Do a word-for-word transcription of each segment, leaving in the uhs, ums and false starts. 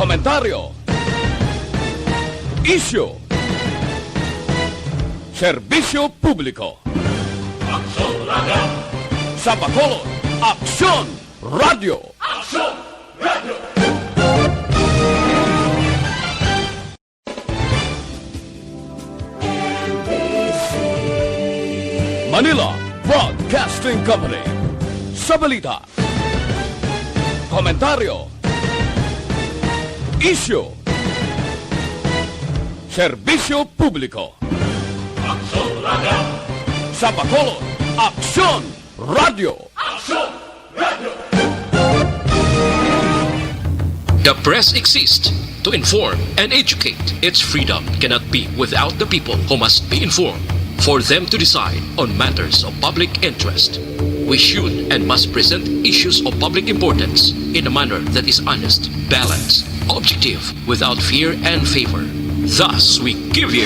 Komentaryo. Isyu. Serbisyo publiko. Aksyon Radio. Sa Bacolod, Aksyon Radio. Aksyon Radio. Manila Broadcasting Company. Sa balita, komentaryo, isyu, serbisyo publiko. Aksyon Radio. Sa Bacolod, Aksyon Radio. Aksyon Radio. The press exists to inform and educate. Its freedom cannot be without the people who must be informed for them to decide on matters of public interest. We should and must present issues of public importance in a manner that is honest, balanced, objective, without fear and favor. Thus, we give you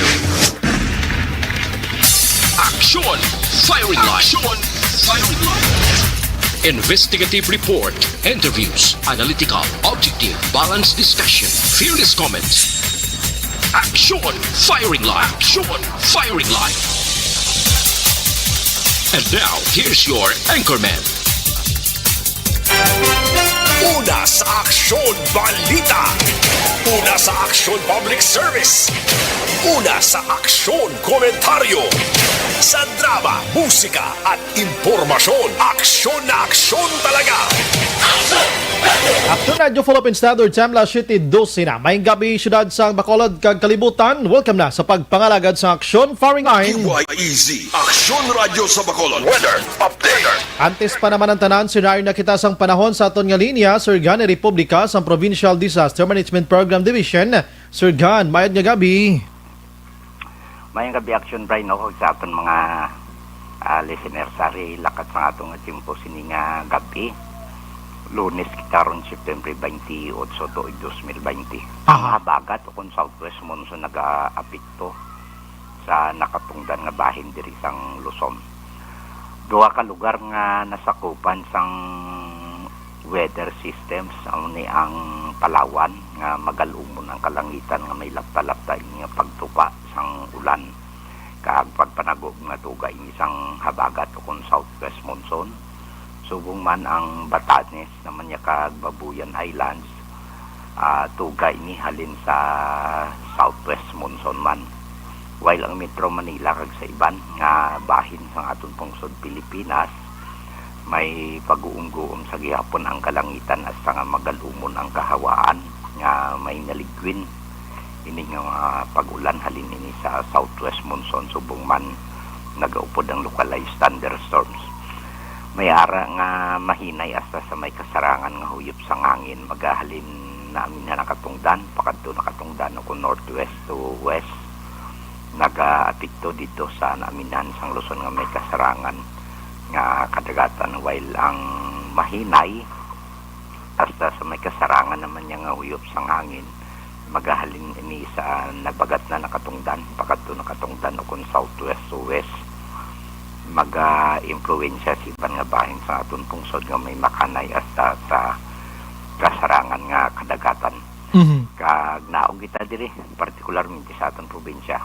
Action Firing Line. Action Firing Line. Investigative report, interviews, analytical, objective, balanced discussion, fearless comments. Action Firing Line. Action Firing Line. And now, here's your anchorman. Una sa Aksyon Balita. Una sa Aksyon Public Service. Una sa Aksyon Komentaryo. Sa drama, musika, at impormasyon. Aksyon na aksyon talaga. Aksyon Radio Philippine Standard Time, alas siyete dose na. Maayong gabi, siyudad sang Bacolod kag kalibutan. Welcome na sa pagpangalagad sa Aksyon Firing Line. K Y E Z, Aksyon Radio sa Bacolod. Weather update. Antes pa naman ang tanan, senaryo na kita sang panahon sa aton nga linya, Sir Gan, ni Republika sang Provincial Disaster Management Program Division. Sir Gan, mayad nga gabi. Mayad nga gabi, Action Brian, no, kag sa aton mga, ah, listeners, ari lakat sang aton nga tiyempo sini nga gabi. Lunes kita ron, September twenty-eight, tuig dos mil twenty. Aha. Ang habagat o kon southwest monsoon nagaapekto sa nakatungdan nga bahin diri sang Luzon. Duha ka lugar nga nasakupan sang weather systems, amo ni ang Palawan nga magal-umon ang kalangitan nga may lapta-lapta ini nga pagtupa sang ulan kag pagpanagob nga tuga ini sang habagat o kon southwest monsoon. Subong man ang Batanes naman niya kag Babuyan Islands, ah, tuga ini halin sa southwest monsoon man. While ang Metro Manila kag sa iban nga bahin sang aton pungsod Pilipinas, may pag-uumguom sa gihapon ang kalangitan hasta nga magal-umon ang kahawaan nga may naligwin ini nga mga pag-ulan halin ini sa southwest monsoon, subong man nagaupod ang localized thunderstorms. May ara nga mahinay hasta sa may kasarangan nga huyop sang hangin, magahalin na amin na nakatungdan, pakadto nakatungdan o kon northwest to west, nagaapekto dito sa naaminan sang Luzon nga may kasarangan nga kadagatan, while ang mahinay hasta sa may kasarangan naman niya nga huyop sang hangin, magahalin ini sa nabagat na nakatungdan, pakadto nakatungdan o kon southwest to west, maga-impluwensya sa iban nga bahin sa aton pungsod nga may makanay hasta sa kasarangan nga kadagatan. Mhm. Kag naog kita diri, partikularmente sa aton probinsya,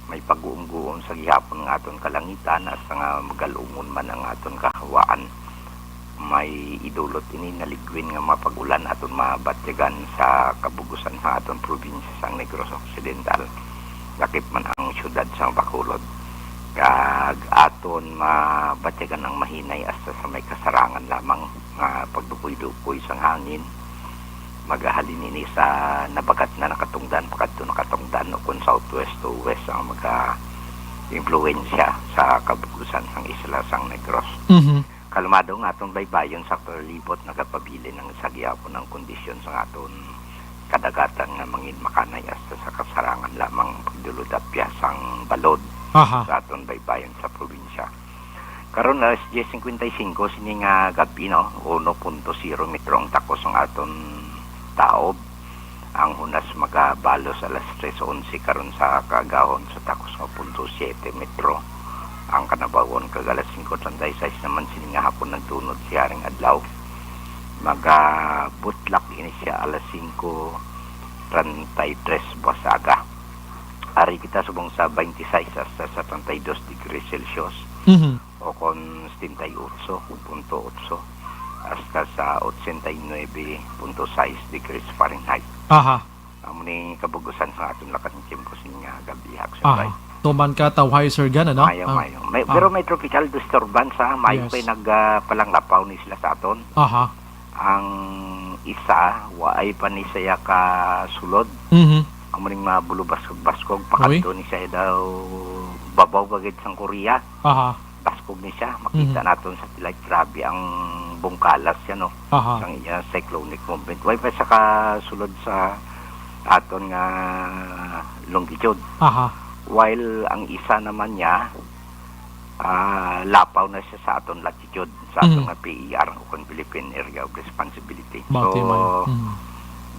may pag-uumguom sa gihapon nga aton kalangitan, hasta nga magal-umon man ang aton kahawaan. May idulot ini naligwin nga mga pag-ulan aton mabatyagan sa kabugusan sa aton probinsya sang Negros Occidental, lakip man ang siyudad sang Bacolod. Kag aton mabatyagan ang mahinay hasta sa may kasarangan lamang nga pagdukoy-dukoy sang hangin. Magahalin ini sa nabagat na nakatungdan pakadto nakatungdan o kon southwest to west ang maga-impluwensya sa kabugusan sang isla sang Negros. Mhm. Kalmado nga aton baybayon sa palibot nagapabilin ang sa gihapon ang kondisyon sa aton kadagatan nga mangin makanay hasta sa kasarangan lamang pagdulod apya sang balod Aha. sa aton baybayon sa probinsya. Karon alas diyes cincuenta y cinco sini nga gabi, no, uno punto zero metro ang takos ang aton taob. Ang hunas magabalos alas tres onse karon sa kaagahon sa takos nga punto siyete metro ang kanabaw-on, kag alas singko treinta y seis naman sini nga hapon nagtunod si Haring Adlaw. Magabutlak ini siya alas singko treinta y tres buwas sa aga. Ari kita subong sa twenty-six hasta sa treinta y dos degrees Celsius, Mhm. o kon setenta y ocho punto ocho hasta sa ochenta y nuebe punto sais degrees Fahrenheit. Aha. Amo ni kabug-usan sa aton lakad nga tiyempo sa nga gabi, Action Aha. Live. Tuman ka, Tawhay, Sir Gan, ano? Mayo, Ang mayo. May, ah. Pero may tropical disturbance, ha? Mayo Yes. kay nag, ah, palanglapaw ni sila sa aton. Aha. Ang isa, waay pa ni siya kasulod. Mhm. Amo ning mga bulubas-, baskog, Uy. pakadto ni siya daw babaw gagid sang Korea. Aha. Baskog ni siya. Makita Mhm. naton sa satellite, grabe ang bungkalas siya, no? Aha. Sang iya cyclonic movement. Way pa siya kasulod sa aton nga longitude. Aha. While ang isa naman niya, ah, lapaw na siya sa aton latitude, sa aton Mhm. nga P E R, o kon Philippine Area of Responsibility. Bati So, man. Mhm.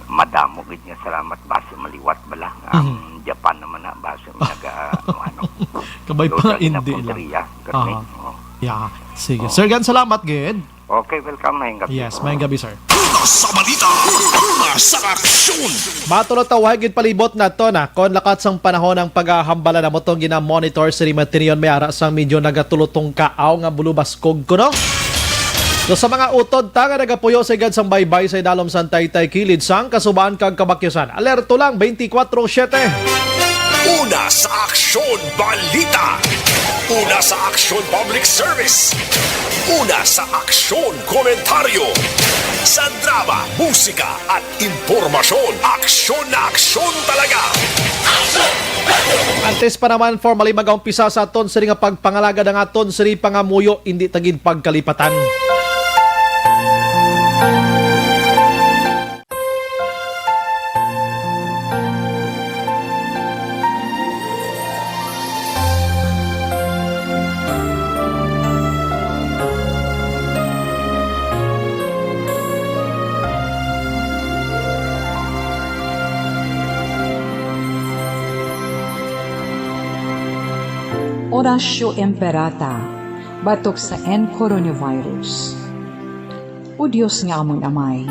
madamo gid nga salamat, basi maliwat bala. Ang Mhm. Japan naman na, basi naga, ano, ano. Kabay pa Load nga lang hindi lang. Punteriya, garni. Aha. Oo. Yeah. Sige. Oo. Sir Gan, salamat gid. Okay, welcome. Mayang gabi. Yes, mayang gabi, sir. Una sa balita, una sa aksyon. Matulog ta, wa gid palibot nato na kon lakat sang panahon ang paghahambala namo tong gina-monitor sa Rimaterion, may ara sang medyo nagatulutong kaaw nga bulubaskog kuno. So, sa mga utod ta nga nagapuyo sa igad sang baybay sa idalom sang Taytay, kilid sang Kasubaan kag Kabakyusan, alerto lang twenty-four seven. Una sa aksyon, balita. Una sa aksyon, public service. Una sa aksyon, komentaryo. Sa drama, musika, at impormasyon, aksyon na aksyon talaga. Antes pa naman formally mag-umpisa sa aton sini nga pagpangalagad ang aton sini pangamuyo, indi ta gid pagkalipatan. Oratio Imperata, batok sa N coronavirus. O Dios nga amon Amay,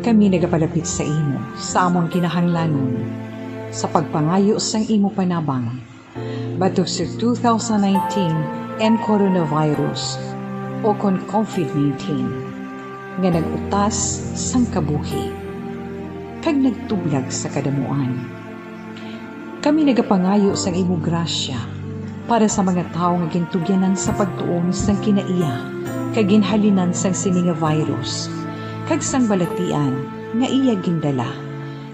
kami nagapalapit sa imo sa amon kinahanglanon sa pagpangayo sang imo panabang batok sa two thousand nineteen N coronavirus, o kon COVID nineteen, nga nag-utas sang kabuhi kag nagtublag sa kadamuan. Kami nagapangayo sang imo grasya para sa mga tawo nga gintugyanan sa pagtuon sang kinaiya kag ginhalinan sang sini nga virus kag sang balatian nga iya gindala,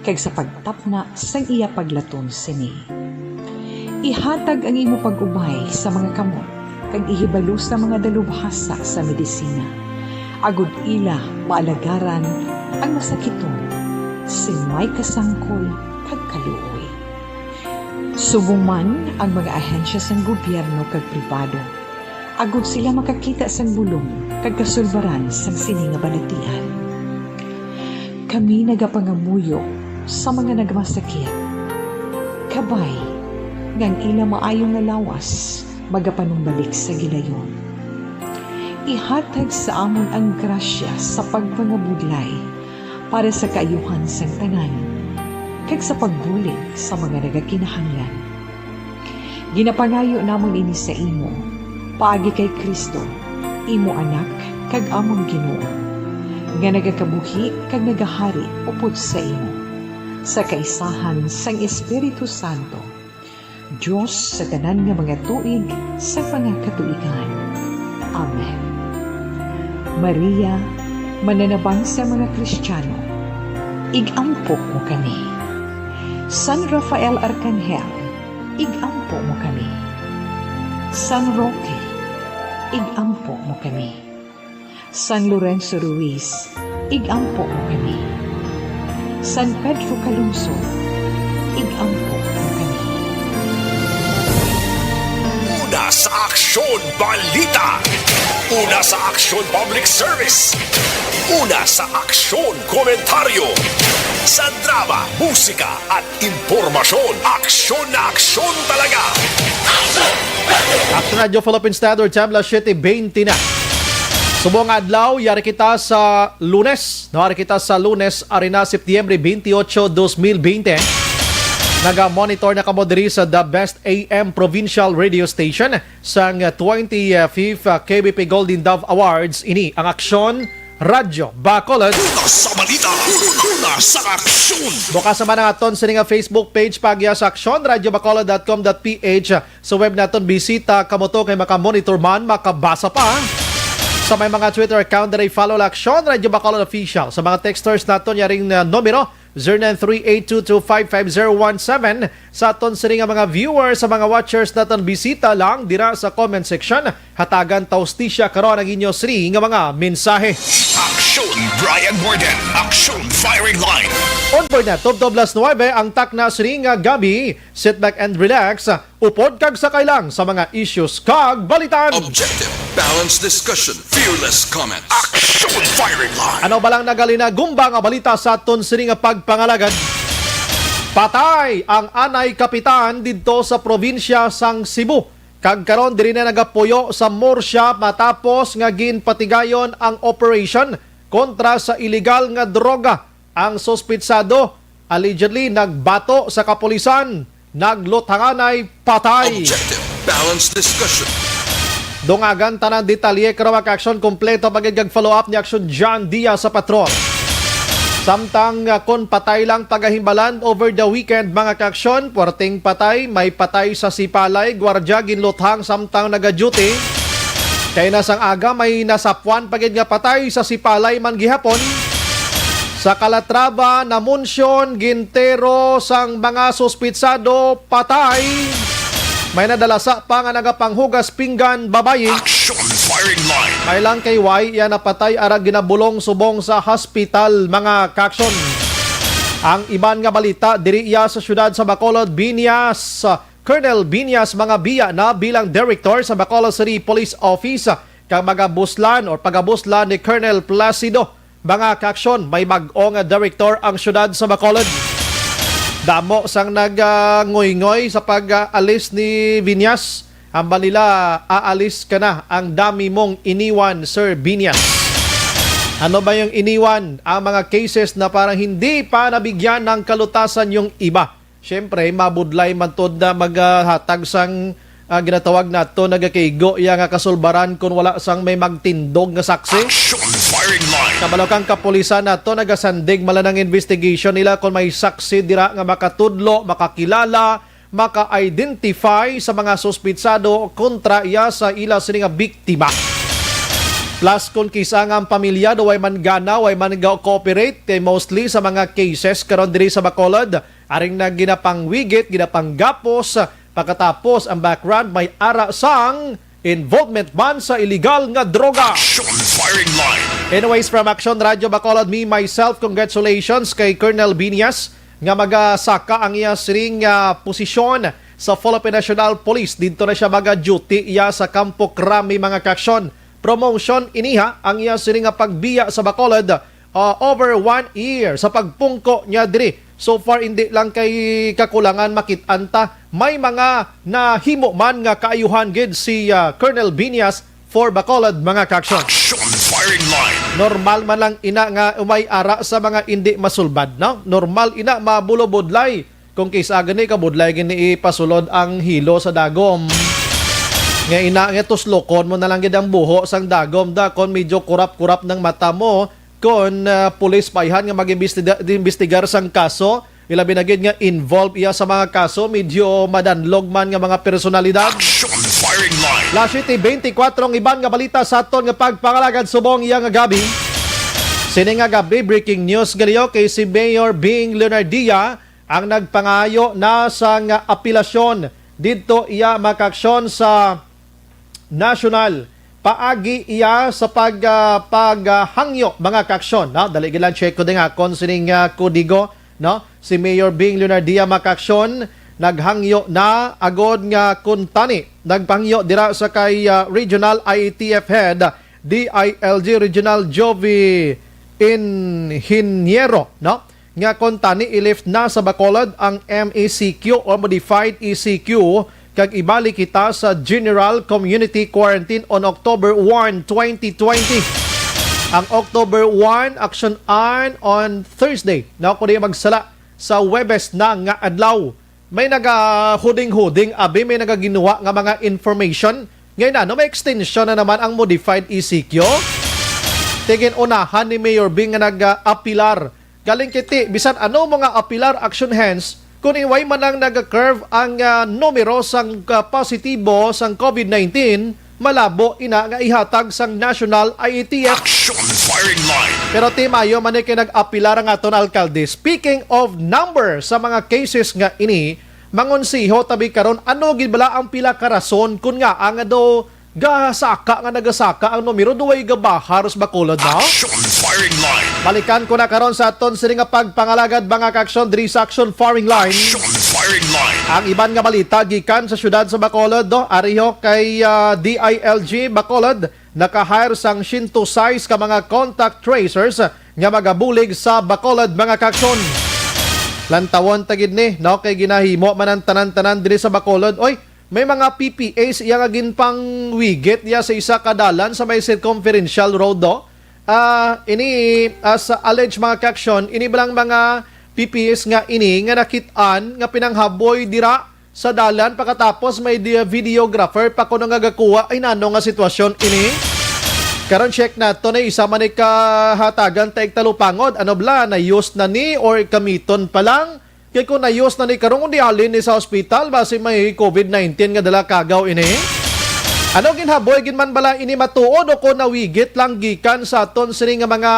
kag sa pagtapna sang iya paglaton sini. Ihatag ang imo pag-ubay sa mga kamot kag ihibalo sa mga dalubhasa sa medisina, agod ila maalagaran ang masakiton sing may kasangkol kag kaluoy. Subong man ang mga ahensya sang gobyerno kag pribado, agod sila makakita sang bulong kag kasulbaran sang sini nga balatian. Kami nagapangamuyo sa mga nagmasakit, kabay nga ang ila maayo nga lawas magapanumbalik sa gilayon. Ihatag sa amon ang grasya sa pagpangabudlay para sa kaayuhan sang tanan, kag sa pagbulig sa mga nagakinahanglan. Ginapangayo namon ini sa imo, paagi kay Cristo, imo Anak kag amon Ginoo, nga nagakabuhi kag nagahari upod sa imo, sa kaisahan sang Espiritu Santo, Dios sa tanan nga mga tuig sa mga katuigan. Amen. Maria, mananabang sa mga Kristiyano, ig-ampo mo kami. San Rafael Arkanghel, ig-ampo mo kami. San Roque, ig-ampo mo kami. San Lorenzo Ruiz, ig-ampo mo kami. San Pedro Calungsod, ig-ampo mo kami. Una sa aksyon, balita. Una sa aksyon, public service. Una sa aksyon, komentaryo. Sa drama, musika, at impormasyon. Aksyon na aksyon talaga. Action Radio Philippine Standard Time, alas siyete bente na. Subong nga adlaw, yari kita sa Lunes. No, yari kita sa Lunes, ari na, Setyembre twenty-eight, twenty twenty. Naga-monitor na kamo diri sa The Best A M Provincial Radio Station sang twenty-fifth K B P Golden Dove Awards. Ini ang Aksyon Radyo Bacolod. Una sa balita, una sa aksyon. Bukas naman ang aton sini nga Facebook page, pagya sa aksyon radyo bacolod dot com dot P H. Sa web naton, bisita kamo to kay makamonitor man, makabasa pa. Sa may mga Twitter account, diri follow lang Aksyon Radyo Bacolod Official. Sa mga texters naton, yaring, uh, numero, zero nine three eight two two five five zero one seven. Sa aton sini nga mga viewers, sa mga watchers naton, bisita lang dira sa comment section. Hatagan ta hustisya karon ang inyo sini nga mga mensahe. Aksyon Brian Warden, Aksyon Firing Line. On board na, tubtob las nuebe ang takna sini nga gabi. Sit back and relax. Upod kag sakay lang sa mga issues kag balitan. Objective, balanced discussion, fearless comments. Action Firing Line. Ano ba lang nagalina gumba nga balita sa aton sini nga pagpangalagad? Patay ang anay kapitan didto sa probinsya sang Cebu. Kag karon diri na nagapuyo sa morgue matapos nga ginpatigayon ang operation kontra sa iligal nga droga. Ang suspitsado allegedly nagbato sa kapulisan, nagluthanganay patay. Objective, balanced discussion. Dungagan tanan detalye karon, mga kaaksyon, kompleto pa gid kag follow-up ni Aksyon John Diaz sa Patron. Samtang, ah, kon patay lang pagahimbalan over the weekend, mga kaaksyon, puwerteng patay, may patay sa Sipalay, gwardya ginluthang samtang naga-duty. Kay na sang aga may nasapwan pa gid nga patay sa Sipalay man gihapon. Sa Calatrava, namunsyon gintero sang mga suspitsado patay. May nadalasa pa nga nagapanghugas pinggan babayi. Action Firing Line. May lang kay way iya napatay ara ginabulong subong sa hospital, mga kaaksyon. Ang iban nga balita diri iya sa siyudad sa Bacolod, Binyas. Colonel Binyas mga biya na bilang direktor sa Bacolod City Police Office, kag magabuslan or pagabuslan ni Colonel Placido. Mga kaaksyon, may bag-o nga direktor ang siyudad sa Bacolod. Damo sang nagnguyngay sa pag-alis ni Binyas. Hambal nila, "Aalis ka na, ang dami mong iniwan, Sir Binyas." Ano ba yung iniwan? Ang mga cases na parang hindi pa nabigyan ng kalutasan yung iba. Siyempre, mabudlay man to na maghatag sang, ah, ginatawag nato nagakaigo iya nga kasulbaran kon wala sang may magtindog nga saksi. Action Firing Line. Sa Balokang kapulisan nato nagasandig man lang ang investigation nila kon may saksi dira nga makatudlo, makakilala, maka-identify sa mga suspitsado kontra iya sa ila sini nga biktima. Plus, kung kisa nga ang pamilya daw way man gana, way man ga-cooperate, kay mostly sa mga cases karon diri sa Bacolod, aring na ginapangwigit, ginapanggapos, pagkatapos ang background may ara sang involvement man sa iligal nga droga. Action Firing Line. Anyways, from Action Radio Bacolod, me, myself, congratulations kay Colonel Binyas nga magasaka ang iya siring nga posisyon sa Philippine National Police. Didto na siya maga-duty iya sa Kampo Crame, mga kaaksyon. Promotion iniha ang iya siring nga pagbiya sa Bacolod, ah, over one year sa pagpungko niya diri. So far, hindi lang kay kakulangan makit-an ta, may mga nahimo man nga kaayuhan gid si, ah, Colonel Binyas for Bacolod, mga kaaksyon. Action Firing Line. Normal man lang ina nga umay ara sa mga indi masulbad, no? Normal ina mabulobudlay. Kung kisa gani kabudlay gini ipasulod ang hilo sa dagom. Nga ina nga tuslokon mo na lang gid ang buho sang dagom da kon medyo kurap-kurap ng mata mo, kon, ah, pulis paihan nga mag-imbestiga-, imbestigar sang kaso, ilabi na gid nga involved iya sa mga kaso, medyo madanlog man nga mga personalidad. Action Firing Line. Las siete beintikwatro ang iban nga balita sa aton nga pagpangalagad subong iya nga gabi. Sini nga gabi, breaking news gali kay si Mayor Bing Leonardia ang nagpangayo na sang apelasyon didto iya makaaksyon sa nasyonal. Paagi iya sa pag, ah, paghangyo, mga kaaksyon, no? Dali gid lang, check ko din akon sining, ah, kodigo, no? Si Mayor Bing Leonardia, mga kaaksyon, naghangyo na agod nga kuntani nagpahangyo dira sa kay, ah, Regional I A T F Head, D I L G Regional Jovi Inhiniero, no? Nga kuntani i-lift na sa Bacolod ang M E C Q o Modified E C Q kag ibalik kita sa General Community Quarantine on October one, twenty twenty. Ang October one, action an on Thursday. Na ako di magsala sa Webes na nga adlaw. May nagahuding-huding, abi, may nagaginuwa nga mga information. Ngayon na, no, may extension na naman ang modified E C Q. Tigin unahan ni Mayor Bing nga nag-apilar. Galing kiti, bisan ano mga apilar action hands, kung iway man lang nag-curve ang ah, numero sang ah, positibo sang COVID nineteen, malabo ina nga ihatag sang National I A T F. Action firing line. Pero ti mayo man ni kay nag-apilar ang aton alkalde. Speaking of number sa mga cases nga ini, mangonsiho tabi karon, ano gid bala ang pila ka rason kun nga ang do gasaka nga nagasaka ang numero, duway gabahar sa Bacolod, no? Action firing line. Balikan ko na karon sa aton sini nga pagpangalagad, mga ka-action, diri sa Action Firing Line. Action firing line. Ang iban nga balita gikan sa siyudad sa Bacolod, no? Ariho kay ah, D I L G Bacolod, naka-hire sang siyento sais ka mga contact tracers nga magabulig sa Bacolod, mga ka-action. Lantawon ta gid ni, no, kay ginahimo man ang tanan-tanan diri sa Bacolod. Oy, may mga P P As iya nga ginpangwigit niya sa isa ka dalan sa may Circumferential Road, do. Ah, ini, ah, sa alleged, mga ka-action, ini ba lang mga P P As nga ini nga nakit-an nga pinanghaboy dira sa dalan pakatapos may di-, videographer pa kuno nga gakuha. Ay, nano nga sitwasyon ini? Karon check nato na isa man ni kahatagan ta igtalupangod. Ano bala, na-use na ni or kamiton pa lang? Kay kung na-use na ni karon, di halin ni sa ospital, basi may COVID nineteen nga dala kagaw ini. Ano ginhaboy gid man bala ini matuod o kung nawigit lang gikan sa aton sini nga mga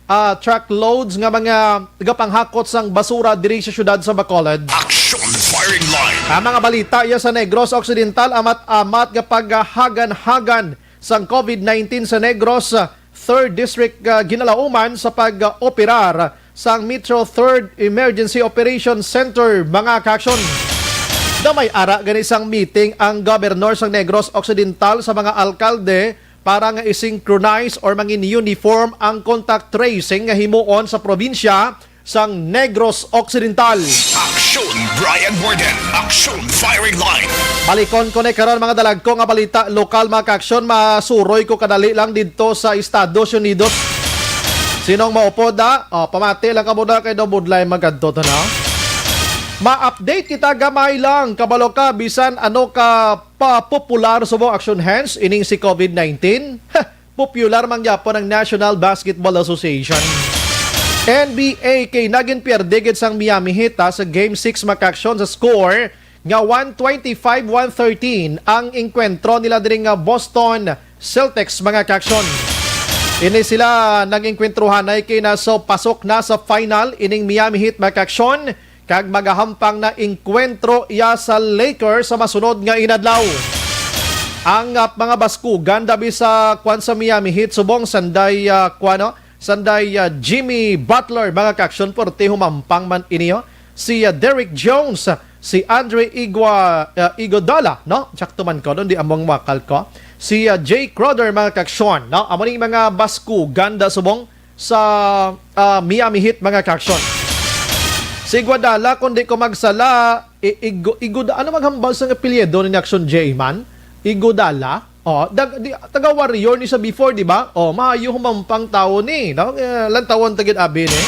ah, truckloads nga mga gapanghakot sang basura diri sa siyudad sa Bacolod. Action firing line. Ang mga balita iya sa Negros Occidental, amat-amat nga paghagan-hagan sang COVID nineteen sa Negros, ah, Third District, ah, ginalauman sa pag-operar sang Metro Third Emergency Operation Center, mga ka-action. Damay ara gani sang meeting ang gobernador sang Negros Occidental sa mga alkalde para nga i-synchronize or mangin-uniform ang contact tracing nga himuon sa probinsya sang Negros Occidental. Action Brian Warden, Action Firing Line. Balikon ko na karon, mga dalagko nga balita lokal, mga ka-action, masuroy ko kadali lang didto sa Estados Unidos. Sinong maupod, ha? O, pamati lang ka muna kay daw budlay magkadto to, no? Ma-update kita gamay lang, kabalo ka, bisan ano ka pa popular subong action hands ining si COVID nineteen? Popular man gyapon ang National Basketball Association. N B A kay nagin pierde gid sang Miami Heat, ha, sa Game six, mga ka-action, sa score nga one twenty-five one thirteen ang engkwentro nila diri nga Boston Celtics, mga ka-action. Ini sila nag-engkwentrohanay kay nasa pasok na sa final ining Miami Heat, mga ka-action. Kag magahampang na engkwentro iya sa Lakers sa masunod nga inadlaw. Ang, ah, mga baskugan dabi sa kwan sa Miami Heat subong sanday, ah, kwan, no? Sanday, ah, Jimmy Butler, mga ka-action, porte humampang man ini, oh. Si, ah, Derrick Jones, si Andre Igua-, ah, Iguodala, no? Sakto man ko, no? Di among wakal ko. Si, ah, Jay Crowder, mga ka-action, no? Amo ning mga baskugan da subong sa, ah, Miami Heat, mga ka-action. Si Iguodala, kung di ko magsala, i-, Igo-, Igoda-, ano maghambal sa apelyido ni Action J man? Iguodala? Oh, dag-, di, taga Warrior ni sa before, di ba? Oh, maayo humampang tawo ni, no? Eh, lantawon ta gid abi ni.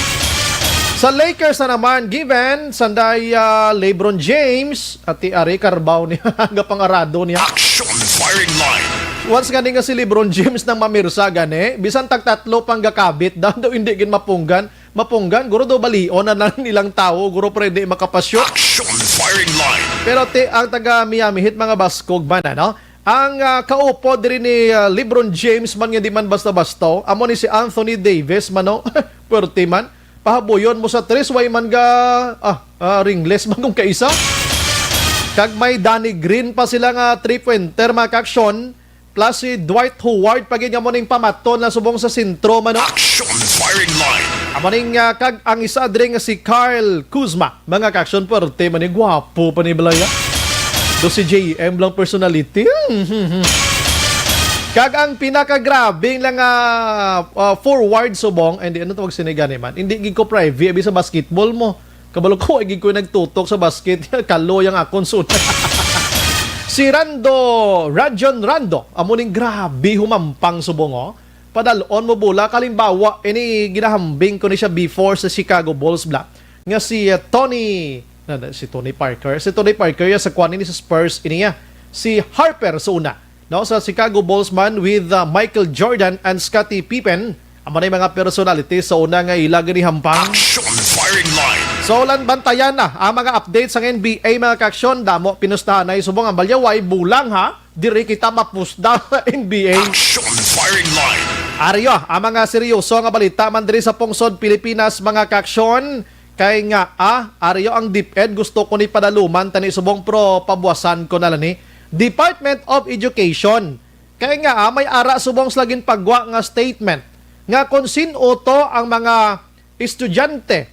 Sa Lakers na naman, given sanday, ah, LeBron James, ati ari karbaw ni gapangarado niya. Action firing line. Once gani nga si LeBron James nang mamirsa gani, bisan tag tatlo pang gakabit daw, daw hindi gid mapunggan. Mapunggan, guro daw balion na lang nilang tawo, guro, pero hindi makapashoot. Action firing line. Pero ti ang taga Miami Heat, mga baskog man, ano? Ang, ah, kaupod diri ni, ah, LeBron James man nga di man basta-basta, amo ni si Anthony Davis man, no? Pwerte man. Pahabuyon mo sa tres, way man ga, ah, ah, ringless man kung kaisa. Kag may Danny Green pa sila nga three-pointer, mga ka-action. Plus si Dwight Howard pa gid nga mo ning pamaton na subong sa sentro man, no? Action firing line. Amo ning, ah, kag ang isa diri nga si Kyle Kuzma. Mga ka-action, pwerte man ni, gwapo pa ni balaya. Do si J M lang personality. Hmm, hmm, hmm. Kag ang pinakagrabing lang nga, ah, forward subong, eh, hindi, ano tawag sini gani man? Hindi gid ko privy, abi sa basketball mo. Kabalo ko, ay gid ko nagtutok sa basket. Kalo yang akon sud. Si Rando, Rajon Rando, amo ning grabe humampang subong, oh. Padalon mo bola, kalimbawa, ini ginahambing ko ni siya before sa Chicago Bulls, bla. Nga si, uh, Tony, na, na, si Tony Parker, si Tony Parker ya sa kwan ini sa Spurs, ini ya. Si Harper sa una, no, sa Chicago Bulls man with, uh, Michael Jordan and Scottie Pippen. Amo na yung mga personality sa una nga ila ginihampang. Action firing line. So, lan bantayan na ang mga update sang N B A, mga kaaksyon. Damo pinustahan na subong ang balyaway bulang, ha. Diri kita mapusta sa N B A. Action firing line. Aryo, ang mga seryoso nga balita man diri sa pungsod Pilipinas, mga kaaksyon. Kay nga, ah, aryo ang DepEd, gusto ko ni padaluman tani subong, pero pabuwasan ko na lang ni Department of Education. Kay nga, ah, may ara subong sila ginpagwa nga statement nga kung sin-o to ang mga estudyante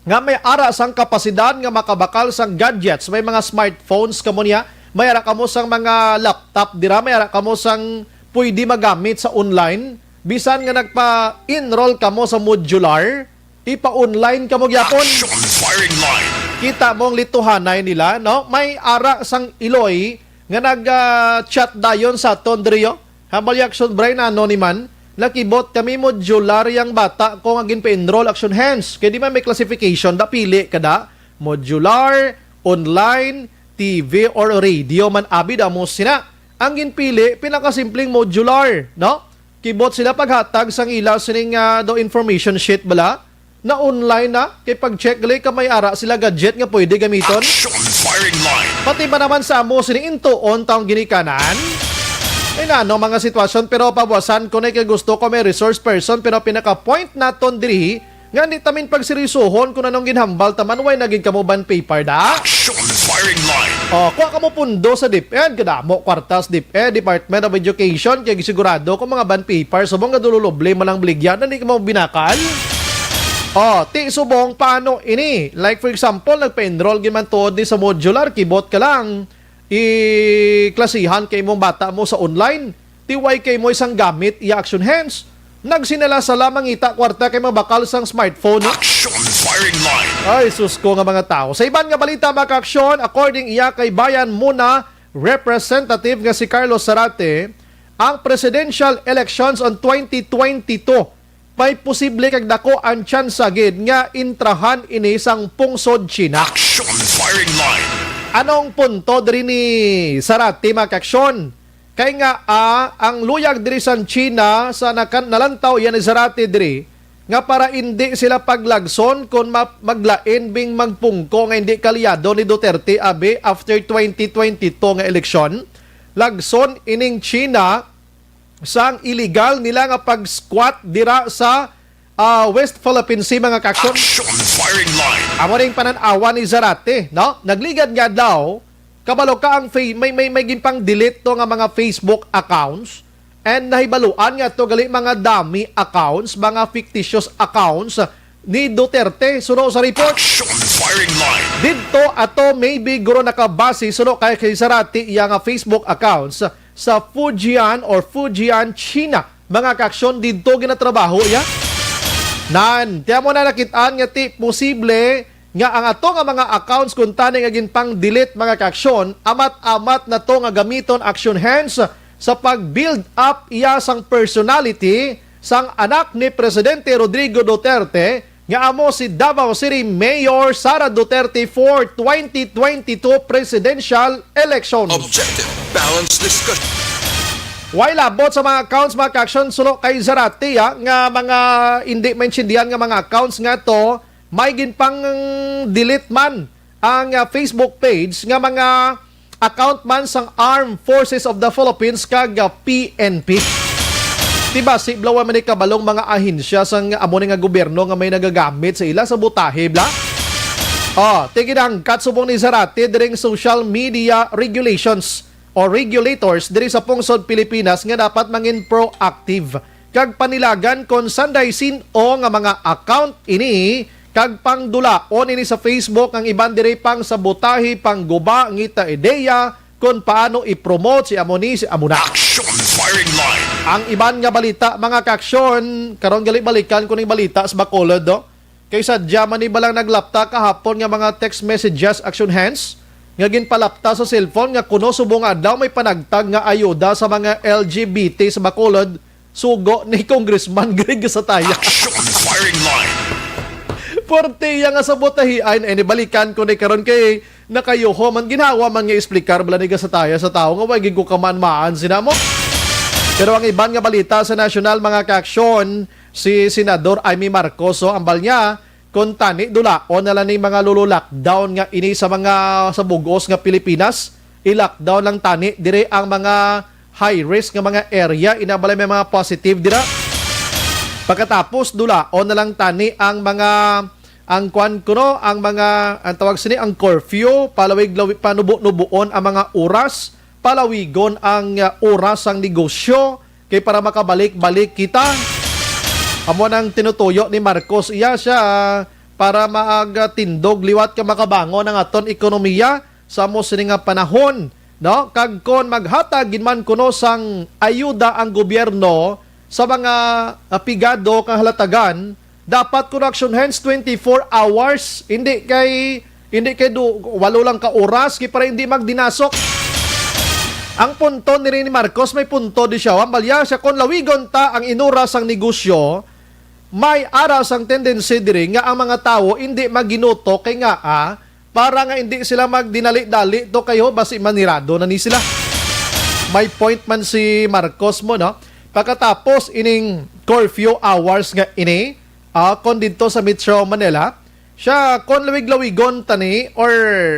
nga may ara sang kapasidad nga makabakal sang gadgets, may mga smartphones kamo niya, may ara kamo sang mga laptop dira, may ara kamo sang pwede magamit sa online, bisan nga nagpa-enroll kamo sa modular, ipa-online kamo gyapon. Action firing line. Kita mo ang lituhanay nila, no? May ara sang iloy nga nag, ah, chat dayon sa aton diri, oh. Hambal ya, Action Brian, ano ni man? Nakibot kami modular yang bata ko nga ginpa-enroll, Action Hands. Kay di man may classification, da pili ka da. Modular, online, T V or radio man, abi da mo sina. Ang ginpili, pinakasimpleng modular, no? Kibot sila paghatag sang ila sining, ah, do information sheet bala. Na online na, kay pag-check gali ka may ara sila gadget nga pwede gamiton. Action firing line. Pati ba naman sa amo sini intuon taong ginikanan? Ay na, no, mga sitwasyon, pero pabuwasan ko na kay gusto ko may resource person, pero pinaka-point naton diri nga di tamin pagseryosohon kung anong ginhambal taman, way naging kamo ban paper da? Action firing line. Oh, kuha kamo pundo sa DepEd, kadamo kwartas DepEd, Department of Education, kay sigurado kung mga ban paper subong nga dululubli man ang baligya, na di kamo binakal. Oh, ti subong, paano ini? Like, for example, nagpa-enroll gid man tuod ni sa modular, kibot ka lang, iklasihan kay imong bata mo sa online, ti way kay mo isang gamit iya, Action Hands. Nagsinala-sala, mangita kwarta kay mabakal sang smartphone, no? Action firing line. Ay, sus ko nga mga tao. Sa iban nga balita, mga kaaksyon, according iya kay Bayan Muna Representative nga si Carlos Zarate, ang presidential elections on twenty twenty-two may posible kag dako ang tsansa gid nga intrahan ini sang pungsod China. Action firing line. Anong punto diri ni Zarate, mga kaaksyon? Kay nga, ah, ang luyag diri sa China, sa nakan-, nalantaw yan ni Zarate diri, nga para indi sila paglagson kung ma-, maglain bing magpungko nga indi kaliyado ni Duterte, abi, after twenty twenty-two nga eleksyon. Lagson ining China sang illegal nila nga pag-squat dira sa, ah, West Philippine Sea, mga kaaksyon. Action firing line. Amo ning panan-awan ni Zarate, no? Nagligad nga adlaw, kabalo ka ang fa-, may, may, may ginpang-delete to nga mga Facebook accounts, and nahibaluan nga to gali mga dummy accounts, mga fictitious accounts ni Duterte, suno sa report. Action firing line. Didto ato maybe guro nakabase suno kay, kay Zarate iya nga Facebook accounts sa Fujian or Fujian, China. Mga kaaksyon, didto ginatrabaho iya. Nan, tiyan mo na nakit-an nga ti posible nga ang ato nga mga accounts kuntani nga ginpang-delete, mga kaaksyon, amat-amat na to nga gamiton, Action Hands, sa pag-build up iya sang personality sang anak ni Presidente Rodrigo Duterte, nga amo si Davao City Mayor Sara Duterte for twenty twenty-two presidential elections. Objective, balanced discussion. Way labot sa mga accounts, mga kaaksyon, suno kay Zarate, ah, nga mga hindi maintindihan nga mga accounts nga to, may ginpang-delete man ang, ah, Facebook page nga mga account man sang Armed Forces of the Philippines kag, ah, P N P. Diba, si Blawa man ni kabalong mga ahensya sang amo ni nga gobyerno nga may nagagamit sa ila sa butahe, bla? Oh, ti ginahangkat subong ni Zarate diring social media regulations o regulators diri sa pungsod Pilipinas nga dapat mangin proactive kag panilagan kon sanday sin-o nga mga account ini, kag pangdulaon ini sa Facebook ang iban diri pang sabotahe, pangguba, ngita ideya kon paano i-promote si amo ni, si amo na. Action firing line. Ang iban nga balita, mga kaaksyon, karon gali balikan ko ning balita sa Bacolod, no? Kay sadya man ni balang naglapta kahapon nga mga text messages, Action Hands, nga ginpalapta sa cellphone nga kuno subong adlaw may panagtag nga ayuda sa mga L G B T sa Bacolod, sugo ni Congressman Greg Gasataya. Action Firing Line. Puwerte iya nga sabutahian, eh, nibalikan ko ni karon kay nakayuho man, ginhawa man nga explicar bala ni Gasataya sa tawo nga way gid ko kamaan-maan sina mo. Pero ang iban nga balita sa nasyonal, mga kaaksyon, si Senador Imee Marcos, so, ambal niya, kung tani, dulaon na lang ni mga lolo lockdown nga ini sa mga, sa bug-os nga Pilipinas, i-lockdown lang tani dire ang mga high risk nga mga area, ina bala may mga positive dira. Pagkatapos, dulaon na lang tani ang mga, ang kwan kuno, ang mga, ang tawag sini, ang curfew, palawig-lawig, panubo-nubuon ang mga oras, palawigon ang, uh, oras sang negosyo, kay para makabalik-balik kita. Amo nang tinutuyo ni Marcos iya siya para maagtindog liwat ka makabangon ang aton ekonomiya sa amo sini nga panahon, no? Kag kon maghatag gid man kuno sang ayuda ang gobyerno sa mga, ah, pigado kang halatagan, dapat kuno action hands twenty-four hours, hindi kay, hindi kay du-, walo lang ka oras, kay para hindi magdinasok. Ang punto ni, ni Marcos, may punto di siya. Ang balya siya, kung lawigon ta ang inuras sang negosyo, may ara sang tendency diri nga ang mga tawo hindi maginuto kay nga, ah, para nga hindi sila magdinali-dali to kayo, basi manirado na ni sila. May point man si Marcos mo, no? Pagkatapos ining curfew hours nga ini, ah, kon didto sa Metro Manila, siya, kon lawig-lawigon tani or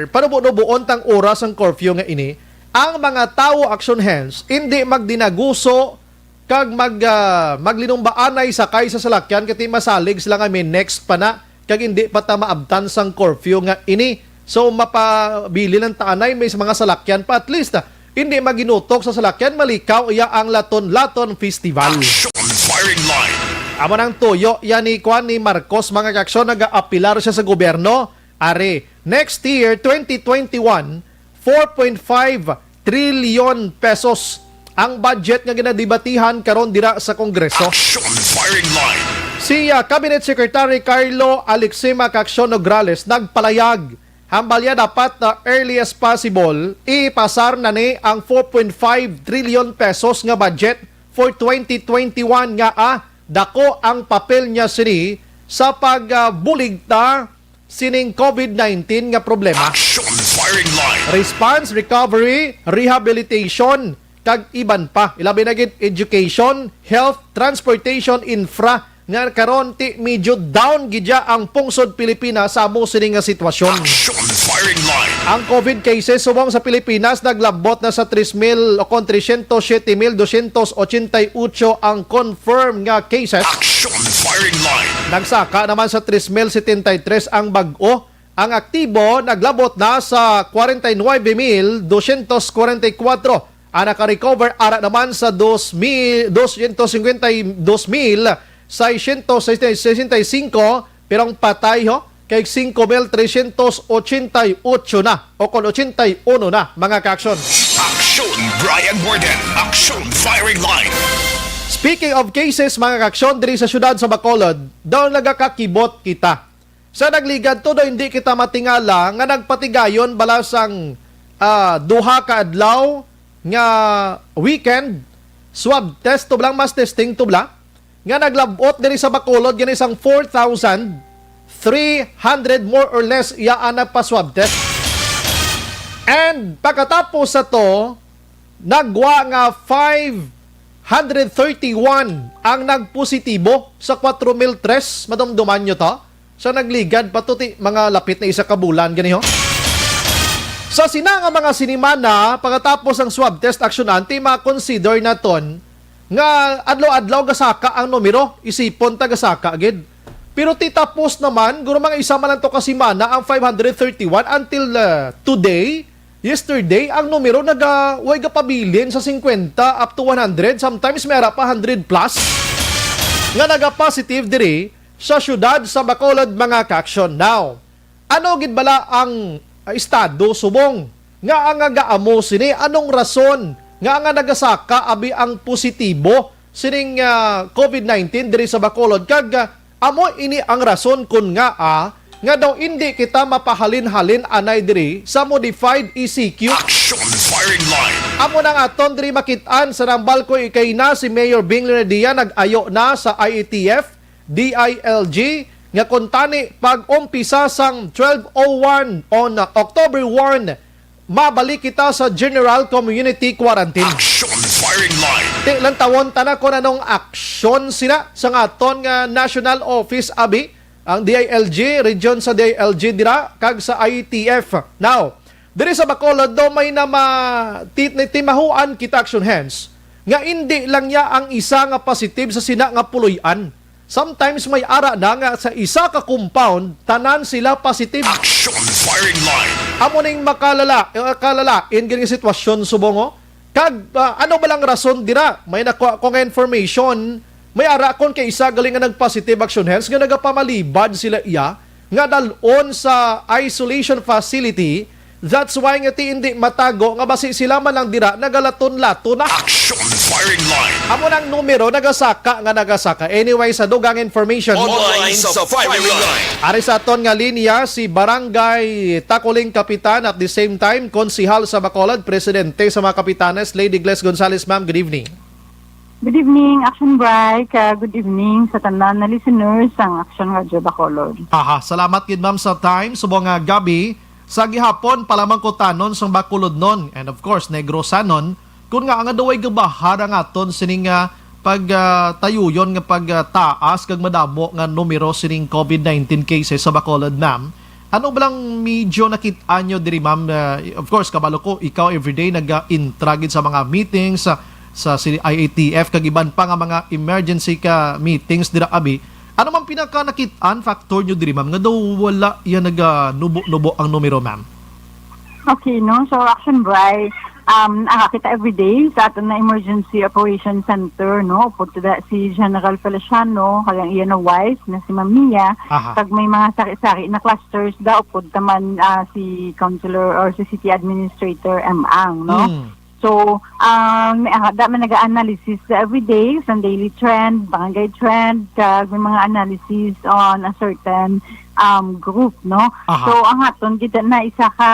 panubo-nubuon tang oras ang curfew nga ini, ang mga tawo, action hands, hindi magdinaguso kag mag, ah, maglinumbaanay sakay sa salakyan, kay masalig sila nga may next pa na, kag hindi pa ta maabtan sang curfew nga ini. So, mapabilin ang taanay, may mga salakyan pa, at least, ah, hindi maginutok sa salakyan, malikaw iya ang Laton-Laton Festival. Action Firing Line. Amo nang tuyo yan ni, kwan, ni Marcos, mga kaaksyon, nag-aapilar siya sa gobyerno. Ari, next year, twenty twenty-one, four point five trillion pesos ang budget nga ginadebatihan karon dira sa Kongreso. Action Firing Line. Si, ah, Cabinet Secretary Carlo Alexima Caccion Nograles nagpalayag, hambal niya dapat na early as possible ipasar na ni ang four point five trillion pesos nga budget for twenty twenty-one nga, ah, dako ang papel niya sini sa pagbuligta sining COVID nineteen nga problema. Action Firing Line. Response, recovery, rehabilitation, kag iban pa. Ilabi na gid education, health, transportation, infra, nga karon ti medyo down gid ya ang pungsod Pilipinas sa amo sini nga sitwasyon. Action Firing Line. Ang COVID cases subong sa Pilipinas naglabot na sa tres mil o kon tresyentos siyete mil dosyentos ochenta y ocho ang confirm nga cases. Action Firing Line. Nagsaka naman sa tres mil setenta y tres ang bag-o. Ang aktibo naglabot na sa kwarenta y nuebe mil dosyentos kwarenta y kuwatro. Ang naka-recover ara naman sa dos mil, dosyentos singkwenta y dos mil seisyentos sesenta y singko, pero ang patay, ho, kay singko mil tresyentos ochenta y ocho na, o kon ochenta y uno na, mga kaaksyon. Action Brian Warden, Action Firing Line. Speaking of cases, mga kaaksyon, diri sa siyudad sa Bacolod, daw nagakakibot kita. Sa nagligad to, daw hindi kita matingala nga nagpatigayon bala sang, ah, duha ka adlaw nga weekend, swab test to bala, mass testing to bala, nga naglabot diri sa Bacolod, gani sang four thousand three hundred more or less iya ang nagpa-swab test. And pagkatapos sa to, nagwa nga five hundred thirty-one ang nagpositibo sa kwatro mil tres. Madumduman nyo to? Sa nagligad pa to, ti, mga lapit na isa ka bulan, gani, ho? Sa sina nga mga sinimana, pagkatapos ang swab test action anti, ma-consider naton nga adlaw-adlaw gasaka ang numero, isipon ta gasaka gid. Pero ti tapos naman, guro mga isa man lang to ka semana ang five hundred thirty-one until, uh, today, yesterday, ang numero naga, way gapabilin sa fifty up to one hundred, sometimes may ara pa hundred plus nga naga-positive diri sa siyudad sa Bacolod, mga kaaksyon. Now, ano gid bala ang, ah, estado subong nga ang nagaamo sini? Anong rason nga nga nagasaka abi ang positibo sining, ah, COVID nineteen diri sa Bacolod? Kag, ah, amo ini ang rason kun ngaa nga daw indi kita mapahalin-halin anay diri sa modified E C Q. Action Firing Line. Amo na nga aton diri makit-an sa nang balko ikay na si Mayor Bing Leonidia nag-ayo na sa I A T F, D I L G, nga kuntani pag-umpisa sang twelve oh one on October one, mabalik kita sa general community quarantine. Action Firing Line. Ti lantawon ta na kung anong aksyon sila sa nga aton nga national office, abi, ang D I L G, region sa D I L G dira, kag sa I A T F. Now, diri sa Bacolod, daw may na ma-, ti-, timahuan kita, Action Hands, nga indi lang ya ang isa nga positive sa sina nga puloy-an. Sometimes may ara na nga sa isa ka compound, tanan sila positive. Action Firing Line. Amo ning makalala, eh, kalalain gid nga sitwasyon subong, oh. Kag, ah, ano ba lang rason dira? May nakuha ko nga information, may ara kon kay isa gali nga nag-positive, Action Hands, nga nagapamalibad sila iya nga dal-on sa isolation facility. That's why nga ti indi matago nga basi sila man lang dira nagalaton-laton na. Action Firing Line. Amo nang numero nagasaka nga nagasaka. Anyway, sa dugang information, online sa Firing Line. Ari sa aton nga linya si Barangay Takuling Kapitan, at the same time Konsihal sa Bacolod, Presidente sa mga Kapitanes, Lady Gles Gonzalez. Ma'am, good evening. Good evening, Action Bri, kag good evening sa tanan na listeners sang Action Radio Bacolod. Aha, salamat gid, ma'am, sa time. Subong nga gab-i, sa gihapon, palamangkutanon sang Bacolodnon, and of course, Negrosanon, kun nga nga daw way gabahar ang aton sining, ah, pag, ah, tayuyon nga pagtaas kag madamo nga numero sining COVID nineteen cases sa Bacolod, ma'am. Ano ba lang medyo nakit-an nyo diri, ma'am? Ah, of course, kabalo ko, ikaw everyday nag-intra gid sa mga meetings sa, sa si I A T F kag iban pa nga mga emergency ka meetings dira, abi. Ano man pinaka nakit-an factor nyo diri, ma'am, nga daw wala yan nag-, ah, nubo-nubo ang numero, ma'am? Okay, no? So, Action Bri, um, ah, kita everyday sa aton na Emergency Operation Center, no? Upod ta da si General Feliciano, kag ang iya na wife na si Ma'am Mia, Aha. kag may mga sari-sari na clusters da, upod ta man, ah, si Councilor or si City Administrator M. Ang, no? Mm. So, um, may, ah, da man naga-analysis sa everyday, sa daily trend, barangay trend, kag may mga analysis on a certain, um, group, no? Aha. So, ang aton gid na isa ka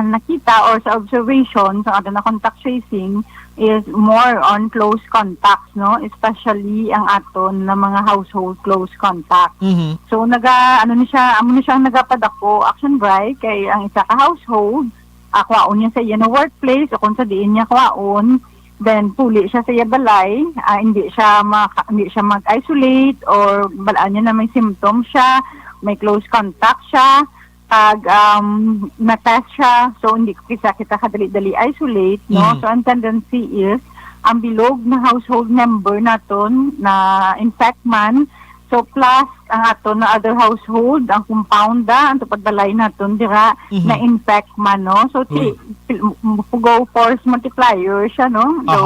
nakita or sa observation sa aton na contact tracing is more on close contacts, no? Especially ang aton na mga household close contact. Mhm. So, naga, ano ni siya, amo ni siya ang nagapadako, Action Bri, kay ang isa ka household, ah, kwaon niya sa iya na workplace o kung sa diin niya kwaon, then puli siya sa iya balay, ah, hindi siya maka-, hindi siya mag-isolate or balaan niya na may symptom siya, may close contact siya, kag, um, na-test siya, so hindi ko kisa kita kadali-dali isolate, no? Mm. So, ang tendency is, ang bilog na household member naton na infect man, so plus ang aton na other household, ang compound da, ang tupad balay naton dira, Mhm. na-infect man, no? So, ti-, Uy. pil-, m-, go force multiplier siya, no? Aha. So,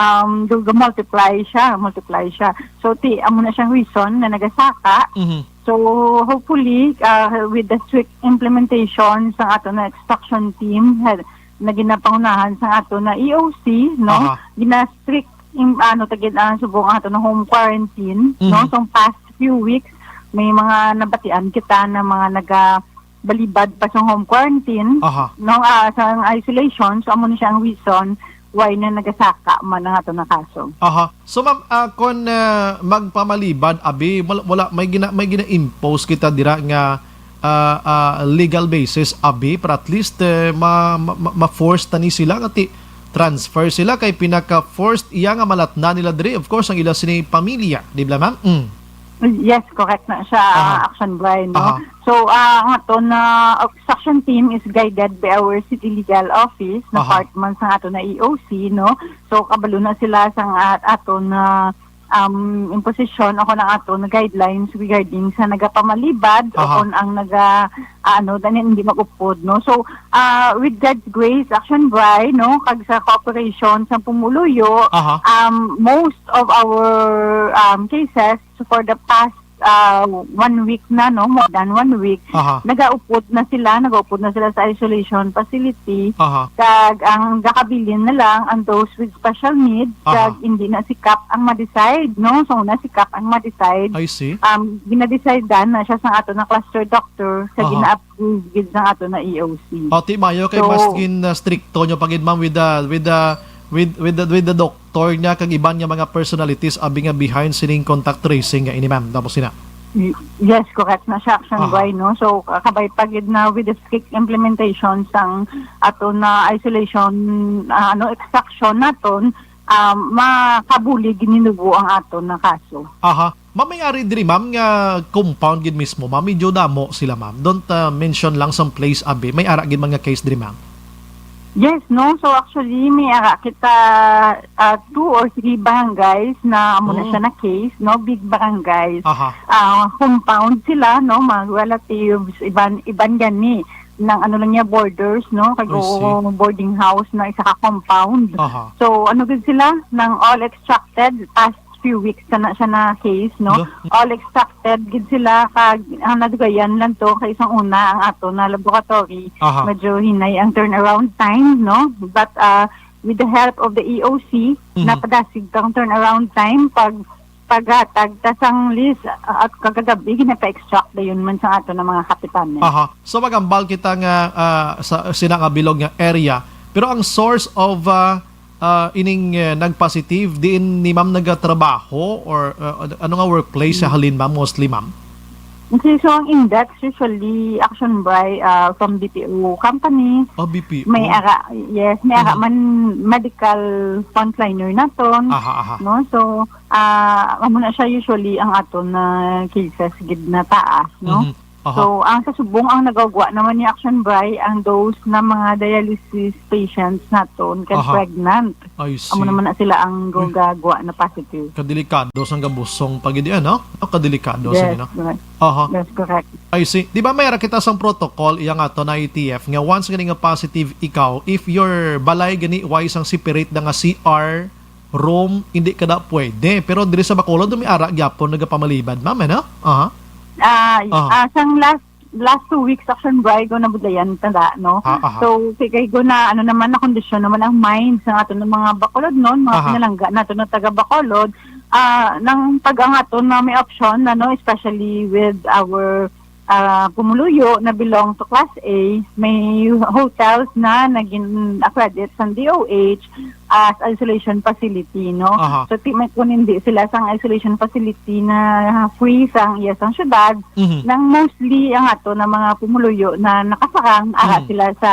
um, do, do multiply siya, multiply siya. So, ti, amo na siyang reason na nagasaka. Mhm. So, hopefully, uh, with the strict implementation sa ato na extraction team, ha, na ginapangunahan sa ato na E O C, no? Aha. Gina-strict, im-, ano, tagid ang subong ato na home quarantine, Mhm. no? So, past few weeks, may mga nabatian kita na mga naga-, balibad pa sa home quarantine, Aha. no, ah, sa isolation. So, amo ni siya ang reason why na nagasaka man ang ato na kaso. Aha. So, ma'am, ah, kon, ah, magpamalibad, abi, wala, wala, may gina-, may gina-impose kita dira nga, ah, ah, legal basis, abi, para at least, eh, ma-, ma-, ma-, ma-force tani sila nga ti-, transfer sila kay pinaka-forced iya nga malatna nila diri, of course, ang ila sini pamilya, di ba, ma'am? Mm. Yes, correct na siya, Aha. ah, Action Bri, no? Aha. So, ah, ang aton na extraction team is guided by our City Legal Office, na Aha. part man sa aton na E O C, no? So, kabalo na sila sa nga at-, aton na, um, imposition o kung ang aton na guidelines regarding sa nagapamalibad o Aha. kung ang naga, ah, ano, dani hindi mag-upod, no? So, ah, with God's grace, Action Bri, no, kag sa cooperation sa pumuluyo, Aha. um, most of our, um, cases for the past, ah, one week na, no, more than one week, Aha. nagaupod na sila, nagaupod na sila sa isolation facility. Aha. Kag ang gakabilin na lang ang those with special needs, Aha. kag hindi na si kap ang ma-decide, no? So, una si kap ang ma-decide. I see. Um, gina-decide na siya sa ato na cluster doctor, sa Aha. gina-approve gid sa ato na E O C. O, ti mayo kay So, mas gin, uh, stricto nyo pa gid, ma'am, with the, with the, with, with the, with the doctor niya kag iban nga mga personalities abi nga behind sining contact tracing nga ini, ma'am. Tapos sina? Y-, yes, correct na siya, action Aha. by, no? So, uh, kabay pa gid na with the strict implementation sang ato na isolation, uh, ano, extraction naton, um, makabulig gininubo ang ato na kaso. Aha. Ma'am, may ari diri, ma'am, nga compound gid mismo, ma'am. Medyo damo sila, ma'am. Don't, uh, mention lang some place, abi. May ara gid mga case diri, ma'am. Yes, no? So, actually, may ara kita, ah, two or three barangays na amo na Oh. siya na case, no? Big barangays. Aha. Ah, compound sila, no? Mga relatives, iban, iban gani ng ano lang niya, borders, no? Kag I see. oo, boarding house na isa ka compound. Aha. So, ano gid sila? Nang all extracted, past few weeks na na siya na case, no? Lo- All extracted gid sila, kag ang nadugayan lang to kay sang una ang ato na laboratory, Aha. medyo hinay ang turnaround time, no? But, uh, with the help of the E O C, Mhm. napadasig kang turnaround time pag paghatag ta sang list, uh, at kagagabi ginapa-extract dayon man sa ato na mga kapitanan. Aha. So, magambal kita nga, ah, sa, sina nga bilog nga area. Pero ang source of, ah, ah, ining, eh, nag-positive, diin ni ma'am nagatrabaho or, ah, ano nga workplace siya Hmm. halin, ma'am, mostly, ma'am? Okay, so ang index usually action by, ah, from B P O company. Oh, B P O. May ara, yes, may ara Mhm. man medical frontliner naton, Aha, aha. no? So, ah, amo na siya usually ang aton na cases gid na taas, no? Mhm. Aha. So, ang sa subong ang nagagwa naman ni action by ang those na mga dialysis patients naton kag Aha. pregnant. I see. Amo naman na sila ang Uy. gagwa na positive. Kadelikado sang gabusong pagidi, ano? Ano kadelikado sa Yes, ina? correct. Aha. Yes, correct. I see. Di ba may ara kita sang protocol, iya nga to na I T F, nga once gani nga positive ikaw, if your balay gani way sang separate na nga C R room, hindi ka na pwede. Pero diri sa Bacolod, may ara gyapon nagapamalibad, ma'am, ano? Aha. Ah, Aha. ah, sang last last two weeks, action by, go na budlayan ta da, no? Ah, aha. So, kay, kay go na, ano naman, na kondisyon naman ang mind sa ato ng mga Bacolod, no? Mga Aha. pinalangga nato na taga Bacolod, ah, nang pag ang ato na may option, ano, especially with our, ah, pumuluyo na belong to Class A, may hotels na naging accredit sa D O H as isolation facility, no? Aha. So, ti-, may, kung hindi sila sang isolation facility na free sang iya sang syudad, Mhm. nang mostly ang ato na mga pumuluyo na nakasarang, ara Mm. sila sa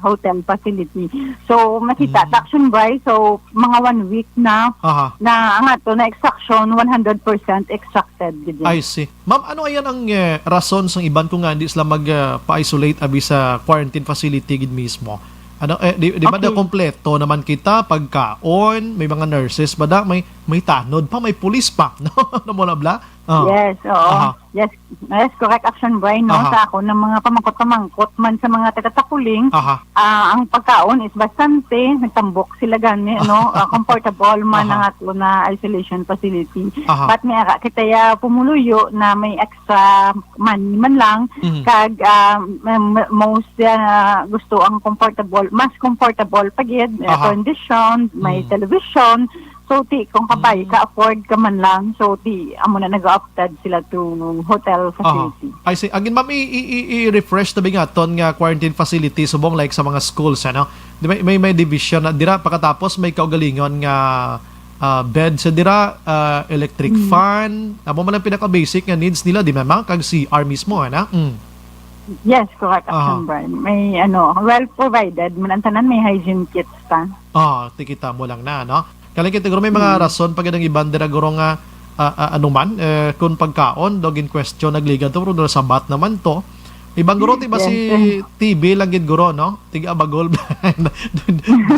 hotel facility. So, makita Mm. ta action by, so, mga one week na, Aha. na ang ato na extraction, one hundred percent extracted gid yan. I see. Ma'am, ano ayan ang, eh, rason sang iban kung nga hindi sila mag, ah, pa-isolate abi sa quarantine facility gid mismo? Ano, eh, di, di ba Okay. da kompleto naman kita, pagkaon, may mga nurses ba da, may, may tanod pa, may pulis pa, no? Ano mo na bla? Oh. Yes, oo. Aha. Yes, yes, correct action by, no? Aha. Sa ako ng mga pamangkot-pamangkot man sa mga taga-Taculing, Aha. ah, ang pagkaon is bastante, nagtambok sila gani, no? Ah, comfortable man Aha. ang ato na isolation facility. Aha. But may ara kita ya pumuluyo na may extra money man lang, Mhm. kag, ah, m-, m-, most, ah, gusto ang comfortable, mas comfortable pa gid, air Aha. conditioned, may Mm. television, So, ti, kung kabay Mm. ka, afford ka man lang, so, ti, amo na nag-opted sila to hotel Aha. facility. I see. Again, ma'am, i, i, i, i-refresh tabi nga ton nga quarantine facility subong like sa mga schools, ano? Di may, may, may division na dira, pagkatapos may kaugalingon nga, ah, bed sa dira, ah, electric Mm. fan, amo man ang pinaka-basic nga needs nila, di ba, ma'am? Kag C R mismo, ano? Mm. Yes, correct, Aha. Action Brian. May, ano, well provided man ang tanan, may hygiene kits pa. Ah, ti kita mo lang na, no? Kaya kita, guro, may mga Mm. rason pa gid ang iban dira, guro, nga, ah, ah, ano man, eh, kung pagkaon, daw gin question, nagligad to, pero sabat naman to. Iban, guro, ti ba Yes, si sir. T B lang gid, guro, no? Tiga Bagol.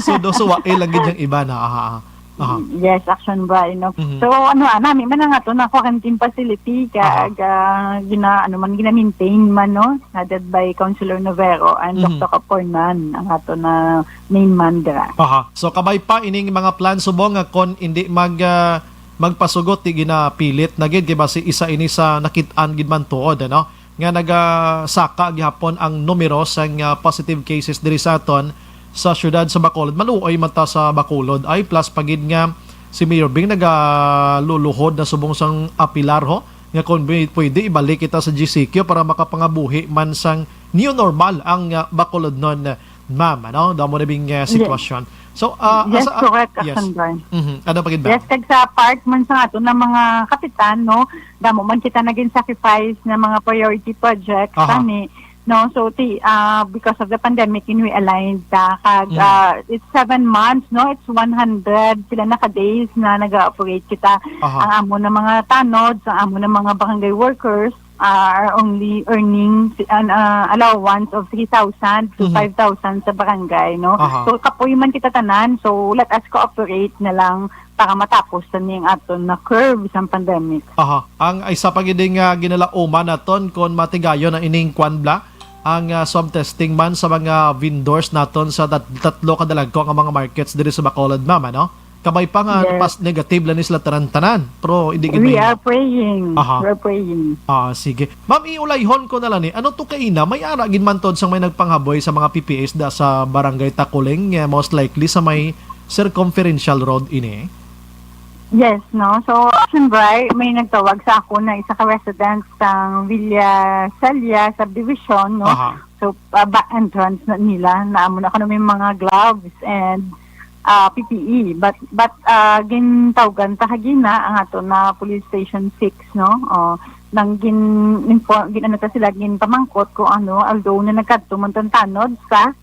Sudo, suwai lang gid yung iba na. Aha, aha. Aha. Yes, Action Brian, no? Mhm. So, ano, ah, nami man ang ato na quarantine facility, Aha. kag, ah, gina-, ano man, gina-maintain man, no? Headed by Councilor Novero and Mhm. Doctor Capornan, ang ato na main man dira. Aha. So, kabay pa ining mga plan subong nga kon hindi mag, ah, Magpasugot, di ginapilit na gid, kay basi isa ini sa nakit-an gid man tuod, ano, nga nagasaka gihapon ang numero sang, ah, positive cases diri sa aton sa siyudad sa Bacolod. Maluoy man ta sa Bacolod, ay, plus pa gid nga si Mayor Bing nagaluluhod na subong sang apilar, ho, nga kung bi-, pwede ibalik kita sa G C Q para makapangabuhi man sang new normal ang, ah, Bacolodnon, ma'am, ano? Damo na bing, ah, Yes. sitwasyon. So, ah, Yes, asa, ah, correct, yes. Action Brian. Mhm. Ano pa gid ba? Yes, kag sa part man sa ato na mga kapitan, no, damo man kita naging sacrifice na mga priority projects, Aha. Tani, no, so ti, ah, because of the pandemic, in we aligned ta, kag, Mm. ah, it's seven months, no, it's one hundred sila na ka days na nag-operate kita. Aha. Ang amo na mga tanods, ang amo na mga barangay workers, ah, are only earning si-, an, ah, allowance of three thousand to Mhm. five thousand sa barangay, no? Aha. So, kapoy man kita tanan, so let us cooperate na lang para matapos na ning aton na curve sang pandemic. Aha. Ang isa pa gid nga ginalauman naton kon matigayon na ining kwan bala, ang, ah, swab testing man sa mga vendors naton sa tat-, tatlo ka dalagko nga mga markets diri sa Bacolod, ma'am, ano? Kabay pa nga Yes. pas negative lang ni sila tanan-tanan, pero hindi gid We may are praying. Aha. We are praying. Ah, sige. Ma'am, iulayhon ko na lang ni, ano to kaina, may ara gid man tod sang may nagpanghaboy sa mga P P Es da sa Barangay Takuling, eh, most likely sa may Circumferential Road ini? Yes, no? So, Action Bright, may nagtawag sa ako na isa ka resident sa Villa Celia Subdivision, no? Aha. So, ah, back entrance na nila, na amo na kami mga gloves and, ah, P P E. But, but, ah, gintawgan ta kagina ang ato na Police Station six, no? Oh, nang gin-, info-, gin-, ano ta sila, ginpamangkot kung ano, although na nagkadto man tang tanod sa,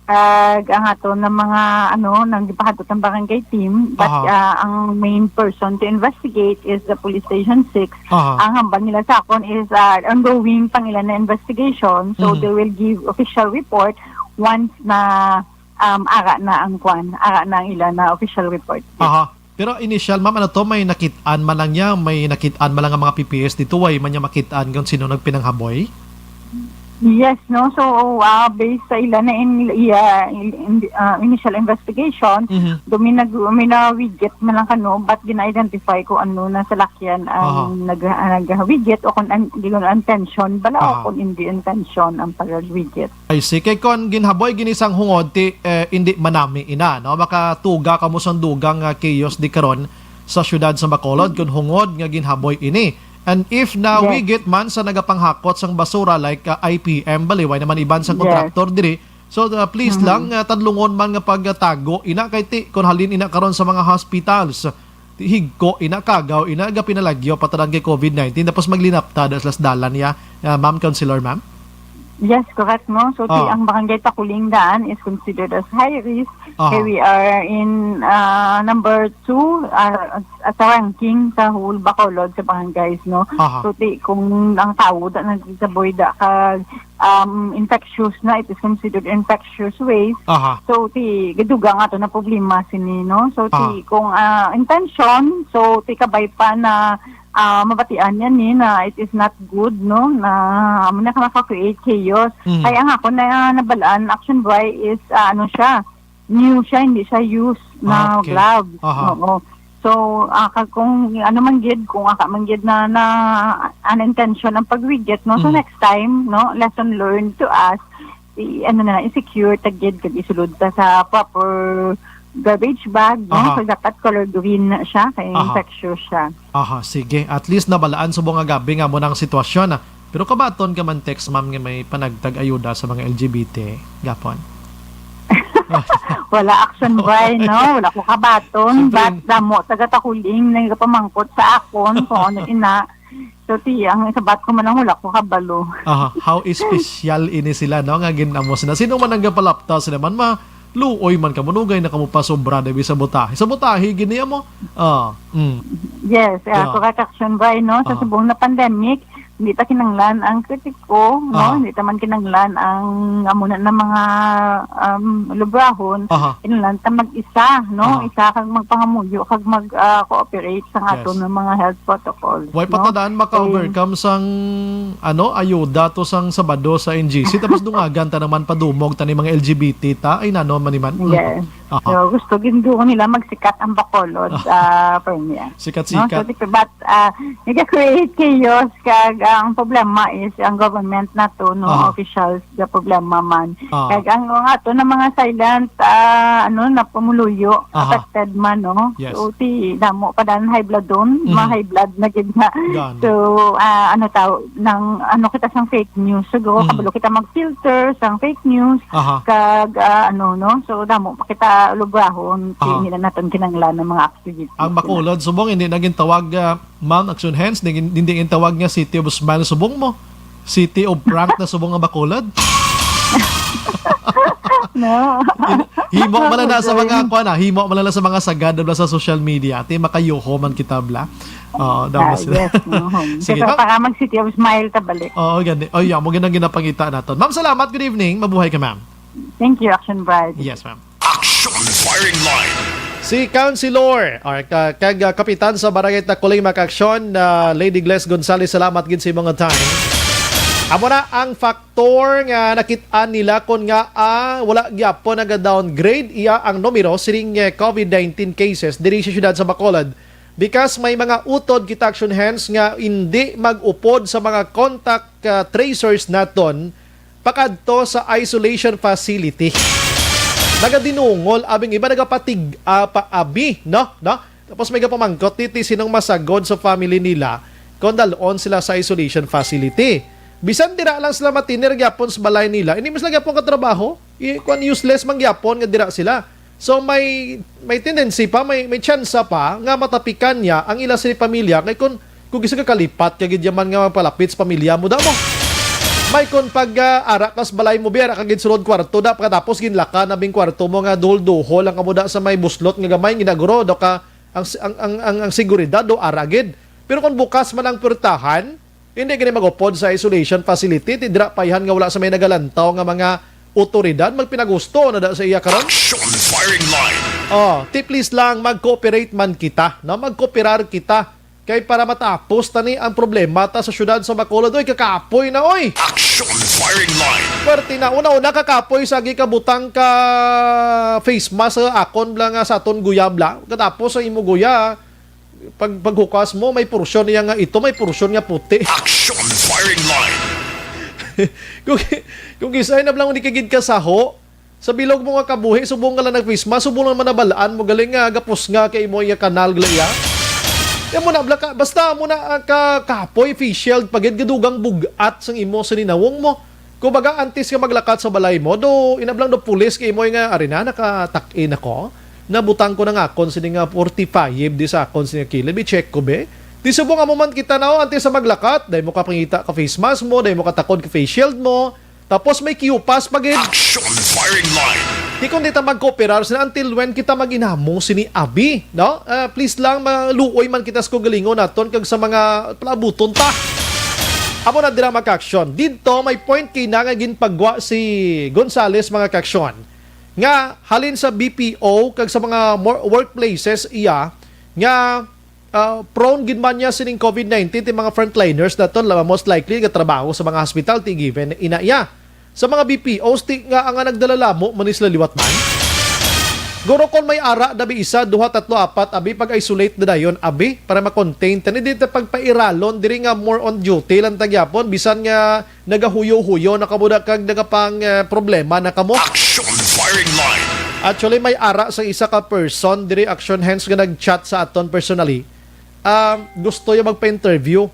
ah, ang ato na mga, ano, nang gipahadlok ang barangay team, but, Aha. ah, ang main person to investigate is the Police Station six. Aha. Ang hambal nila sa akon is, ah, ongoing pang ila na investigation. So, Mhm. they will give official report once na, um, ara na ang kwan, ara na ang ila na official report. Aha. Pero initial, ma'am, ano to, may nakit-an man lang niya, may nakit-an man lang ang mga P P Es dito, way man niya makit-an kung sino nagpinanghaboy? Yes, no? So, ah, based sa ila na in, iya, in, in, ah, initial investigation, Mhm. do may nag-, may na-widget man lang kano, but gina-identify ko ano na salakyan ang Aha. nag-, ah, nag-widget o kung an-, di ko na intention, bala o Aha. kung hindi intention ang pag-widget. I see. Kay kon ginhaboy gini sang hungod, ti, eh, hindi manami ina, no? Makatuga kamo sang dugang nga chaos di karon sa siyudad sa Bacolod kon hungod nga ginhaboy ini. And if Yes. nawigit man sa nagapanghakot sang basura like, uh, I P M, bali, way naman iban sang Yes. kontraktor diri. So, uh, please Mhm. lang, uh, tadlungon man nga pagtago ina kay ti, kon halin ina karon sa mga hospitals, ti higko ina, kagaw ina, gapinalagyo pa tanan kay covid nineteen, tapos maglinapta da sila sa dalan niya, uh, ma'am, councilor, ma'am? Yes, correct, no? So, ti, Oh. ang Barangay Takuling daan is considered as high risk. Aha. Kay we are in, uh, number two, uh, sa ranking sa whole Bacolod sa barangays, no? Aha. So, ti, kung ang tao da nagsaboy da ka, um, infectious na, it is considered infectious waste. Aha. So, ti, gadugang ato na problema sini, no? So, ti, Aha. kung, ah, intention, so, ti, kabay pa na, ah, mabatian yan, eh, na it is not good, no? Na, amo na ka maka-create chaos. Mm. Kaya ang ako na nabalaan, Action Boy is, ah, ano siya, new siya, hindi siya used na Ah, okay. gloves. Aha. Oo. So, ah, kag kung ano man gid, kung aka man gid na, na unintention ang pag-widget, no? So, Mm. next time, no, lesson learned to us, i-, ano na, i-secure ta gid kag isulod ta sa proper garbage bag, no? Aha. So, dapat color green na siya, kay Aha. infectious siya. Aha, sige. At least nabalaan subong nga gabi nga mo nang sitwasyon, ah. Pero kabaton ka man, Tex, ma'am, nga may panagtag ayuda sa mga L G B T gapon? Wala, Action Boy, no? Wala ko kabaton. Siyempre. But damo taga Takuling nagapamangkot sa akon kung ano ina. So, ti, ang isabat ko man ang wala ko kabalo. Aha, how special ini sila, no? Nga ginamos na. Sino man ang gapalapta sila man, ma-, luoy man kamo, nugay na kamo pa sobra, dabi, sa butahe. Sa butahe, gini mo? Ah, mm. Yes, ah, Yeah. correct, Action Boy, no? Sa Aha. subong na pandemic, hindi ta kinanglan ang kritiko, no? Aha. Hindi ta man kinanglan ang amo na, na mga, um, lubrahon. Aha. Kinanglan ta mag-isa, no? Aha. Isa kag magpangamuyo, kag mag, ah, cooperate sa Yes. aton nga mga health protocols, Way no? pa ta daan maka-overcome Eh, sang, ano, ayuda to sang Sabado sa N G C, tapos dungagan ta naman padumog ta ni mga L G B T ta, ay, nano man ni man. Yes. Aha. So, gusto gid nila magsikat ang Bacolod, ah, Permi. No? So, Sikat-sikat. di, but, ah, nag-create chaos kag ang problema is ang government nato, no, Aha. officials, the problema man. Ah. Kag ang mga ato na mga silent, ah, ano, na pumuluyo, Aha. affected man, no? Yes. So, ti, damo pa dan high blood doon, Mhm. ma-high blood na gid na. Gani. So, ah, ano taw, nang, ano kita sang fake news. So, go, Mhm. kabalo kita mag-filter sang fake news. Aha. Kag, ah, ano, no? So, damo pa kita lubrahon, Aha. hindi na naton kinanglan ng mga activities. Ang Bacolod, subong, hindi na gintawag, ah, Ma'am Action Hands, hindi, hindi gintawag nga City of Smile, subong mo. City of Prank na subong ang Bacolod. No? Himo man na sa mga, Join. kuwan na, himo man na sa mga sagad bla sa social media. Ati, makayuho man kita, bla. Oo, Ah, daw sila. yes, no. Sige, Pero ma'am. para mag-City of Smile ta balik. Oo, gani. Oh, yeah, mo ginang ginapangita naton. Ma'am, salamat. Good evening. Mabuhay ka, ma'am. Thank you, Action Bright. Yes, ma'am. Action Firing Line. Si Councilor, or ka-, kag, ah, kapitan sa Barangay Takuling, Ma'am Action, ah, Lady Gles Gonzalez, salamat gid sa imong time. Amo na ang faktor nga nakit-an nila kon nga, ah, wala gyapon naga-downgrade iya ang numero sining, eh, covid nineteen cases diri sa siyudad sa Bacolod. Because may mga utod kita, Action Hands, nga hindi mag-upod sa mga contact, ah, tracers naton pakadto sa isolation facility. Nagadinungol, abing iba nagapatig-a pa, abi, no? No? Tapos may gapamangkot, titi, sinong masagod sa family nila kung dalon sila sa isolation facility. Bisan dira lang sila matinir gyapon sa balay nila, hindi man sila gyapon katrabaho. I-, kwan, useless man gyapon nga dira sila. So may, may tendency pa, may, may tsansa pa nga matapikan niya ang ila sini pamilya, kay kung, kung isa ka kalipat ka gid yaman nga magpalapit sa pamilya mo, damo. May kon pag, ah, ara ka sa balay mo, bi, ara ka gid sulod kwarto, da, pagkatapos ginlaka na bing kwarto mo nga duhol-duhol lang kamo da sa may buslot nga gamay, ginaguro, do ka, ang, ang, ang, ang, ang seguridad, do, ara gid. Pero kung bukas man ang pwertahan, hindi gani mag-upod sa isolation facility, ti dira payhan nga wala sa may nagalantaw nga mga otoridad, magpinagusto na da sa iya karon. Action Firing Line. Oh, ti please lang, mag-cooperate man kita, no? Mag-cooperar kita. Kay para matapos tani ang problema ta sa siyudad sa Bacolod, oy, kakapoy na, oy. Action Firing Line. Pwerte na, una-una kakapoy sa agi kabutang ka face mask sa akon bla nga sa aton guya bla. Katapos ang imo guya, pag, paghukas mo, may porsyon niya nga ito, may porsyon nga puti. Action Firing Line. Kung, kung kisay na lang, hindi ka gid kasaho, sa bilog mo nga kabuhi, subong nga lang nag-face mask, subong lang manabalaan mo, galing nga, gapos nga kay mo iya kanal, gali, ya. Yan mo na, bla ka, basta mo na, ah, ka, kapoy, face shield, pagid, gadugang bugat sang imo, sa ninawong mo. Kumbaga, antes nga maglakat sa balay mo, do, inablang do pulis kay mo nga, ari na, nakatak-in ako. Nabutang ko na nga akon sini nga forty-five di sa akon sini nga kilid. I-check ko, be. Di subong amo man kita na, oh, antes sa maglakat, dahil mo kapangita ka face mask mo, dahil mo katakod ka face shield mo, tapos may Q-pass pa gid. Action Firing Line. Di kung di ta magkooperar sila, until when kita mag-inamo sini abi, no? Ah, please lang, maluoy man kita sa kagalingon naton kag sa mga palabuton ta. Amo na dira, mga ka-action. Didto may point kay na nga ginpagwa si Gonzales, mga ka-action, nga halin sa B P O kag sa mga mor-, workplaces iya nga, ah, prone gid man niya sining covid nineteen, ti mga frontliners naton, la-, most likely gatrabaho sa mga hospital, ti given ina iya. Sa mga B P Os, ti nga ang nagdala lamo man ni sila liwat man. Guro, kon may ara, dabi isa, duha, tatlo, apat, abi, pag-isolate na dayon, abi, para ma-contain. Tani, di ta pagpairalon, diri nga more on duty lang ta gyapon, bisan nga nagahuyo-huyo na kamo da kag nagapang, eh, problema na kamo. Action Firing Line. Actually, may ara sa isa ka person diri, Action Hands, nga nag-chat sa aton personally. Ah, gusto niya magpa-interview.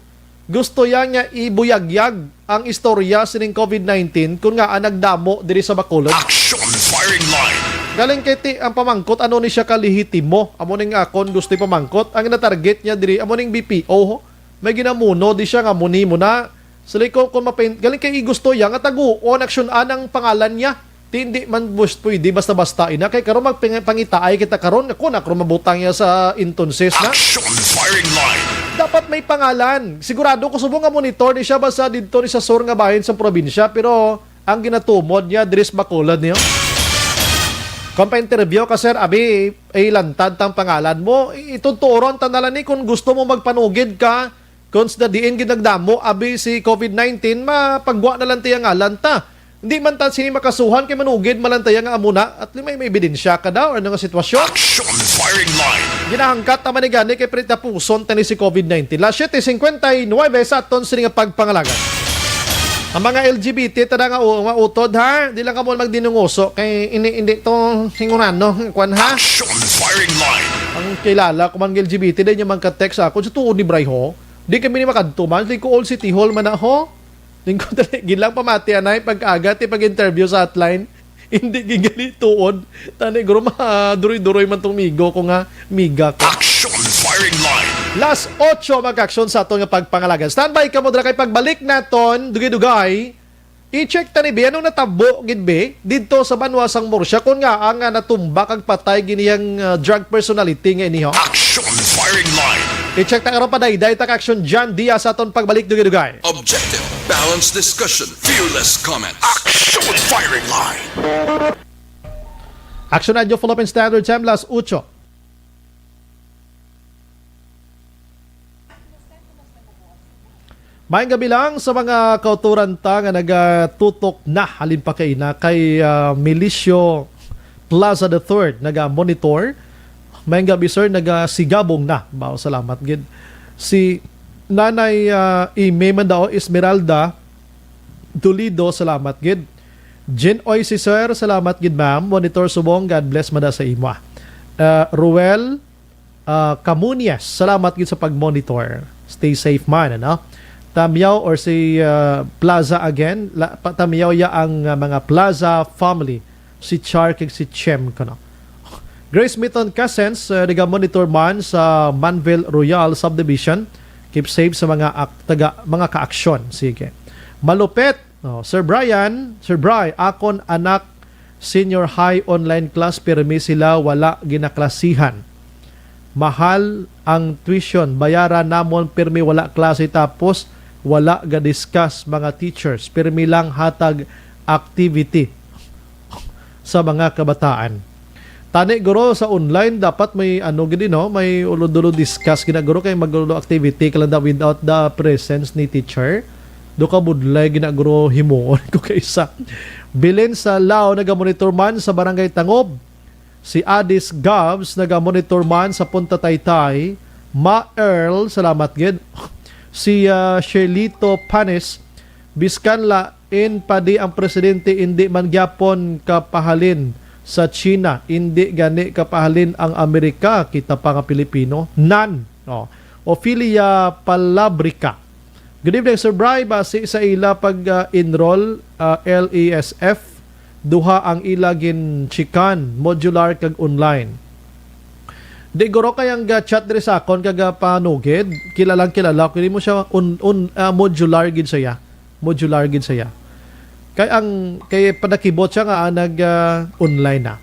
Gusto niya nga ibuyagyag ang istorya sining covid nineteen kung nga, ah, nagdamo diri sa Bacolod. Action Firing Line. Galing kay ti, ang pamangkot, ano ni siya kalihitimo? Amo ning akon gusto ipamangkot. Ang na-target niya diri, amo ning B P O, ho. May ginamuno di siya nga muni mo na. Sa liko, kung mapain-, galing kay gusto iya nga taguon, aksyon-an ang pangalan niya. Ti, hindi man bus-, pwede basta-basta ina. Kay karon magpang-, pangitaay kita karon, ako na, karon mabutang niya sa entonces na. Action Firing Line. Dapat may pangalan. Sigurado ko subong nga monitor ni siya basta didto ni sa sur nga bahin sa probinsya, pero ang ginatumod niya, diri sa Bacolod niyo. Kung pa-interview ka, sir, abi, ilantad tang pangalan mo, i-, ituturon ta na lang ni kung gusto mo magpanugid ka, kung sa diin gid nagdamo, abi, si covid nineteen, mapagwa na lang tiya ngalan ta. Hindi man ta sini makasuhan kay manugid malantaya nga amo na at may, may ebidensya ka daw ano nga sitwasyon. Action firing line. Ginahangkat naman ni gani kay pritapuson tani si covid nineteen. Las siete cincuenta y nueve sa aton sini nga pagpangalaga. Ang mga L G B T tada nga u- nga utod ha, di lang kamo magdinunguso kay hindi hindi to hingunan no, kwan ha. Action firing line. Ang kilala ko man nga L G B T dahil niya man ka-text ako sa tuod ni Bray ho. Di kami ni makadto man, di ko all city hall man na ho. Lingkod dali, gilang pamati anay pag-aga ti pag-interview sa hotline. Hindi gigali tuod. Tani guro maduroy-duroy man tong migo ko nga miga ko. Action firing line. Last ocho mag-action sa aton nga pagpangalagan. Standby kamo dira kay pagbalik naton, dugay-dugay. I-check tani bi anong natabo gid bi didto sa banwa sang Murcia kun nga ang nga natumba kag patay giniyang uh, drug personality nga iniho. Action firing line. I-check ta karon pa dayday ta ka action John Diaz sa aton pagbalik dugay-dugay. Objective, balanced discussion, fearless comments. Action firing line. Action Radio Philippine Standard Time, las ocho. Maayong gabi lang sa mga kauturan ta nga nagatutok na halin pa kay na kay ah, Milicio Plaza the third naga-monitor. Maayong gabi, sir, nagasigabong na. Bao, salamat gid. Si Nanay ah, Ime man daw, Esmeralda Dolido, salamat gid. Jean Oy, si sir, salamat gid, ma'am. Monitor subong, God bless man da sa imo. Ah, Ruel ah, Camuñas, salamat gid sa pag-monitor. Stay safe man, ano? Tamyaw or si ah, Plaza again, la, pa, tamyaw ya ang ah, mga Plaza family, si Char kag si Chem, kuno. Grace Miton Cousins, uh, naga-monitor man sa Manville Royal Subdivision. Keep safe sa mga ak- taga mga kaaksyon. Sige. Malupet, oh, Sir Brian, Sir Bry, akon anak senior high online class, pirmi sila wala ginaklasihan. Mahal ang tuition, bayaran namon pirmi wala klase tapos wala ga-discuss mga teachers, pirmi lang hatag activity sa mga kabataan. Tani guro sa online dapat may ano gid no, may ulo-dulo discuss gina guro kay magulo activity ka lang daw without the presence ni teacher. Do ka budlay gina guro himuon ko kaysa bilin sa Lao nagamonitor man sa Barangay Tangob. Si Adis Gabs nagamonitor man sa Punta Taytay. Ma Earl, salamat gid. Si ah, Sherlito Panes, biskan la in pa di ang presidente indi man gyapon kapahalin sa China, indi gani kapahalin ang Amerika, kita pa nga Pilipino. Nan, oh. Ophelia Palabrica. Good evening, Sir Bry. Basi sa ila pag-enroll ah, L E S F, duha ang ila ginchikan, modular kag online. Di guro kay ang ga-chat diri sa akon kag ah, panugid, kilalang kilala ko, di mo siya un, un, ah, modular gid siya. Modular gid siya. Kay ang kay panakibot siya nga ah, nag ah, online na.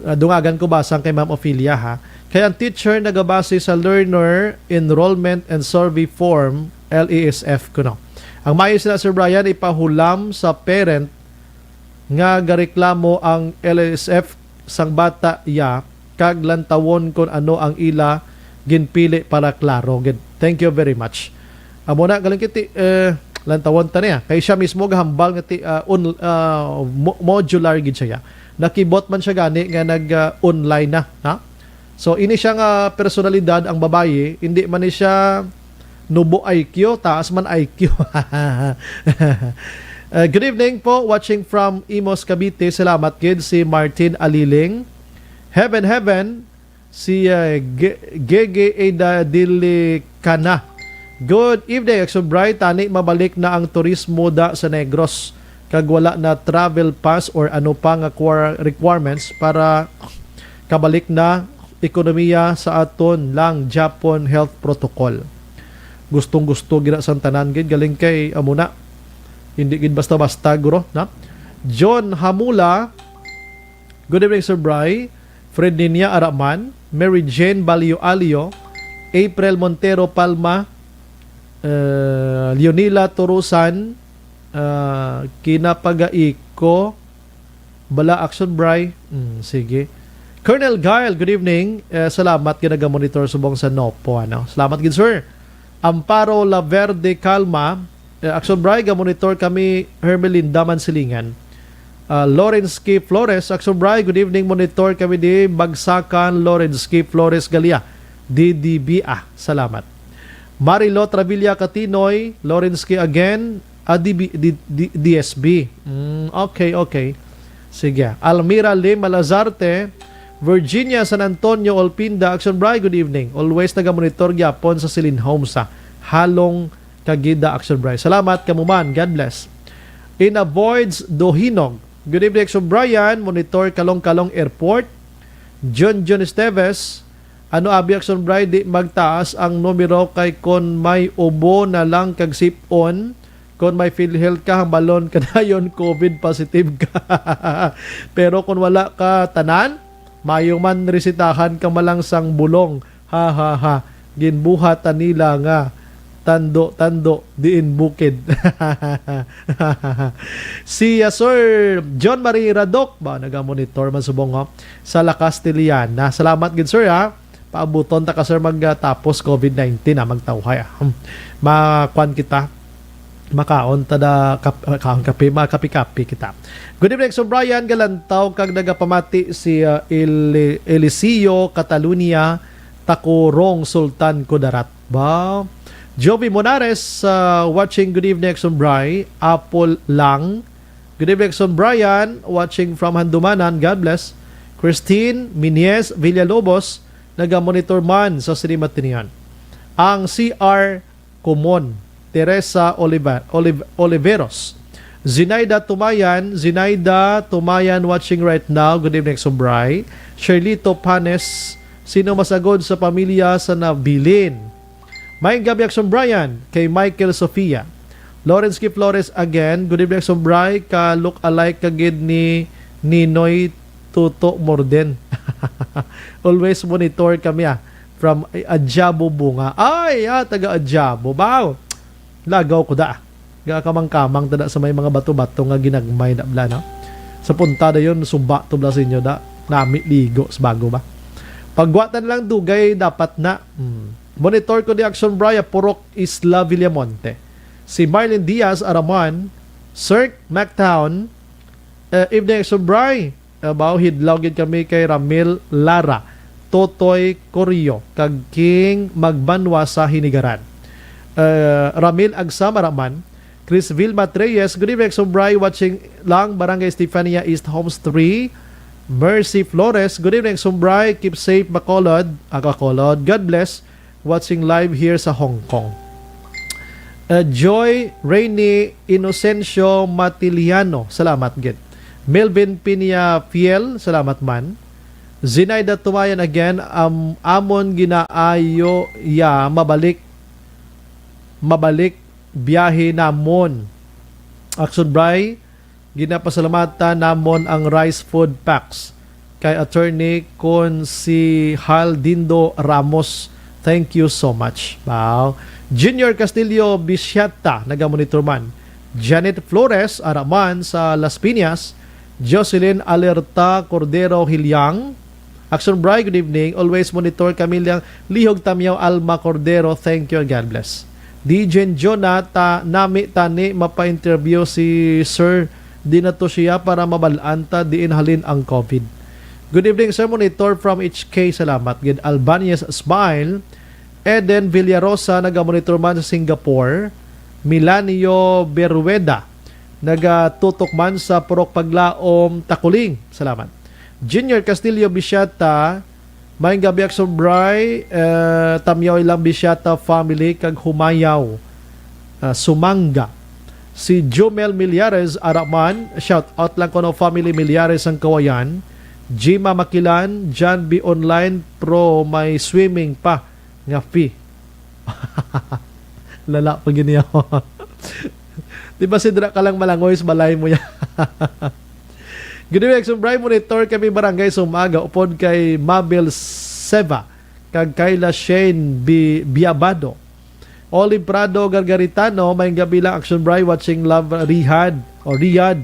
Ah, dungagan ko basang kay Ma'am Ophelia ha. Kay ang teacher nagabase sa learner enrollment and survey form, L E S F kuno. Ang maayo sila, Sir Brian, ipahulam sa parent nga gareklamo ang L E S F sang bata iya kag lantawon kon ano ang ila ginpili para klaro gid. Thank you very much. Amo na galing kiti eh, lantawon ta niya. Kay siya mismo gahambal nga ti, ah, un, ah, mo- modular gid siya. Nakibot man siya gani nga nag ah, online na, ha? So ini siya nga personalidad ang babayi, hindi man ni siya nubo I Q, taas man I Q. Uh, good evening po, watching from Imus, Cavite. Salamat gid si Martin Aliling. Heaven, heaven, si uh, Ge- Gege Eda Dilicana. Good evening, Exo Bright. Tani mabalik na ang turismo da sa Negros kag wala na travel pass or ano pa nga quar- requirements para kabalik na ekonomiya sa aton lang Japon health protocol. Gustong-gusto gina sang tanan gid galing kay amo na. Hindi gid basta-basta guro na. John Hamula, good evening, Sir Bry. Fred Ninia Araman, Mary Jane Balio Alio, April Montero Palma, uh, Leonila Turusan, uh, Kinapagaiko, Bala Action Bry. Mm, sige. Colonel Guile, good evening. Eh, salamat gid naga-monitor subong sa Nopo, ano. Salamat gid, sir. Amparo Laverde Calma, Eh, Action Bri, ga-monitor kami, Hermelinda Mansilingan. Ah, Lawrence K. Flores, Action Bri, good evening, monitor kami di Bagsakan, Lawrence K. Flores Galia, D D B A. Salamat. Marilo Travilla Katinoy, Lawrence K. again, ah, D B, D, D, D S B. Mm, okay, okay. Sige. Almira Lim Malazarte, Virginia San Antonio Olpinda, Action Bri, good evening. Always naga-monitor gyapon sa Silin Homes, ah. Halong Kagida, Action Bri. Salamat kamo man. God bless. In Avoids Dohinog. Good evening, Action Brian. Monitor Kalong-Kalong Airport. John John Esteves. Ano abi, Action Bri, di magtaas ang numero kay kon may ubo na lang kag sip-on, kon may PhilHealth ka, hambalon ka dayon COVID positive ka. Pero kung wala ka tanan, mayo man resitahan ka malangsang bulong. Ha, ha, ha. Ginbuhat ta nila nga tando-tando diin bukid. Si, ah, Sir John Marie Radok ba, naga-monitor man subong, oh, sa La Castellana. Salamat gid, sir, ha. Paabuton ta ka, sir, magtapos COVID nineteen, ha, magtawhay, ha. Hmm. Makuan kita. Makaon ta da kap-, kaon kape, makape-kape kita. Good evening, Sir Brian. Galantaw kag nagapamati si, ah, Eli-, Eliseo Catalunya Takurong Sultan Kudarat ba? Jovi Monares, uh, watching. Good evening, Exxon Bri. Apple lang. Good evening, Exxon Brian. Watching from Handumanan. God bless. Christine Miniez Villalobos, nagamonitor man sa Sinimatinian. Ang C R Kumon, Teresa Oliva-, Oliv-, Oliveros. Zinaida Tumayan, Zinaida Tumayan watching right now. Good evening, Exxon Bri. Sherlito Panes, sino masagod sa pamilya sa nabilin? May gabi, Action Brian, kay Michael Sofia. Lawrence K. Flores again. Good evening, Action Bri. Ka look alike ka gid ni Ninoy Tuto Morden. Always monitor kami, ah. From, ay, Adjabo Bunga. Ay, ah, taga Adjabo. Baw! Lagaw ko da. Gakamang-kamang tada sa may mga bato-bato nga ginagmay na bla, no? Sa punta dayon, sumba to bla sa inyo da. Nami ligo sa bago ba? Pagwatan lang dugay dapat na. Hmm. Monitor ko di Action Bri, Purok Isla Villamonte. Si Marlene Diaz Araman, Sir Mactown, eh, evening Action Bri. Abaw, hidlaw gid kami kay Ramil Lara, Totoy Corio, kag King Magbanwa sa Hinigaran. Eh, Ramil Agsam Araman, Chris Vilma Treyes, good evening, Exxon Bri, watching lang, Barangay Estefania East, Homes three. Mercy Flores, good evening, Exxon Bri, keep safe, Bacolod, ah, Bacolod, God bless, watching live here sa Hong Kong. Uh, Joy Rainy Inocencio Matiliano, salamat gid. Melvin Piña Fiel, salamat man. Zinaida Tumayan again, am-, amon ginaayo ya mabalik, mabalik biyahe namon. Action Bri, ginapasalamatan namon ang rice food packs kay Attorney Consihaldindo Ramos. Thank you so much. Wow. Junior Castillo Bisiata, nagamonitor man. Janet Flores Araman sa Las Piñas. Jocelyn Alerta Cordero Hilyang. Action Bri, good evening. Always monitor kami lang. Lihog Tamyaw Alma Cordero. Thank you and God bless. D J Jonah, ta, nami tani mapa-interview si Sir. Di na to siya para mabal-an ta diin halin ang COVID. Good evening, Sir Monitor from H K. Salamat gid. Albanese Smile. Eden Villarosa, nagamonitor man sa Singapore. Milanio Berueda, nagatutok man sa Purok Paglaom, Takuling. Salamat. Junior Castillo Bisiata, maayong gabi, Action Bri, eh, Tamyaw ilang Bisiata family kag Humayaw, ah, Sumanga. Si Jomel Millares Araman, shout out lang kuno family Millares ang Kawayan. Jima Makilan, John B Online, Pro, may swimming pa nga fee. Lala pa gid niya. Di ba si dira ka lang malangoy sa balay mo ya? Good evening, Exxon Bri, monitor kami barangay sa umaga, upod kay Mabel Seva, kag Kayla Shane Bi-, Biabado. Olive Prado Gargaritano, may gabi lang, Action Bri, watching love, Rihad, o Riyadh,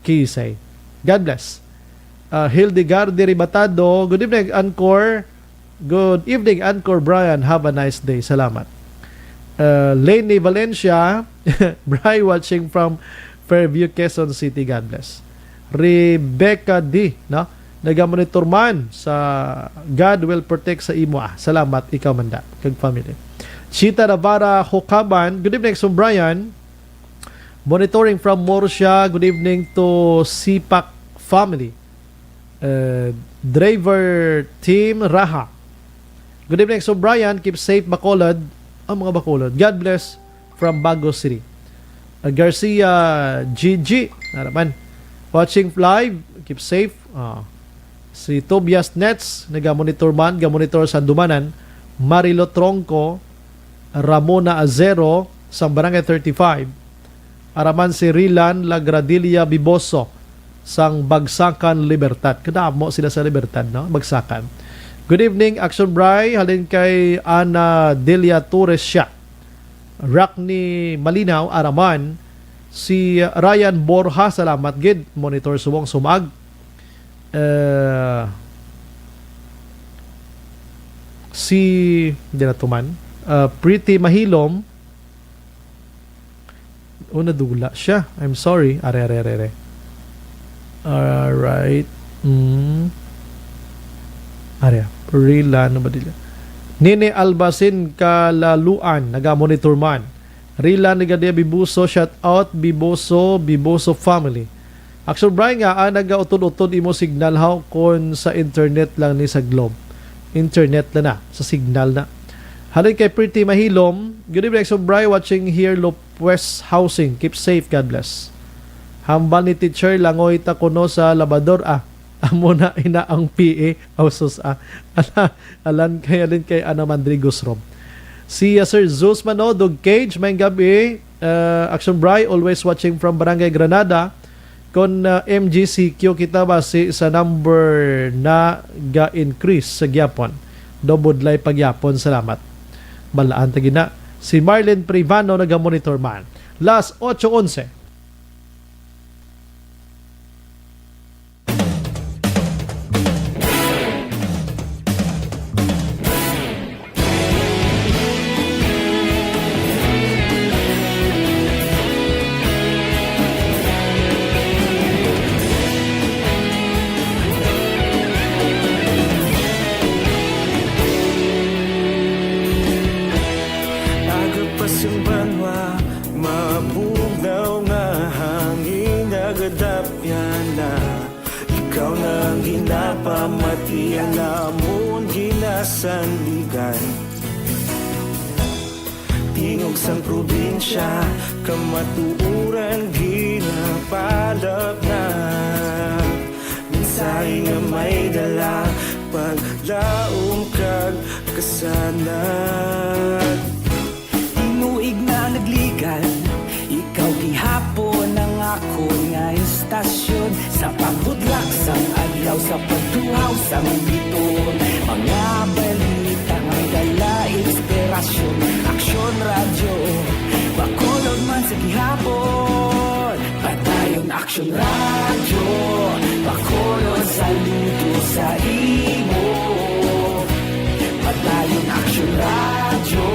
Kisay. God bless. Ah, Hildegard Deribatado, good evening, Anchor. Good evening, Anchor Brian. Have a nice day. Salamat. Uh, Lenny Valencia, Bri watching from Fairview, Quezon City. God bless. Rebecca D, no? Nagamonitor man sa God will protect sa imo. Ah, salamat, ikaw man da, kag family. Chita Navarra Hokaban, good evening, Sir Brian. Monitoring from Murcia, good evening to Sipak family. Uh, driver Team Raha. Good evening, Sir Brian. Keep safe, Bacolod. Ang mga Bacolod. God bless from Bago City. Uh, Garcia G G. Naraman. Watching live. Keep safe. Ah. Si Tobias Nets, naga-monitor man, ga-monitor sa Dumanan. Marilo Tronco, Ramona Azero, sang Barangay thirty-five. Araman si Rilan Lagradilla Biboso, sang Bagsakan, Libertad. Kadamo sila sa Libertad, no? Bagsakan. Good evening, Action Bri. Halin kay Ana Delia Torres siya. Rockney Malinaw, Araman. Si Ryan Borja, salamat gid. Monitor subong sumag. Eh, si, di na tuman. Ah, Pretty Mahilom. O, nadula siya. I'm sorry. Are, are, are, are. Alright. Mm. Are, Rila, ano ba dila? Nene Albasin Kalaluan, naga-monitor man. Rila Nigadia Bibuso, shout out, Biboso, Biboso family. Actually, Brian, nga, ah, nagautod-utod imo signal, how, kon sa internet lang ni sa Globe? Internet na na, sa signal na. Halin kay Pretty Mahilom, good evening, Actually, Brian, watching here, Lopez Housing. Keep safe, God bless. Hambal ni Teacher, langoy ta kuno sa labador, ah. Amo na ina ang P A, ausos, ah. Ala, alan kay, alin kay Ana Mandrigos Rob. Si, ah, Sir Zeus Manodog Cage, may gabi. Uh, Action Bri, always watching from Barangay Granada. Kon, uh, M G C Q kita basi sa number na ga-increase sa gyapon. Dobodlay pagyapon, salamat. Balaan ta gina. Si Marlene Privano naga-monitor man. Last ocho onse. Aga pa sing banwa, mabugnaw nga hangin nagadapyan na. Ikaw na ang ginapamati, alamon ginasandigan. Tingog sang probinsya, kamatuoran ginapalapnag. Mensahe nga may dala, paglaom kag kasanag. Tinuig na nagligan, ikaw gihapon ang akon nga istasyon. Sa pagbudlak sang adlaw, sa pagtuhaw sang biton, mga balita nga dala inspirasyon. Aksyon Radyo, Bacolod man sa gihapon. Padayon Aksyon Radyo, Bacolod, saludo sa imo. Padayon Aksyon Radyo,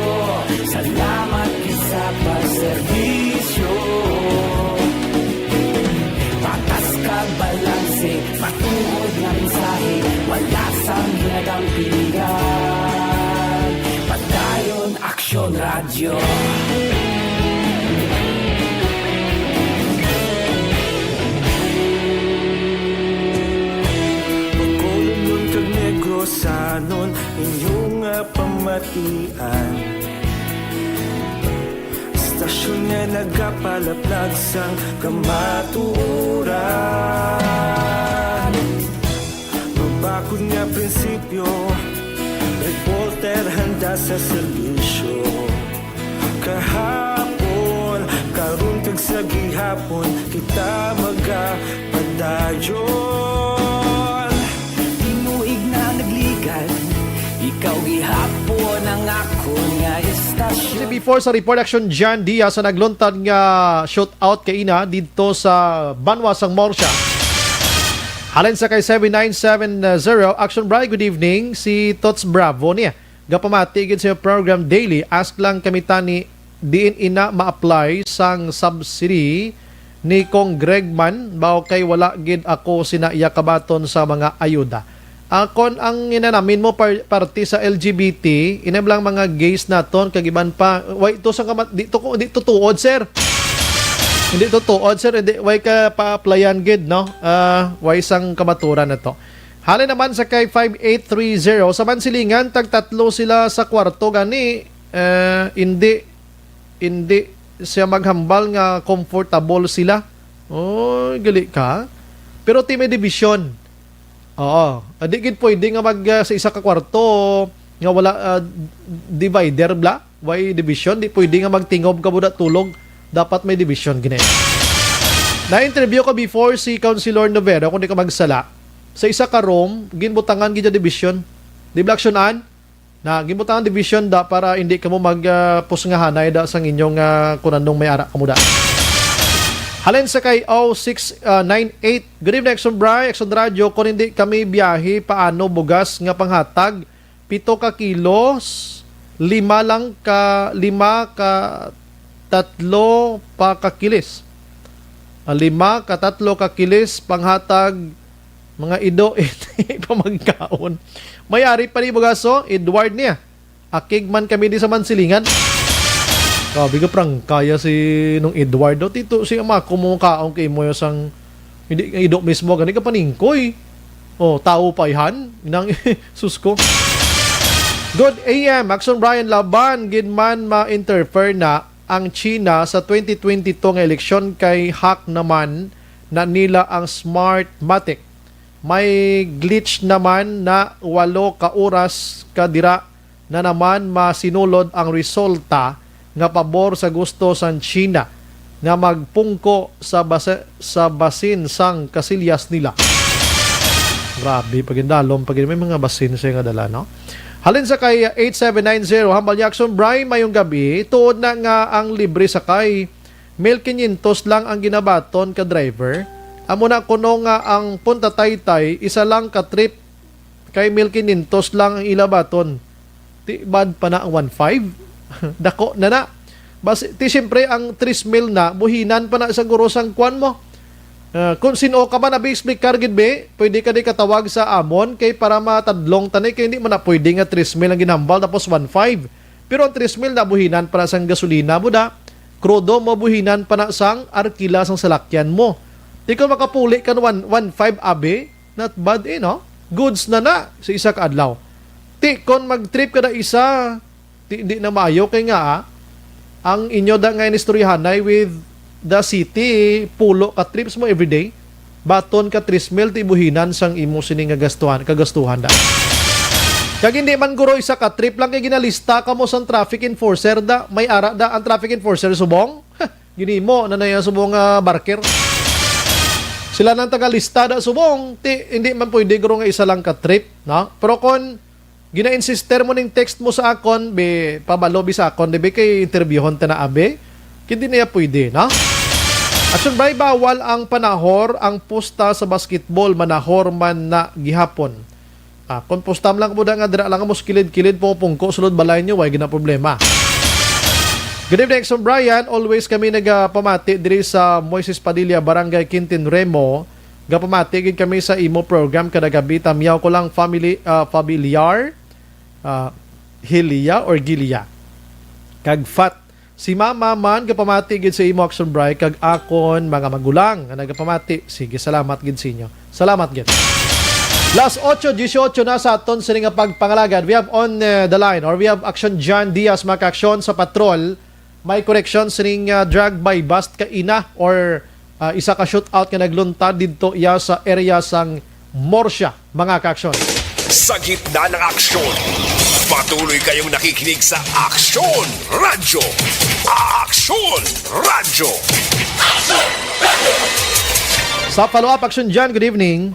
salamat gid sa pagserbisyo. Patas kag balanse, matuod nga mensahe, wala sang ginadampingan. Padayon Aksyon Radyo. Bacolodnon kag Negrosanon, inyo nga pamatian. Istasyon nga nagapalaplag sang kamatuoran. Mabakod nga prinsipyo, reporter handa sa serbisyo. Kahapon, karon kag sa gihapon, kita magapadayon. Tinuig na nagligan, ikaw gihapon ang akon nga istasyon. Before sa report, Action John Diaz sa nagluntad nga shootout kaina didto sa banwa sang Murcia. Halin sa kay seven nine seven zero, Action Bri, good evening. Si Tots Bravo niya. gapamati gid sa program daily. Ask lang kami tani, diin ina ma-apply sang subsidy ni Kong Greg man, baw kay wala gid ako sina iya kabaton sa mga ayuda. Akon ang inanamin mo par-, parte sa L G B T, inam lang mga gays naton, kag iban pa. Way to sa kamat-, di to ko, di to tuod, sir. Hindi to tuod, sir. Hindi, way ka pa-applyan gid, no? Ah, way sang kamaturan na to. Halin naman sa kay five eight three zero, sa Mansilingan, tagtatlo sila sa kwarto, gani, eh, hindi, hindi siya maghambal nga comfortable sila. Oh, gali ka. Pero ti may division. Oo. Ah, di gid pwede nga mag, ah, sa isa ka kwarto nga wala, ah, divider, bla? Way division? Di pwede nga magtingob ka buda tulog. Dapat may division gini. Na-interview ko before si Councilor Novero, kung di ka magsala. Sa isa ka room, ginbutangan gid ang division. Di ba, Action An? Na, ginbutangan division da para hindi kamo mag, ah, pusngahanay da sang inyong, ah, kung anong may ara kamo da. Halin sa kay oh six nine eight. Good evening, Action Bry, Action Radio. Kung hindi kami biyahe, paano bugas nga panghatag? Pito ka kilos, lima lang ka, lima ka tatlo pa ka kilis. Ah, lima ka tatlo ka kilis, panghatag, mga ido, pamagkaon. May ari pa ni bugaso, Edward niya. Akig man kami di sa Mansilingan. Grabe ka, prangkaya si Nung Edward, no? Tito, si ama ko mo kaon kay mo sang, hindi, ido mismo, gani ka paningkoy. Oh, tao pa ihan, nang sus ko. Good A M, Action Brian, laban gid man ma-interfere na ang China sa twenty twenty-two nga eleksyon kay hack naman na nila ang Smartmatic. May glitch naman na walo ka oras ka dira na naman masinulod ang resulta nga pabor sa gusto sang China nga magpungko sa base-, sa basin sang kasilyas nila. Grabe, pagindalom, pag may mga basin siya nga dala, no? Halin sa kay eight seven nine zero, Hambal Jackson, Bry, mayong gabi. Tuod na nga ang libre sakay, mil quinientos lang ang ginabaton ka driver. Amo na kuno nga ang Punta Taytay, isa lang ka trip kay mil quinientos lang ang ila baton. Ti bad pa na ang one five. Dako na na. Bas, ti siyempre ang tres mil na, buhinan pa na sa guro sang kwan mo. Ah, kung sin-o ka man, abi, explicar gid, be, pwede ka di katawag sa amon kay para matadlong tani kay hindi man na pwede nga tres mil ang ginhambal tapos one five. Pero ang tres mil na buhinan pa na sang gasolina mo da, krudo mo buhinan pa na sang arkila sang salakyan mo. Ti kung makapuli ka one, one five, abi, not bad, eh, no? Goods na na sa isa ka adlaw. Ti kon mag-trip ka na isa, ti, hindi na maayo kay nga, ah, ang inyo da nga inistoryahanay with the city, pulo ka trips mo everyday, baton ka tres mil, ti buhinan sang imo sini nga gastuhan, kagastuhan da. Kag hindi man guro isa ka trip lang kay ginalista ka mo sang traffic enforcer da, may ara da ang traffic enforcer subong. Ginimo na na iya subong nga barker. Sila nang tagalista da subong, ti, hindi man pwede guro nga isa lang ka trip, no? Pero kon gina-insister mo ning text mo sa akon, be, pabalo bi sa akon, di be, kay interbyuhon ta na, abi. Hindi na iya pwede, no? Action Bry, bawal ang panahor, ang pusta sa basketball, manahor man na gihapon. Ah, kung pustam lang mo da nga dira lang mo sa kilid-kilid, pungko sulod balay niyo, way gina problema. Good evening, Exxon Brian. Always kami nagapamati diri sa Moises Padilla, Barangay Quintin Remo. Gapamati gid kami sa imo program kada gabi. Tamyaw ko lang family, ah, familiar, ah, Hilia or Gilia. Kag fat. Si Mama man gapamati gid sa imo, Action Bry, kag akon mga magulang nga nagapamati. Sige, salamat gid sa inyo. Salamat gid. Las ocho dieciocho na sa aton sini nga pagpangalagad. We have on, uh, the line, or we have Action John Diaz, mga ka-aksyon, sa patrol. May koreksyon sining, uh, drag by bust ka ina or, uh, isa ka shootout nga nagluntad didto iya sa area sang Morsia, mga ka-aksyon. Sa gitna ng aksyon, patuloy kayong nakikinig sa Aksyon Radyo. Aksyon Radyo. Sa follow-up, Action John, good evening.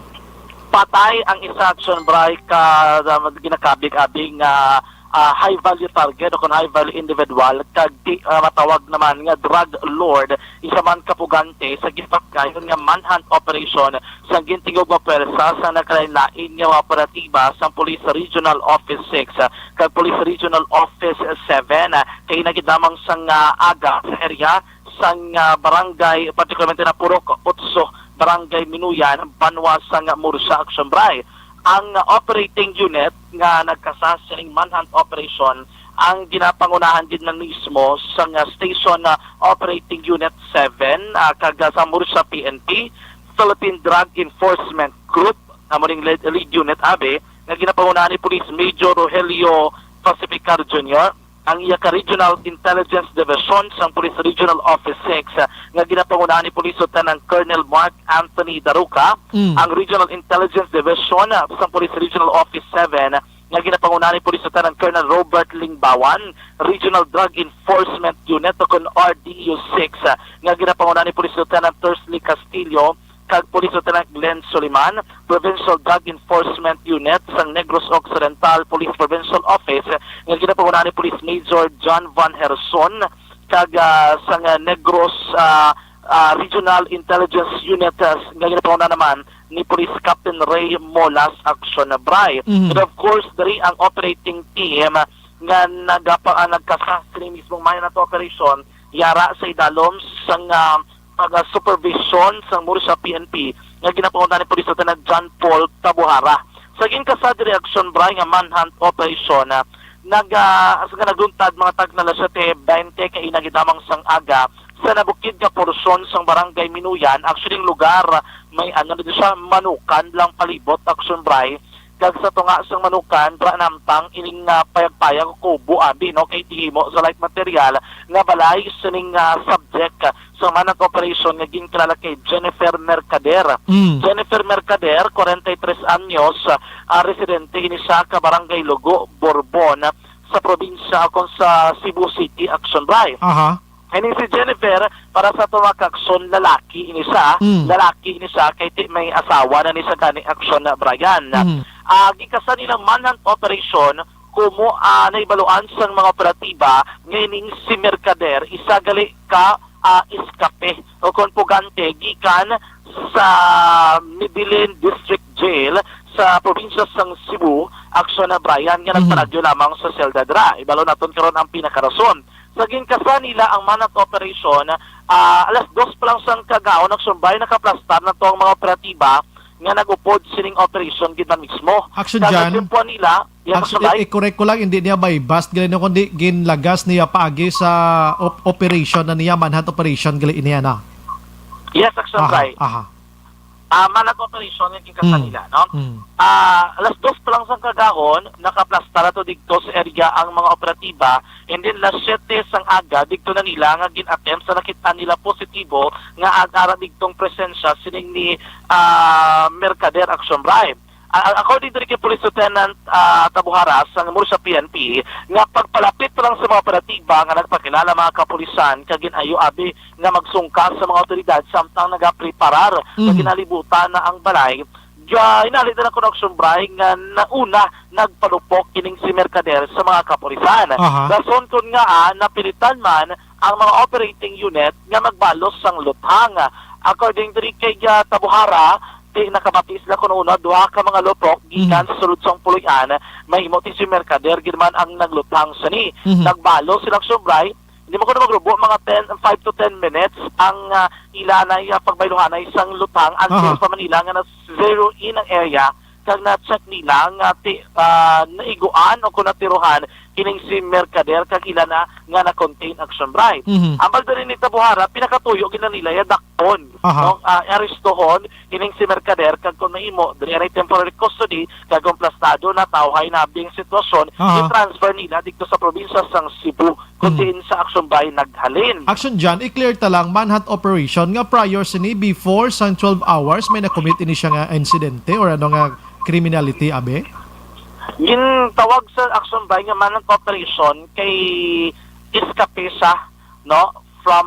Patay ang isa, Action Bry, ka, uh, ginakabig-abig nga ah, high value target o kon high value individual, kag di, ah, matawag naman nga drug lord, isa man ka pugante sa gipatkayon nga manhunt operation sa gintingog nga pwersa sa nagkalain-lain nga mga operatiba sang Police Regional Office six, ah, kag Police Regional Office seven, ah, kay nagidamang sang, ah, aga sa area sang, ah, barangay, particularmente na Purok Otso, Barangay Minuyan, banwa sang Murcia, Action Bray. Ang operating unit nga nagkasa sining manhunt operation ang ginapangunahan gid na mismo sang, ah, Station, ah, Operating Unit seven, ah, kag, ah, sa Murcia P N P, Philippine Drug Enforcement Group, amo ning lead, lead unit abi, nga ginapangunahan ni Police Major Rogelio Pacificar Junior, ang iya ka Regional Intelligence Division sang Police Regional Office six, ah, nga ginapangunahan ni Police Lieutenant Colonel Mark Anthony Daruca, Mm. ang Regional Intelligence Division, ah, sang Police Regional Office seven, nga ginapangunahan ni Police Lieutenant Colonel Robert Lingbawan, Regional Drug Enforcement Unit o kon R D U six, ah, nga ginapangunahan ni Police Lieutenant Tersley Castillo, kag Police Lieutenant Glenn Soliman, Provincial Drug Enforcement Unit sang Negros Occidental Police Provincial Office, nga ginapangunahan ni Police Major John Van Herson, kag, ah, sang, ah, Negros, ah, ah, Regional Intelligence Unit, ah, nga ginapangunahan naman ni Police Captain Ray Molas Action Bray. Mhm. And of course, diri ang operating team nga nagapa-, ah, nagkasa sini mismong manhunt operation, yara sa idalom sang, ah, pag-supervision sang Murcia P N P nga ginapangunahan ni Police Lieutenant John Paul Tabuhara. Sa ginkasa diri, Action Bray, nga manhunt operation, ah, nag-, ah, sa nagluntad mga tagna alas siyete bente kaina gidamang sang aga sa nabukid nga porsyon sang Barangay Minuyan. Actually, ang lugar may, ano na siya, manukan lang palibot, Action Bray. Kag sa tunga sang manukan, dira namtang ining, ah, payag-payag o kubo, abi, no, kay gihimo sa light material nga balay sining, ah, subject sa manhunt operation nga ginkilala kay Jennifer Mercader. Mm. Jennifer Mercader, kwarenta y tres anyos, ah, residente ini sa ka Barangay Lugo, Borbon, sa probinsya o kon sa Cebu City, Action Bray. Aha. Ini si Jennifer, para sa tunga ka aksyon, lalaki ini siya. Mm. Lalaki ini siya, kay ti may asawa na ni sa gani aksyon na Brian. Mm. Ah, gikasa nilang manhunt operation, kumo, ah, naibaluan sang mga operatiba nga ining si Mercader, isa gali ka, ah, iskape o kon pugante gikan sa Medellin District Jail sa probinsya sang Cebu, Action na Brian, nga Mhm. nagpalagyo lamang sa selda dira. Ibalo naton karon ang pinakarason. Sa ginkasa nila ang manhunt operation, ah, alas dos pa lang sang kagahon, Action Bray, nakaplastar na to ang mga operatiba nga nag-upod sining operation gid man mismo. Action Kag Jan. Ang tempo nila, yes, Action, Action Bray. I-, i-correct ko lang, hindi niya buy-bust gali, no, kundi ginlagas niya paagi sa op-, operation na niya, manhunt operation gali niya na. Yes, Action Aha, Bray. aha. Ah, manhunt operation nga ginkasa Mm. nila, no? Mm. Ah, alas dos pa lang sang kagahon, nakaplastar na to didto sa area ang mga operatiba, and then alas siyete sang aga, didto na nila nga gin-attempt sa nakit-an nila positibo nga ag-ara didtong presensya sining ni, ah, Mercader, Action Bray. Ah, according diri kay Police Lieutenant, ah, Tabuhara sang Murcia P N P, nga pagpalapit pa lang sa mga operatiba nga nagpakilala mga kapulisan kag gin-ayo abi nga magsungka sa mga awtoridad samtang nagapreparar sa Mhm. ginalibutan na ang balay. Ga-, hinali na lang kuno, Action Bray, nga nauna nagpalupok kining si Mercader sa mga kapulisan. Aha. Rason kon ngaa napilitan man ang mga operating unit nga magbalos sang luthang. According diri kay, ah, Tabuhara, ti nakabati sila kuno una duha ka mga lupok gikan Mhm. sa sulod sang puloy-an, mahimo ti si Mercader gid man ang nagluthang sini. Mhm. Nagbalos sila, Action Bray, hindi man kuno magrubo, mga ten, five to ten minutes ang, ah, ila na, ah, pagbayluhanay sang luthang until Aha. pa man nila nga na-zero in ang area kag na-check nila nga ti-, ah, naiguan o kung natiruhan kining si Mercader kag ila na nga na-contain, Action Bray. Mhm. Ambal diri ni Tabuhara, pinakatuyo gid na nila ya dakpon, Aha. no? Ah, arestohon kining si Mercader kag kung mahimo, diri anay temporary custody kag kung plastado na, tawhay na abi ang sitwasyon, Aha. i-transfer nila didto sa probinsya sang Cebu kung Mm. diin sa Action Bray naghalin. Action Jan, i-clear ta lang, manhunt operation nga prior sini, before sang twelve hours, may na-commit ini siya nga insidente or ano nga criminality, abi? Gintawag sa Action Bray nga manhunt operation kay iskape siya, no, from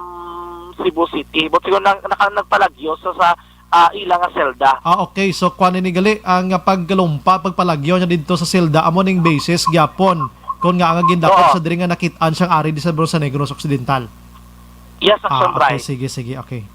Cebu City. But siguro nang, naka-, nagpalagyo sa, sa ah, ila nga selda. Ah, okay. So, kuwan ini gali, ang, ah, paggalumpa, pagpalagyo niya didto sa selda, amo ning basis gyapon Kon nga ang gindakop Oo. sa diri nga nakit-an siyang ari di sa Bro sa Negros Occidental. Yes, Action Ah, okay, Bright. sige, sige, okay.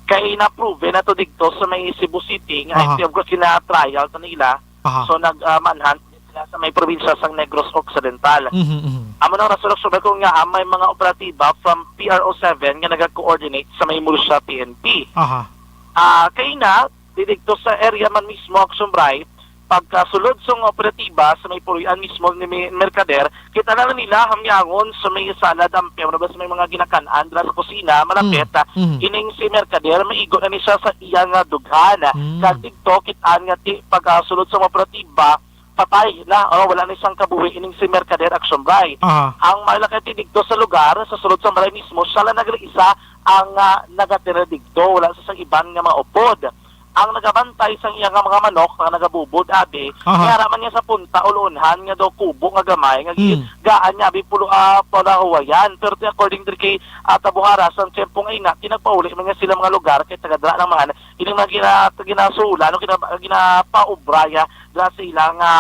Kay na-prove na to dito sa may Cebu City, nga Aha. Of course, gina-trial to nila. Aha. So, nag, ah, manhunt sila sa may probinsya sang Negros Occidental. Mhm, mhm. Amo nang rason, Action Bright, kung nga, ah, may mga operatiba from P R O seven nga nagakoordinate sa may Murcia P N P. Aha. Ah, kay na, didto sa area man mismo, Action Bright, pagkasulod sang operatiba sa may puloy-an mismo ni Mi-, Mercader, kita na nila hamyangon sa may sala, dampiaw na ba sa may mga ginakan-an dira sa kusina, malapit, Mm, ah, mhm. Ining si Mercader, maigo na ni siya sa iya nga dughan. Mm. Kag didto, kit-an nga ti-, pagkasulod sang operatiba, patay na, o, wala na siyang kabuhi ining si Mercader, Action Bright. Aha. Ang malakati didto sa lugar, sa sulod sang balay mismo, siya lang nag-isa ang, ah, nagatira didto, wala sa sang iban nga mga upod. Ang nagabantay sang iya nga mga manok nga nagabubod, abi, Aha. nga ara man niya sa punta, ulunhan nga daw kubo nga gamay, nga gi-, Hmm. gaan niya, abi, pulo, ah, palahuwayan. Pero ti-, according diri kay, ah, Tabuhara, sang tiyempo nga ina, tinagpauli man nga sila mga lugar kay taga-dra lang man, ining mga gina-, ginasula, no, gina-, ginapaubra ya, dira sa ila nga,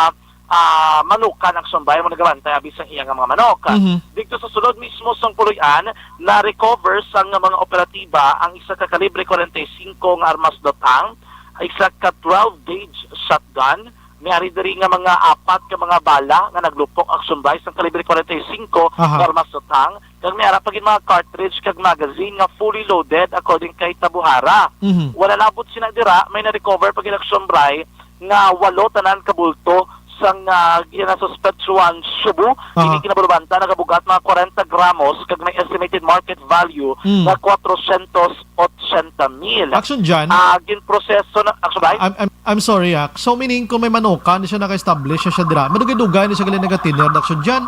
ah, manukan, Action Bright, mo nagabantay, abi, sang iya nga mga manok. Mhm. Didto sa sulod mismo sang puloy-an, na-recover sang mga operatiba ang isa ka kalibre kwarenta y cinco nga armas lutang, isa ka twelve gauge shotgun, may ari diri nga mga apat ka mga bala nga naglupok, Action Bright, sang kalibre kwarenta y cinco Aha. nga armas lutang, kag may ara pa gid mga cartridge kag magazine nga fully loaded, according kay Tabuhara. Mhm. Wala labot sina dira, may na-recover pa gid, Action Bright, nga walo tanan ka bulto sang, ah, ginasuspetsuhan shabu. Aha. Ini kinabulbanta nagabugat mga kwarenta gramos kag may estimated market value Mm. nga kwatrosyentos otsenta mil. Action John? Ah, ginproseso na, Action Bright? I'm, I'm, I'm sorry, ah. So, meaning, kung may manukan, di siya naka-establish, siya, siya dira. Madugay-dugay, di siya gali nagatiner, Action John?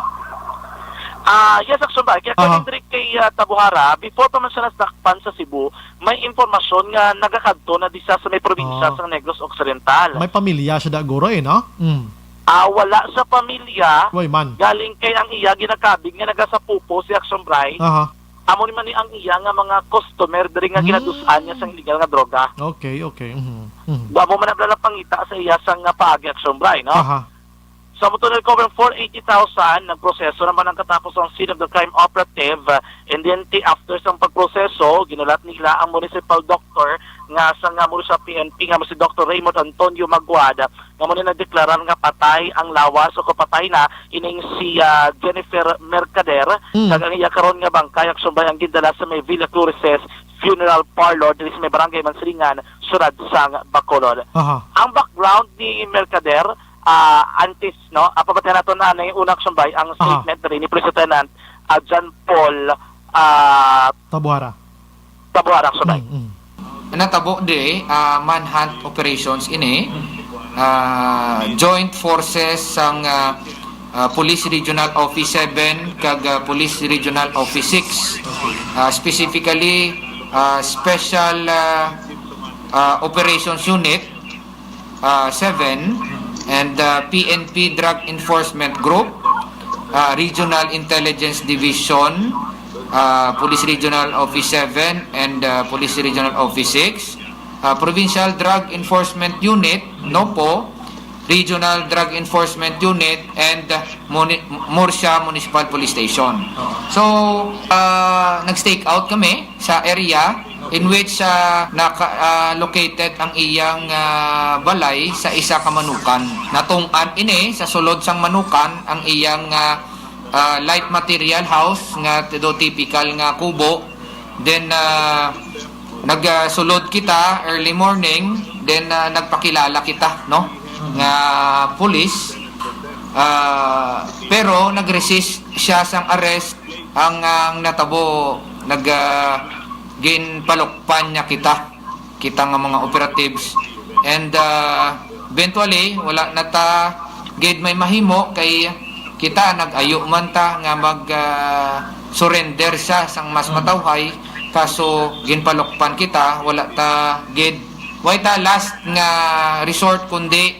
Ah, yes, Action Bright. Kaya Aha. Kung diri kay, ah, Tabuhara, before pa man siya nasakpan sa Cebu, may impormasyon nga nagakadto na di siya sa may probinsya Ah. sang Negros Occidental. May pamilya siya da guro eh, no? Mm. Ah, wala sa pamilya. Way man. Galing kay ang iya ginakabig nga nagasapupo si Action Bright. Aha. Amo ni man ni ang iya nga mga customer diri nga Mm. ginadusan niya sang illegal nga droga. Okay, okay. Mhm. Mhm. Amo man ang pangita sa iya sang nga paagi, Action Bright, no? Aha. Sa motor na recover ang four eighty thousand, nagproseso naman ang katapos ang scene of the crime operative, uh, and then ti-, after sang pagproseso, ginulat nila ang municipal doctor nga sa nga muli sa P N P nga si Doctor Raymond Antonio Maguad, nga muli nagdeklarar nga patay ang lawas o kapatay na ining si, ah, Jennifer Mercader, Mm. kag ang iya karon nga bangkay, Action Bright, ang gindala sa may Villa Cruces Funeral Parlor diri sa may Barangay Mansilingan, Siyudad sang Bacolod. Aha. Ang background ni Mercader, ah, antes, no? Ah, pabatihan nato na, na yung una, Action Bright, ang Aha. statement diri ni Police Lieutenant, ah, John Paul, ah, Tabuhara. Tabuhara, Action Bright. Mm, mm. Natabo di, ah, manhunt operations ini, ah, joint forces sang, ah, ah, Police Regional Office seven kag, ah, Police Regional Office six. Ah, specifically, ah, Special, ah, ah, Operations Unit, ah, seven, and, ah, P N P Drug Enforcement Group, ah, Regional Intelligence Division, ah, Police Regional Office seven, and, ah, Police Regional Office six, ah, Provincial Drug Enforcement Unit, NOPO, Regional Drug Enforcement Unit, and, ah, Muni-, Murcia Municipal Police Station. So, ah, nag-stake out kami sa area in which, ah, naka-, ah, located ang iyang, ah, balay sa isa ka manukan. Natungod ini sa sulod sang manukan ang iyang, ah, ah, light material house nga do typical nga kubo. Then, ah, nagsulod kita early morning, then, ah, nagpakilala kita, no, nga pulis. Ah, pero nag-resist siya sang arrest. Ang, ang natabo, nag, ah, ginpalukpan niya kita, kita nga mga operatives. And, ah, eventually, wala na ta gid may mahimo kay kita nag-ayo man ta nga mag, ah, surrender siya sang mas Mm. matawhay, kaso ginpalukpan kita, wala ta gid, way ta last nga resort kundi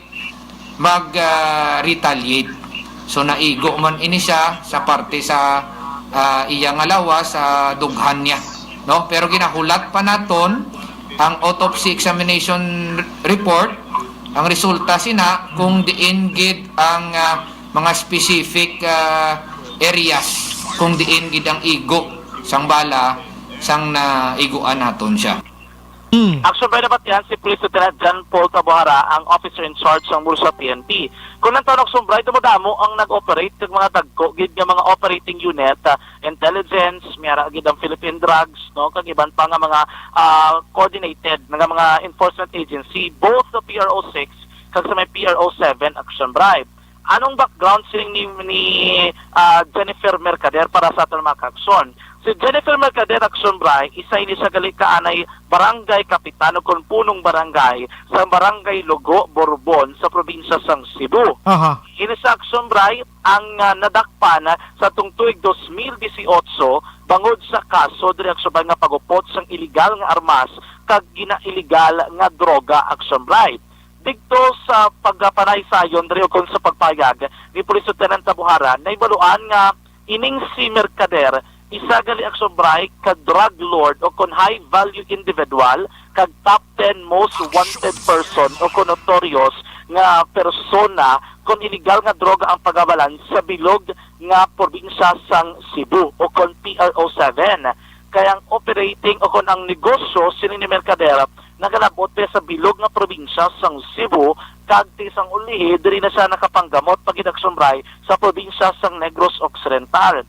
mag, ah, retaliate. So, naigo man ini siya sa parte sa, ah, iya nga lawas sa dughan niya, no? Pero ginahulat pa naton ang autopsy examination r-, report, ang resulta sina kung diin gid ang, ah, mga specific, ah, areas kung diin gid ang igo sang bala sang naiguan naton siya. Hmm. Action by nabatian si Police Lieutenant John Paul Tabuhara, ang officer in charge sang Murcia P N P. Kung ang tanong, Action by, damo-damo ang nag-operate kag mga dagko gid nga mga operating unit, ah, intelligence, may ara gid ang Philippine Drugs, no, kag iban pa nga mga, ah, coordinated nga mga enforcement agency, both the P R O six kag sa may P R O seven, Action by. Anong background sining ni, ni, ah, Jennifer Mercader para sa aton mga kaaksyon? Si Jennifer Mercader, Action by, isa ini sa gali ka anay barangay kapitan o kon punong barangay sa Barangay Lugo, Borbon, sa probinsya sang Cebu. Aha. Ini sa, Action by, ang, ah, nadakpan sa tung tuig dos mil dieciocho bangod sa kaso diri, Action by, nga pag-upod sang iligal nga armas kag gina-iligal nga droga, Action by. Didto sa pagpanaysayon diri ukon sa pagpahayag ni Police Lieutenant Tabuhara, nahibaluan nga ining si Mercader isa gali, Action by, ka drug lord o kon high value individual kag top ten most wanted person o kon notorious nga persona kon iligal nga droga ang pagabalan sa bilog nga probinsya sang Cebu o kon P R O seven. Kay ang operating o kon ang negosyo sini ni Mercader nagalabot pa sa bilog nga probinsya sang Cebu, kag ti sang ulihi diri na siya nakapanggamot pa gid, Action by, sa probinsya sang Negros Occidental.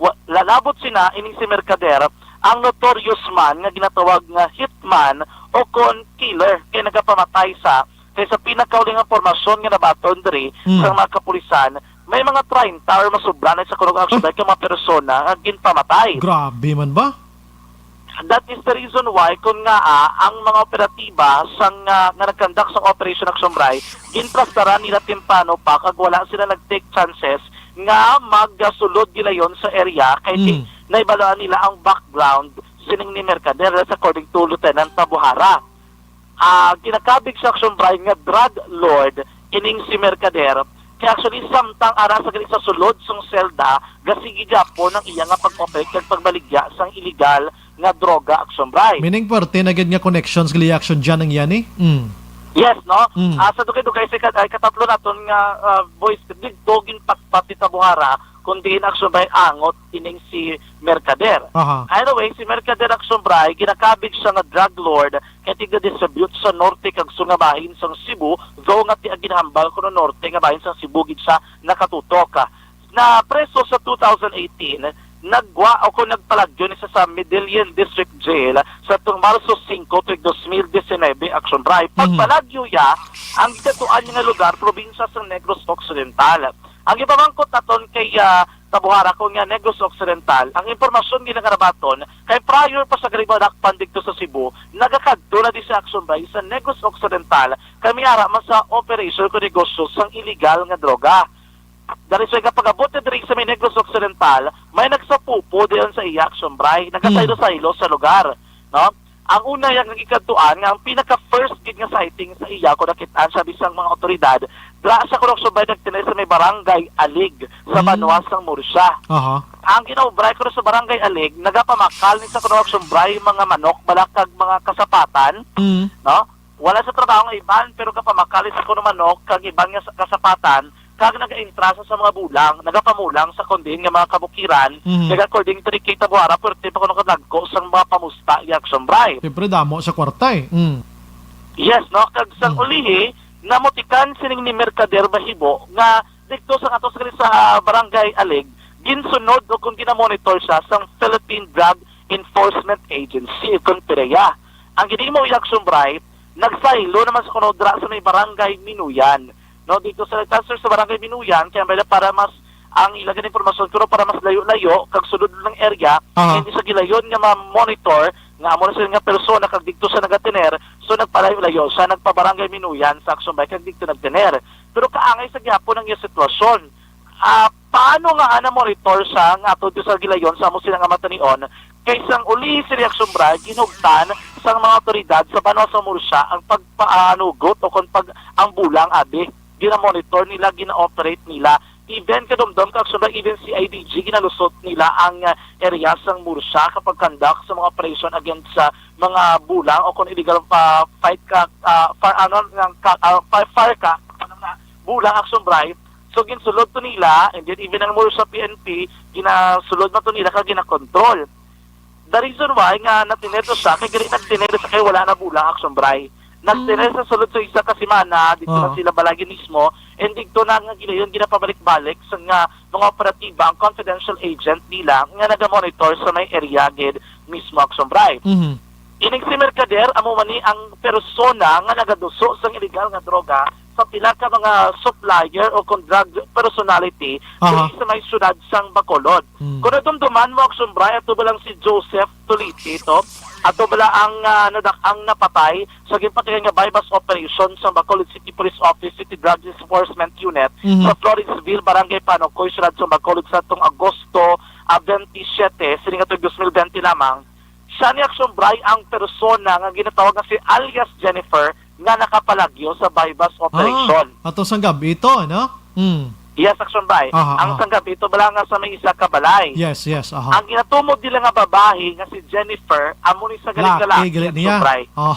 Wa-, lalabot sina ining si Mercader, ang notorious man nga ginatawag nga hitman o kon killer, kay nagapamatay sa, kay sa pinakauli nga impormasyon nga nabaton diri, hmm, sa mga kapulisan, may mga treinta or mas sobra na sa kuno, Action by, ka mga persona nga ginpamatay. Grabe man ba? That is the reason why, kung nga, ah, ang mga operatiba sang, ah, nga nag-conduct sang Operation, Action by, gintrastaran nila temprano pa kag wala sila nag-take chances nga magsulod gilayon sa area kay ti-, mm, nahibaluan nila ang background sining ni Mercader, that's according to Lieutenant Tabuhara. Ah, ginakabig sa, Action by, nga drug lord ining si Mercader. Kay actually, samtang ara sa gali sa sulod sang selda, gasigi gyapon ang iya nga pag-operate kag pagbaligya sang iligal nga droga, Action by. Meaning, parte na gid nga connections gali, Action, dyan ang yani? Mm. Yes, no? Mm. Ah, sa dugay-dugay, sa ikat-, ay, katatlo naton nga, ah, voice, didto ginpatpat ni Tabuhara, kundi in, Action by, angot ining si Mercader. Aha. Anyway, si Mercader, Action by, ginakabig siya nga drug lord kay tiga-distribute sa norte kag sur nga bahin sang Cebu, though nga ti-, ginhambal kuno norte nga bahin sang Cebu gid siya nakatutok. Na preso sa two thousand eighteen, naggwa o kon nagpalagyo ni siya sa Medellin District Jail sa tung Marso singko tuig dos mil disinebe, Action by. Mhm. Pagpalagyo iya, ang gikadtuan niya nga lugar, probinsya sang Negros Occidental. Ang ipamangkot naton kay, ah, Tabuhara, kon nga Negros Occidental, ang impormasyon nga nagarabaton kay prior pa sa gali madakpan didto sa Cebu, nagakadto na di sa, Action by, sa Negros Occidental, kay may ara man sa operation kon negosyo sang iligal nga droga. Dari sa nga pag-abot na diri sa may Negros Occidental, may nagsapupo diyan sa iya, Action by, nagasaylo-saylo sa lugar, no? Ang una yang gikadtuan nga ang pinaka first gid nga sighting sa iya, kon nakit-an siya bisang mga otoridad, dra sa, kon, Action by, nagtener sa may Barangay Alig sa, mm, banwa sang Murcia. Aha. Ang ginaobra kuno sa Barangay Alig, nagapamakal ni sa, kon, Action by, mga manok, bala kag mga kasapatan, mm, no? Wala sa trabaho nga iban, pero gapamakal ni sa kuno manok kag iban nga sa-, kasapatan, kag nagaentra sa, sa mga bulang, nagapamulang sa kon diin nga mga kabukiran, mhm, kag according to ni Kay Tabuhara, pwerte pa kuno kadagko sang mga pamusta, Action by. Siyempre, damo sa kwarta eh. Mm. Yes, no? Kag sang, mm, ulihi, namutikan sining ni Mercader mahibo nga didto sa ato sa, sa Barangay Alig, ginsunod o kung ginamonitor siya sang Philippine Drug Enforcement Agency, kung PDEA. Ang ginimo, Action by, nagsaylo naman sa kuno dra sa may Barangay Minuyan. No, didto sa transfer sa Barangay Minuyan, kay ang para mas, ang ila gani impormasyon, pero para mas layo-layo, kag sulod ng area, aha, hindi sa gilayon nga ma-monitor, nga amo na sila nga persona, kag didto sa nagatener, so nagpalayo-layo siya, nagpa-Barangay Minuyan sa, Action by, kag didto nagtener. Pero kaangay sa gihapon ang iyang sitwasyon. Ah, paano nga ana monitor siya nga ato sa gilayon sa amo sila nga matanion? Kay sang uli si Reaction Brad, ginhugtan sang mga awtoridad sa banwa sa Murcia ang pagpaanugot o kon pag ang bulang abi. Gina-monitor nila, gina-operate nila. Even kadumdom ka, Action Brad, even C I D G, ginalusot nila ang, ah, area sang Murcia kapag conduct sa mga operation against sa mga bulang o kon illegal pa fight ka, ah, far, ano, ng ka, ah, far, far ka, ano nga, bulang, Action Brad, So, ginsulod to nila, and then even ang Murcia P N P, ginasulod man to nila kag ginakontrol. The reason why nga natener to siya, kay gali natener siya kay wala na bulang, Action Bri. Natener sa sulod sa isa ka semana, dito na Ah. sila balay mismo, and dito na nga ginayon ginapabalik-balik sa nga mga operatiba ang confidential agent nila nga nagamonitor sa may area gid mismo, Action Bri. Mhm. Ining si Mercader, amo man ni ang persona nga nagaduso sang iligal nga droga sa pila ka mga supplier o kon drug personality Aha. diri sa may syudad sang Bacolod. Hmm. Kung nadumduman mo, Action Bri, ato ba lang si Joseph Toliti to? Ato ba lang ang, ah, nadak-, ang napatay sa ginpatigayon nga buy-bust operation sa Bacolod City Police Office City Drug Enforcement Unit Mhm. sa Florenceville, Barangay Panocoy, syudad sa Bacolod sa atong Agosto, ah, twenty-seven, sining atong twenty twenty lamang? Siya ni, Action Bri, ang persona nga ginatawag nga si alias Jennifer nga nakapalagyo sa buy-bust operation. Ah, ato sang gabi ito, ano? Hmm. Yes, Action Bri. Aha, Ang aha. sang gabi ito bala nga sa may isa ka balay. Yes, yes, aha. Ang ginatumod nila nga babayi nga si Jennifer, amo ni sa galing Laki, lalaki, galing Action niya. Bri. Oh.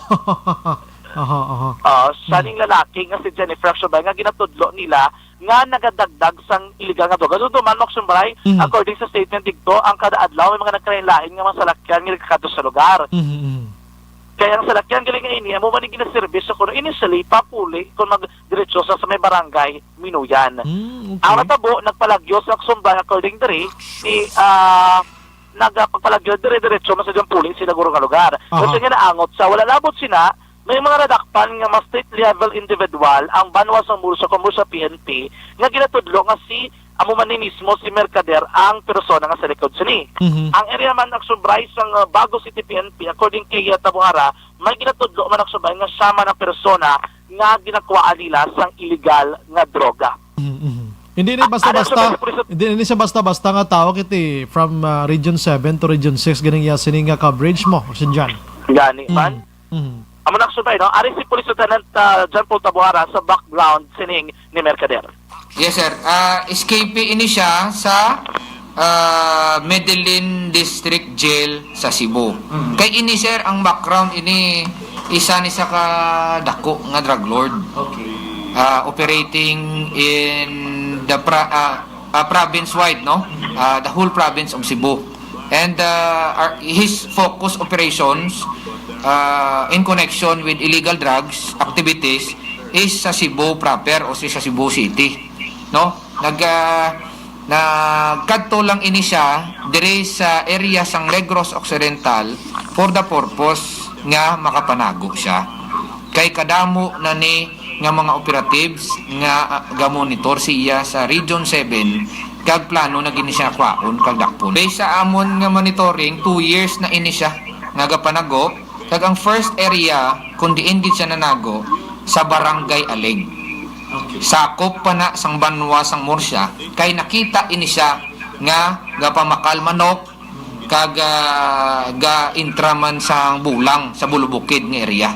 Aha, aha. Oh, siya Hmm. ning lalaki nga si Jennifer, Action Bri, nga ginatudlo nila nga nagadagdag sang iligal nga droga. So, duman, Max Umbray, Mhm. according sa statement dito, ang kada adlaw may mga nagkalain-lain nga mga salakyan nga nagkakadto sa lugar. Mhm, mhm. Kaya ang salakyan gali nga ini, amo man ang ginaservis sa kuno initially, papuli kung magdiretso sa, sa may barangay Minuyan. Mm, okay. Ang natabo, nagpalagyo sa Max Umbray, according diri, si, ah, nagpagpalagyo dire-diretso man sa diyang puli sila guro nga lugar. Aha. Kasi nga naangot sa wala labot sina, may mga nadakpan nga mas street level individual ang banwa sang Murcia, kung Murcia P N P, nga ginatudlo nga si, amo man ni mismo si Mercader ang persona nga sa likod sini. Mhm. Ang area man, Action Bray, sang, uh, Bago City P N P, according kay, uh, Tabuhara, may ginatudlo man, Action Bray, nga siya man ang persona nga ginakuhaan nila sang iligal nga droga. Mhm, mhm. Hindi ni Ah, basta-basta, ano, Action Bray, hindi ni siya basta-basta nga tao kiti from, uh, Region seven to Region six, ganing iya sini nga coverage mo, Action Jan. Gani man. Mhm. Amo na, Action Bray, no? Ari si Police Lieutenant, ah, John Paul Tabuhara sa background sining ni Mercader. Yes, sir. Ah, escape ini siya sa, ah, Medellin District Jail sa Cebu. Mm. Kay ini, sir, ang background ini, isa ni sa kadako nga drug lord. Okay. Ah, operating in the pra-, ah, ah, province-wide, no? Ah, the whole province of Cebu. And, uh, our, his focus operations, uh, in connection with illegal drugs activities is sa Cebu proper o si, sa Cebu City, no? Nag, uh, nagkadto lang ini siya diri sa area sang Negros Occidental for the purpose nga makapanago siya. Kay kadamo na ni nga mga operatives nga, ah, gamonitor siya sa Region seven, kag plano na gid ni siya kwaon kag dakpon. Based sa amon nga monitoring, two years na ini siya nga gapanago, kag ang first area kung diin gid siya nanago sa Barangay Alig. Okay. Sakop pa na sang banwa sang Murcia, kay nakita ini siya nga gapamakal manok, kag, ah, ga-intra man sang bulang sa Bulubukid nga area.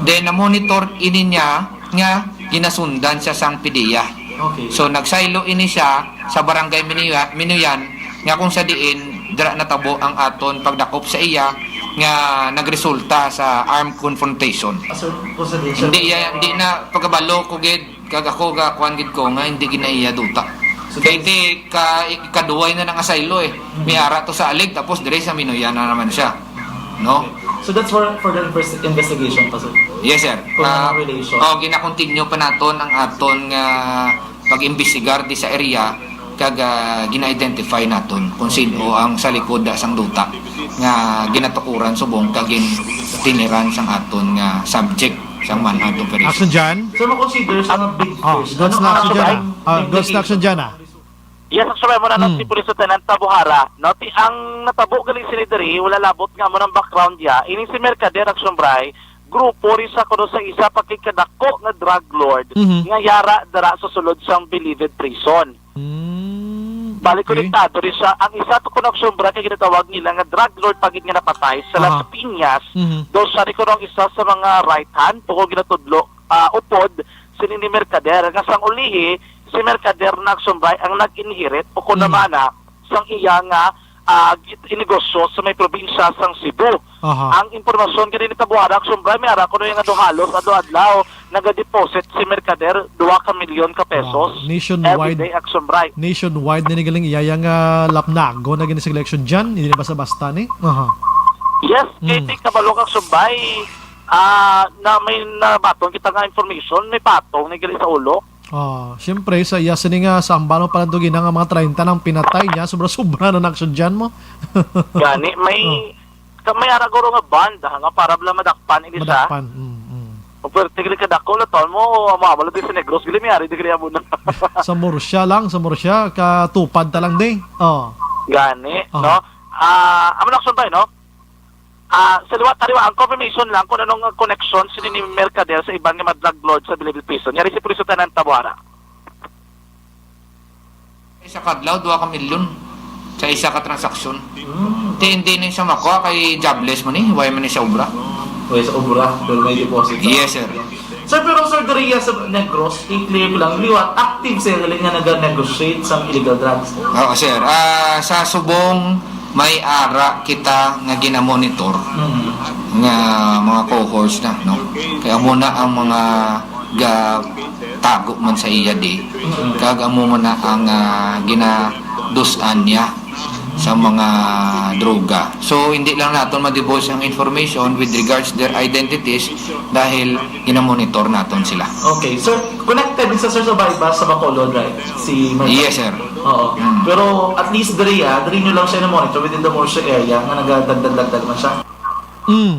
Then, na-monitor ini niya nga ginasundan siya sang PDEA. Okay. So, nagsaylo ini siya sa Barangay Minuya-, Minuyan, nga kung sa diin dira natabo ang aton pagdakop sa iya nga nagresulta sa armed confrontation. Ah, so, kung sa diin siya Hindi iya, hindi na pagkabalo ko gid. Kag ako, ga, kuwan gid ko nga hindi ginaiya duta. So, Kay that's ti ka, ikaduway na nangasaylo eh. Mm. May ara to sa Alig, tapos dire sa Minuyan na naman siya. No? Okay. So that's for, for the invest-, investigation pa, sir? Yes, sir. Kung Ah, anong relation? Oh, gina-continue pa naton ang aton nga pag-imbestigar di sa area, kag, ah, gina-identify naton kung sino ang sa likod da sang duta nga ginatukuran subong kag gin-, tiniran sang aton nga subject. Sang manhunt operation. Action Jan? Sir, ma-consider sa mga big Ah, fish. Ghost Ano na ang Action Jan, ah. Ah, big Ghost na Action Jan, ah. Yes, actually, mo na Hmm. si Police Lieutenant Tabuhara, no? Ti, ang natabo galing sini diri, wala labot nga mo ng background ya. Ini si Mercader, Action Bray, grupo rin sa kuno sa isa pa kay kadako nga drug lord Mhm. nga yara dara sa sulod sang Bilibid Prison. Mm, Balik okay. Konektado rin siya. Ang isa to kuno, Action Bray, kay ginatawag nila nga drug lord pa gid nga napatay sa Aha. Las Piñas. Mhm. Daw siya rin kuno ang isa sa mga right hand, tungod ginatudlo, ah, upod, sini ni Mercader. Nga sang ulihi, si Mercader na, Action Bray, ang nag-inherit o kung Mhm. namana sang iya nga, ah, git-, inegosyo sa may probinsya sang Cebu. Aha. Ang impormasyon gani ni Tabuhara, Action Bri, may ara ko na yung ano, halos adlaw-adlaw nagadeposit si merkader dua ka milyon ka pesos. Wow. Nationwide. Every day, Action Bri. Nationwide na ni galing iyaya nga lapnago na gani sa election dyan. Hindi na basta-basta ni. Aha. Yes, Mm. K T, kabalo ka, Action Bri, ah, na may nabaton kita nga information, may patong ni gali sa ulo. Ah, siyempre, sa iya sini nga sambalo pa lang to, gina nga mga treinta nang pinatay niya, sobra-sobra na nagsadyan mo. Gani, may, Oh. ka-, may ara guro nga band, ha, nga para bala madakpan ini siya. Madakpan, mm, mm. Kung pwerte gili ka dako, laton mo, amo-amo lang din sa Negros, gili may ari di gili amo na. Sa Murcia lang, sa Murcia, katupad ta lang di. Oh. Gani, Aha. no? Ah, amo na, Action Bri, no? Ah, sa liwat, taliwa, ang confirmation lang kung anong connection sini ni Mercader sa iban nga mga drug lord sa Bilibid Prison. Yari si Police Lieutenant Tabuara. Isa ka adlaw, dua ka milyon sa isa ka transaksyon. Hmm. Ti, hindi na siya makuha kay jobless mo ni, why man ni siya obra? Why sa obra? Pero may deposit sa Yes, sir. Sir, pero, sir, diri sa Negros, i-clear ko lang, liwat, active sila nga nag-negotiate sa illegal drugs. Oo, sir. Ah, sa subong, may ara kita nga ginamonitor Mm. nga mga cohorts na, no? Kaya amo na ang mga ga-, tago man sa iya di, Mm. kag amo man na ang, ah, ginadus-an niya sa mga droga. So, hindi lang naton ma-divulge ang information with regards their identities dahil ginamonitor naton sila. Okay, sir, connected din sa, sir, sa Baybas, sa Bacolod, right? Si Michael? Yes, sir. Oo. Mm. Pero at least diri, ah, diri nyo lang siya na-monitor within the Murcia area nga nagadagdag-dagdag man siya. Mm.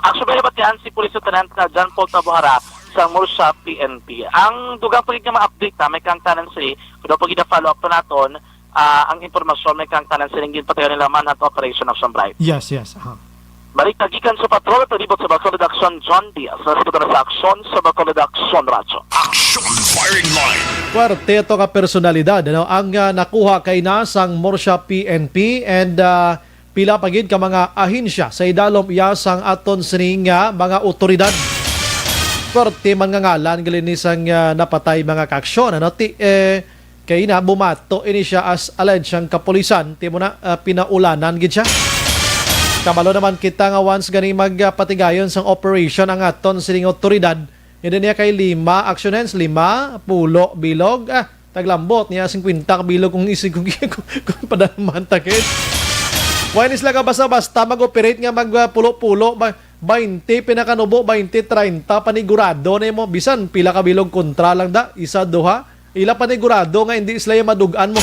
Actually, nabatian si Police Lieutenant na John Paul Tabuhara sa Murcia P N P. Ang dugang pa gid nga ma-update na may kang tanan si, kuno pa gid follow up pa naton, ah, ang impormasyon may kang tanan sining ginpatayon nila manhunt operation, Action Bri. Yes, yes. Aha. Balita gikan sa patrol, palibot sa Bacolod Action, John Diaz. Sa Hospital sa Action, sa Bacolod Action Radyo. Action Firing Line. Puwerte to ka personalidad, ano, ang, ah, nakuha kay na sang Murcia P N P and, ah, pila pa gid ka mga ahensya sa idalom iya sang aton sining, ah, mga awtoridad. Puwerte man nga ngalan gali ni sang, ah, napatay mga kaaksyon, ano, ti, eh, Kay na bumato ini siya as alleged sang kapulisan, ti mo na, ah, pinaulanan gid siya. Kabalo naman kita nga once gani magpatigayon sang operation ang aton sining awtoridad, hindi niya kay lima action hands, lima, pulo, bilog, ah, taglambot niya, singkwenta ka bilog kung isig, kung, kung, kung padalaman ta, kid. Why ni sila ka basta-basta mag-operate nga mag, ah, pulo-pulo, ba, baynte, pinakanubo, baynte, treinta, panigurado na mo, bisan pila ka bilog kontra lang da, isa, duha, Ila panigurado nga hindi sila yung madug-an mo.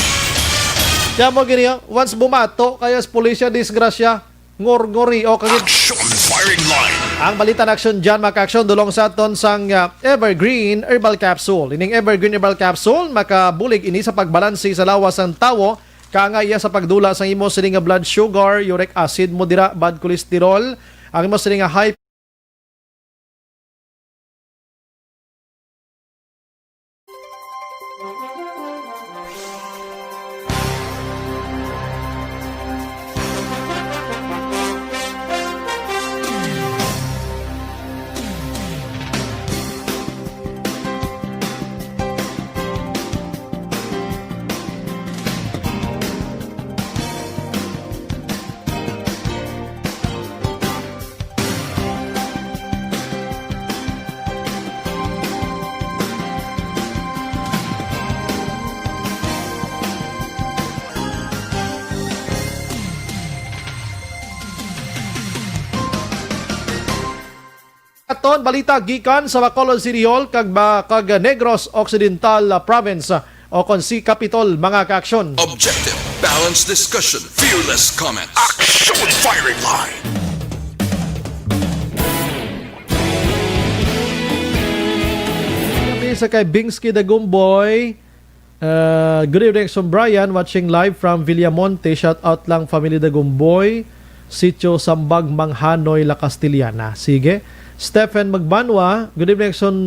Kaya mo gini, oh, once bumato, kaya sa pulisya, disgrasya, ngor-ngori, o kagid. Action Firing Line. Ang balita na aksyon dyan, mga ka-aksyon, dulong sa aton sang, ah, Evergreen Herbal Capsule. Ining Evergreen Herbal Capsule, makabulig ini sa pagbalansi sa lawas sang tawo, kaya nga iya sa pagdula sang imo sini nga blood sugar, uric acid mo dira, bad cholesterol, ang imo sini nga high Aton balita gikan sa Bacolod City Hall kag ba-, kag Negros Occidental, ah, Province, ah, o kon si Capitol, mga kaaksyon. Objective, balanced discussion, fearless comments. Action Firing Line. Sa kay Bingsky Dagumboy, Uh, good evening, Action Brian. Watching live from Villamonte. Shout out lang, family Dagumboy, Sitio Sambag, Manghanoy, La Castellana. Sige. Stephen Magbanwa, good evening, Action,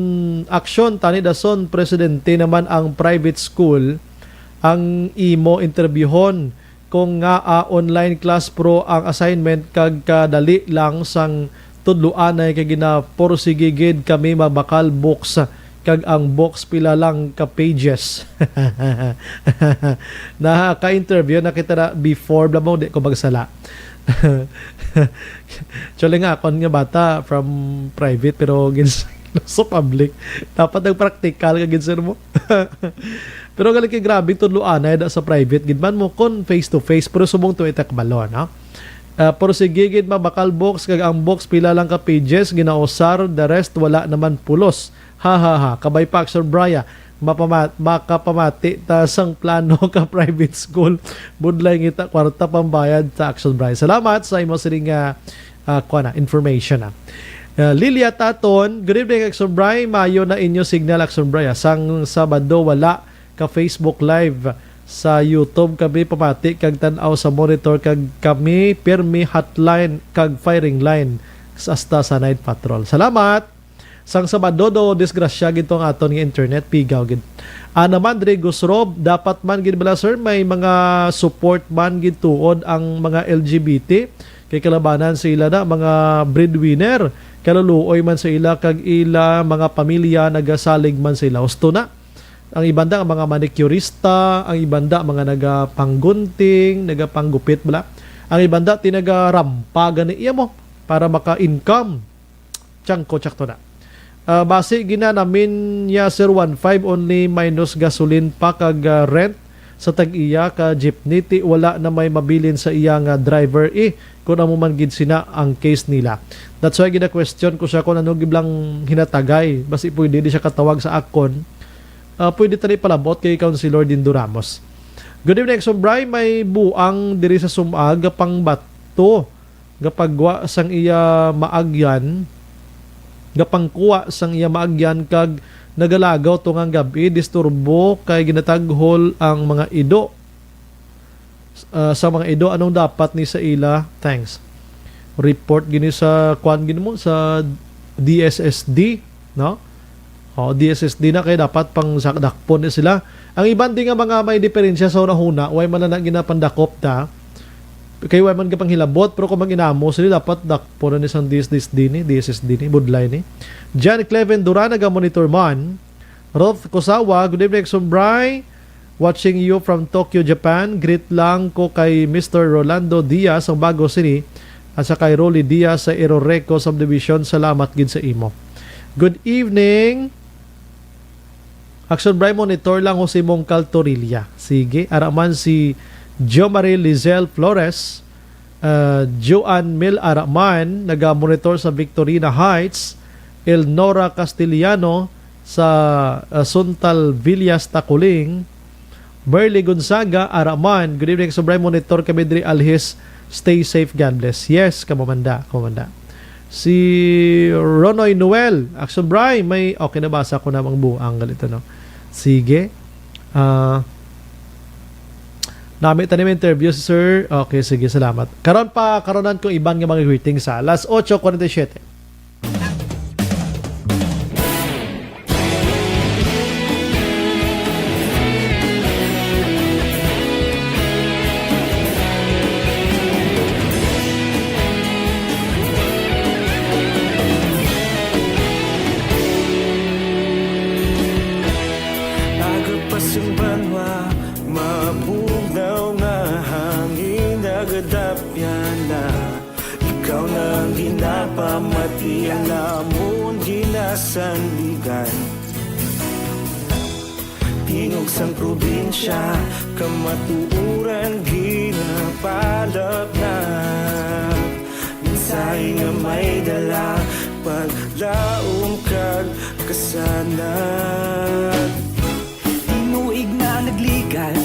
Action. Tani dason, presidente naman ang private school ang imo interbyuhon. Kung nga, ah, online class pro ang assignment kag kadali lang sang tudloanay kay ginapursigi gid kami mabakal books. kag ang books pila lang ka pages. Naka-interview na kita na before, bala mo, di ko magsala. Actually nga, akon nga bata from private, pero gins-, sa public. Dapat nag-practical ka gid, sir mo. Pero gali kay grabe, tudloanay da sa private gid man mo kon face to face, pero subong to itakbalo, no? Ah, pero sige gid, mabakal books, kag ang books pila lang ka pages ginausar, the rest wala naman pulos. Ha, ha, ha. Kabay pa, Action Brian. Mapama-, makapamati ta sang plano ka private school. Budlay ngita kwarta pambayad sa Action Brian. Salamat sa imo sining, ah, ah, kuwan na, information, ah. Ah, Lilia Taton, good evening, Action Brian. Mayo na inyo signal, Action Brian. Sang Sabado, wala ka Facebook Live. Sa YouTube kami pamati kag tan-aw sa monitor, kag kami pirmi hotline kag firing line sa, hasta sa night patrol. Salamat! Sang Sabado do, disgrasya gid to ang aton nga internet, pigaw gid. Ana man, Dre Gusrob, dapat man gid bala, sir, may mga support man gid tuod ang mga L G B T, kay kalabanan sa ila na mga breadwinner, kaluluoy man sa ila kag ila mga pamilya, nagasalig man sa ila. Husto na. Ang iban da, mga manicurista, ang iban da, mga nagapanggunting, nagapanggupit bala. Ang iban da, tinagarampa gani iya mo para maka-income. Tiyangko, tsakto na. Ah, basi gina namin niya, sir, one five only minus gasolin pa kag, ah, rent sa tag-iya ka jeepney, ti wala na may mabilin sa iya nga driver, eh, kung amo man gid sina ang case nila. That's why gina-question ko siya kung ano giblang hinatagay. Basi pwede di siya katawag sa akon. Ah, pwede tani palabot kay Councilor Dindo Ramos. Good evening, Exo Bry. May buang diri sa sumag, pangbato, gapagwa sang iya maagyan, gapangkuha sang iya maagyan, kag nagalagaw tungang gab-i, disturbo kay ginataghol ang mga ido. Ah, sa mga ido, anong dapat ni sa ila? Thanks. Report gini sa, kwan gini mo, sa D S S D, no? O, D S S D na, kay dapat pang sa-, dakpon ni sila. Ang iban di nga mga may diferensya sa hunahuna, way man lang na ginapandakop ta. Kay way man gapanghilabot, pero kung mag-inamo sila, dapat dakpon na ni sang D S S D ni, D S S D ni, budlay ni. John Cleven Duran, naga-monitor man. Ruth Kusawa, good evening, Exo Bry. Watching you from Tokyo, Japan. Greet lang ko kay Mister Rolando Diaz, ang bago sini, at sa kay Rolly Diaz sa Eroreco Subdivision. Salamat gid sa imo. Good evening. Action Bry, monitor lang ko si Mongkal Torilla. Sige, ara man si Jomari Lizelle Flores. Ah, Joan Mil Araman, naga-monitor sa Victorina Heights, Elnora Castellano sa, ah, Suntal Villas, Taculing, Merly Gonzaga Araman, good evening, Exo Bry, monitor kami diri alhis, stay safe, God bless. Yes, kamo man da, kamo man da. Si Ronoy Noel, Exo Bry, may, okay, nabasa ko na ang buang galito, no? Sige. Ah, nami tanim interview, sir. Okay, sige, salamat. Karon pa, karonan ko iban nga mga greetings, ha. Las ocho cuarenta y siete. Aga pa sang banwa, mabugnaw nga hangin nagadapyan na. Ikaw na ang ginapamati, ang amon ginasandigan. Tingog sang probinsya, kamatuoran ginapalapnap. Mensahe nga may dala, paglaom kag kasanag. Tinuig na nagligan,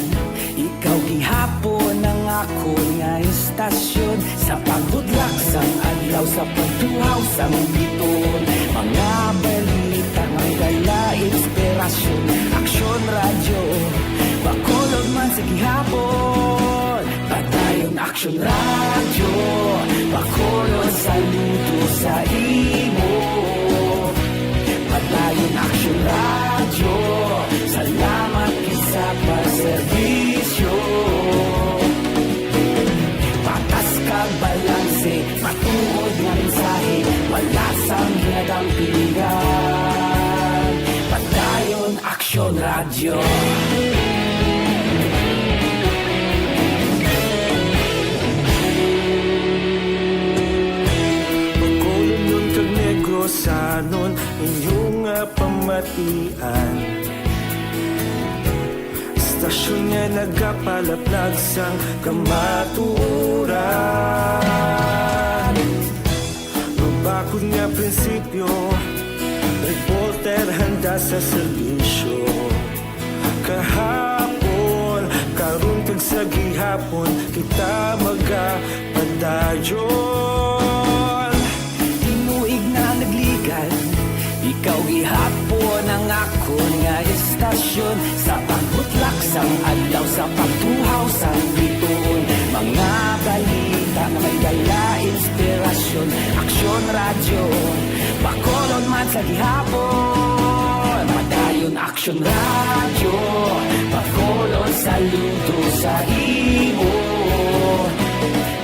ikaw gihapon ang akon nga istasyon. Sa pagbudlak sang adlaw, sa pagtuhaw sang bituon, mga balita nga dala inspirasyon. Aksyon Radyo, Bacolod man sa gihapon. Padayon Aksyon Radyo, Bacolod, saludo sa imo. Padayon Aksyon Radyo, salamat gid sa pagserbisyo. Patas kag balanse, matuod nga mensahe, wala sang ginadampigan. Radyo. Bacolodnon kag Negrosanon, inyo nga pamatian. Istasyon nga nagapalaplag sang kamatuoran. Mabakod nga prinsipyo, reporter handa sa serbisyo. Kahapon, karon, kag sa gihapon, kita magapadayon. Tinuig na nagligad, ikaw gihapon ang akon nga istasyon. Sa pagbutlak sang adlaw, sa pagtuhaw sang bituon, mga balita nga may dala inspirasyon. Aksyon Radyo, Bacolod man sa gihapon. Padayon Aksyon Radyo, Bacolod saludo sa imo.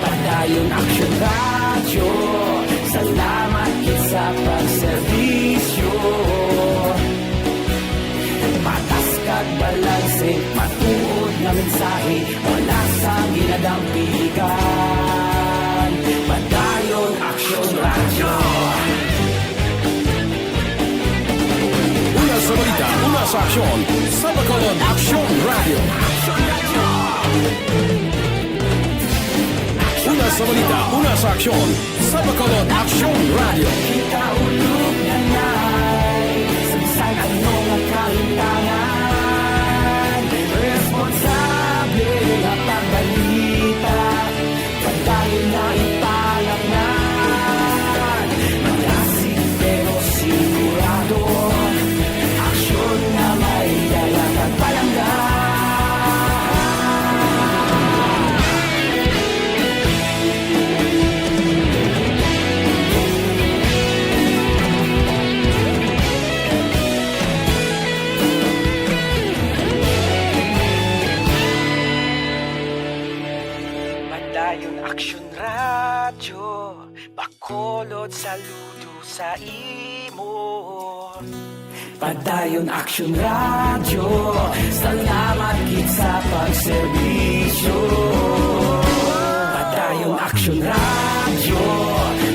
Padayon Aksyon Radyo, salamat gid sa pagserbisyo. Patas kag balanse, matuod nga mensahe, wala sang ginadampigan. Padayon Aksyon Radyo. Una sa balita, una sa aksyon, sa Bacolod Aksyon Radyo. Una sa balita, una sa aksyon, sa Bacolod Aksyon Radyo. Kita ulog na nai, sa bisan ano nga kalimtangan, responsable nga pagbalita. Padayon na ipalapngan, malasig pero sigurado. Aksyon nga may dala kag palangga. Padayon Aksyon Radyo, Bacolod saludo sa imo. Padayon Aksyon Radyo, salamat gid sa pagserbisyo. Padayon Aksyon Radyo,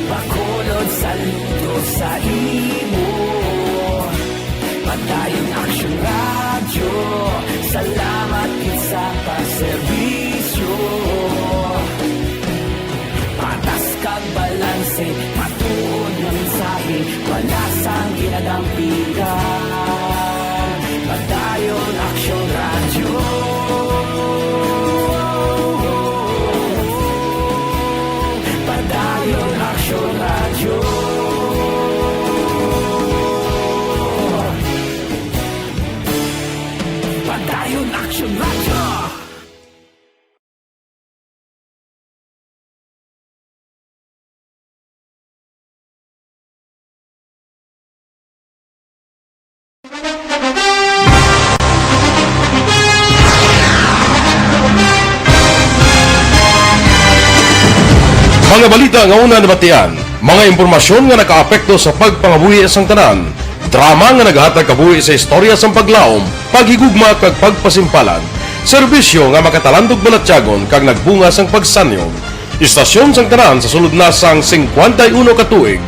Bacolod saludo sa imo. Padayon Aksyon Radyo, salamat gid sa pagserbisyo. Patas kag balanse, matuod nga mensahe, wala sang ginadampigan. Padayon Aksyon Radyo. Padayon Aksyon Radyo. Padayon Aksyon Radyo. Mga balita nga una nabatian, mga impormasyon nga nakaapekto sa pagpangabuhi sang tanan, drama nga naghatag kabuhi sa istorya sang paglaom, paghigugma kag pagpasimpalan, serbisyo nga makatalandog balatyagon kag nagbunga sang pagsanyog. Istasyon sang tanan sa sulod na sang singkwenta y uno ka tuig.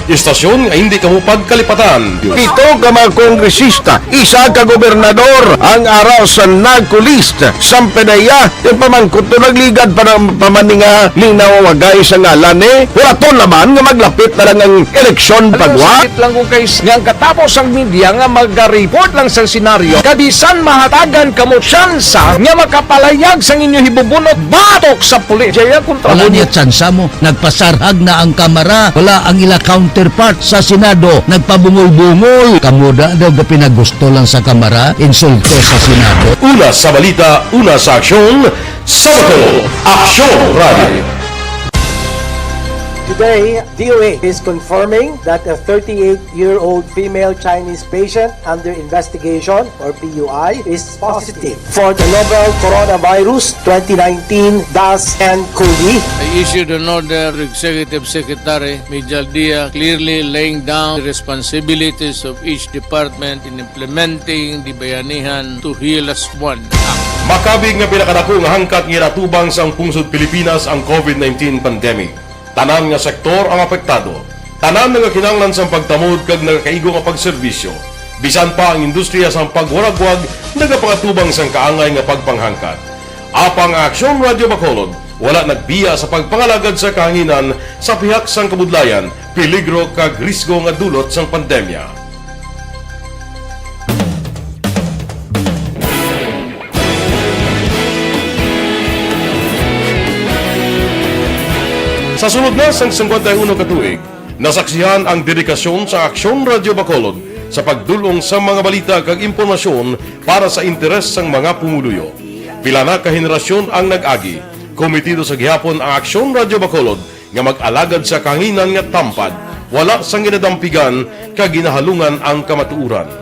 Istasyon nga hindi kamo pagkalipatan. Pito ka mga kongresista, isa ka gobernador ang ara sa NAGCOLEST. Sampe na iya, yung pamangkot to nagligad pa ng pamaninga ning nawawagay sa ngalan ni. Wala to naman nga maglapit na lang ang eleksyon pagwa. Sakit lang ko kay nga ang katapos ang media nga maga-report lang sa senaryo, kabisan mahatagan kamo tsansa nga makapalayag sang inyo hibubunot batok sa pulis. Jaya kontra. Wala niya tsansa mo. Nagpasarhag na ang Kamara. Wala ang ila counterpart sa Senado. Nagpabungol-bungol. Kamo da daw gapinagusto lang sa Kamara. Insulto sa Senado. Una sa balita, una sa aksyon, sa Bacolod Aksyon Radio. Today, D O A is confirming that a thirty-eight-year-old female Chinese patient under investigation, or P U I, is positive for the novel coronavirus twenty nineteen dash N COVID. I issued an order to Executive Secretary Mijal Dia, clearly laying down the responsibilities of each department in implementing the Bayanihan to Heal As One Act. Makabig nga pinakadako nga hangkat nga ginatubang sang pungsod Pilipinas ang COVID nineteen pandemic. Tanan nga sektor ang apektado. Tanan nga kinahanglan sang pagtamod kag nagakaigo nga pagserbisyo. Bisan pa ang industriya sang pagwaragwag nagapangatubang sang kaangay nga pagpanghangkat. Apang ang Aksyon Radyo Bacolod wala nagbiya sa pagpangalagad sa kahanginan sa pihak sang kabudlayan, peligro kag risgo nga dulot sang pandemya. Sa sulod na sang singkwenta y uno ka tuig, nasaksihan ang dedikasyon sa Aksyon Radyo Bacolod sa pagdul-ong sa mga balita kag impormasyon para sa interes sang mga pumuluyo. Pila na ka henerasyon ang nag-agi. Komitido sa gihapon ang Aksyon Radyo Bacolod nga mag-alagad sa kahanginan nga tampad, wala sang ginadampigan kag ginahalungan ang kamatuoran.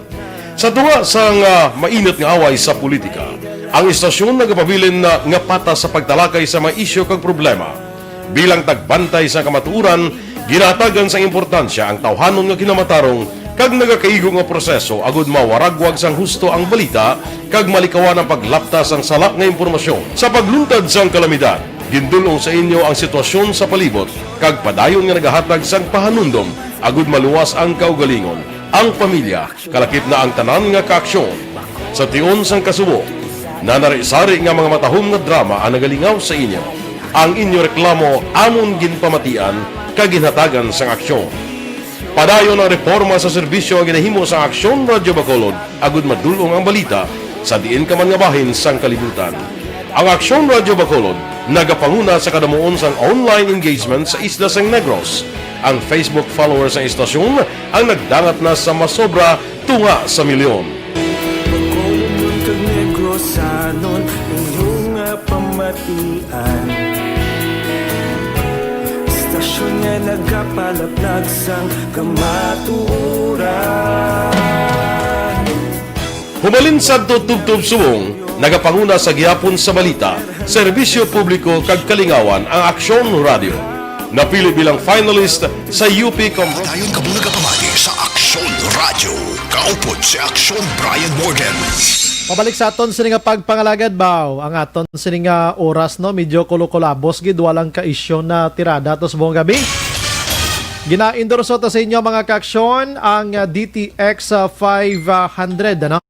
Sa tunga sang, ah, mainit nga away sa politika, ang istasyon nagapabilin na nga patas sa pagtalakay sa mga isyu kag problema. Bilang tagbantay sa kamatuoran, ginahatagan sang importansya ang tawhanon nga kinamatarong kag nagakaigo nga proseso agud mawaragwag sang husto ang balita kag malikawan ang paglapta sang sala nga impormasyon. Sa pagluntad sang kalamidad, gindul-ong sa inyo ang sitwasyon sa palibot kag padayon nga nagahatag sang pahanumdom agud maluwas ang kaugalingon, ang pamilya, kalakip na ang tanan nga kaaksyon. Sa tion sang kasubo, nanari-sari nga mga matahom nga drama ang nagalingaw sa inyo. Ang inyo reklamo amon ginpamatian kag ginhatagan sang aksyon. Padayon ang reporma sa serbisyo nga ginahimo sa Aksyon Radyo Bacolod agud madul-ong ang balita sa diin ka man nga bahin sang kalibutan. Ang Aksyon Radyo Bacolod nagapanguna sa kadamuon sang online engagement sa isla sang Negros. Ang Facebook followers sang istasyon ang nagdangat na sa masobra tunga sa milyon. Bacolodnon kag Negrosanon, inyo nga pamatian. Istasyon nga nagapalaplag sang kamatuoran. Hubalin sadto tubtob subong, nagapanguna sa gihapon sa balita, serbisyo publiko kag kalingawan ang Aksyon Radyo. Napili bilang finalist sa U P Com- Padayon kamo nagapamati sa Aksyon Radyo. Kaupod si Aksyon Brian Morgan. Pabalik sa aton sini nga pagpangalagad, baw. Ang aton sini nga oras, no, medyo kulo-kulabos gid, walang kaisyo na tirada to subong gabi. Gina-endorso to sa inyo, mga kaaksyon, ang, ah, D T X, ah, five hundred, ano?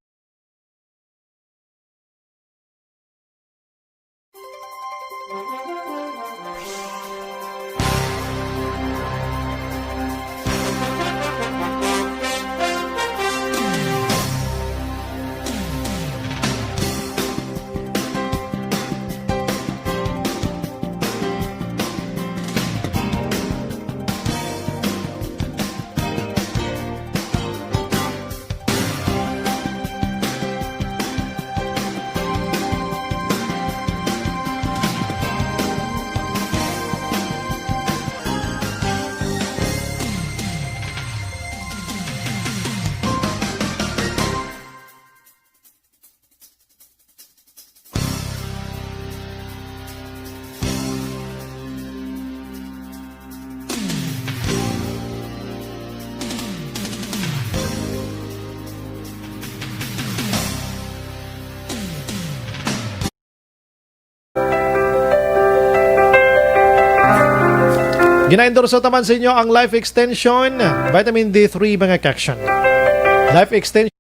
Gina-endorso naman sa inyo ang Life Extension, Vitamin D three, mga kaaksyon. Life Extension.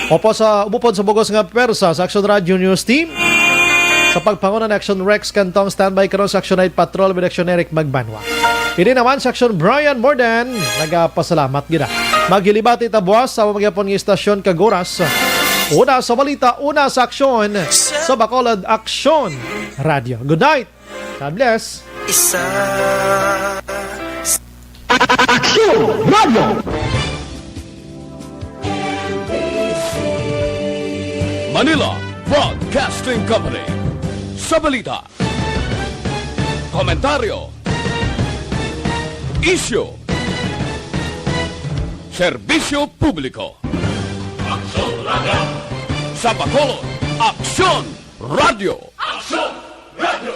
Opo, sa ubupon sa bugos nga pwersa sa Action Radio News Team, sa pagpanguna ni Action Rex Cantong, standby karon sa Action Night Patrol with Action Eric Magbanwa. Ini naman sa Action Brian Morden, nagapasalamat gid. Maghilibati ta buwas sa mga gyapon nga istasyon kag oras. Una sa balita, una sa aksyon, sa Bacolod Action Radio. Good night. God bless. Isa. Action Radio. Manila Broadcasting Company. Sa balita, komentaryo, isyu, serbisyo publiko. Aksyon Radio. Sa Bacolod, Aksyon Radio. Aksyon Radio.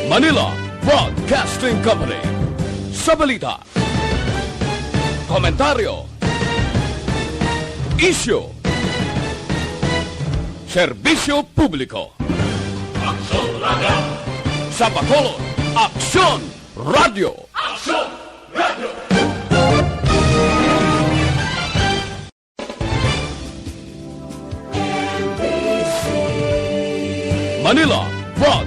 Manila Broadcasting Company. Sa balita, komentaryo, isyu, serbisyo publiko. Aksyon Radio. Sa Bacolod, Aksyon Radio. Aksyon Radio. Manila Broad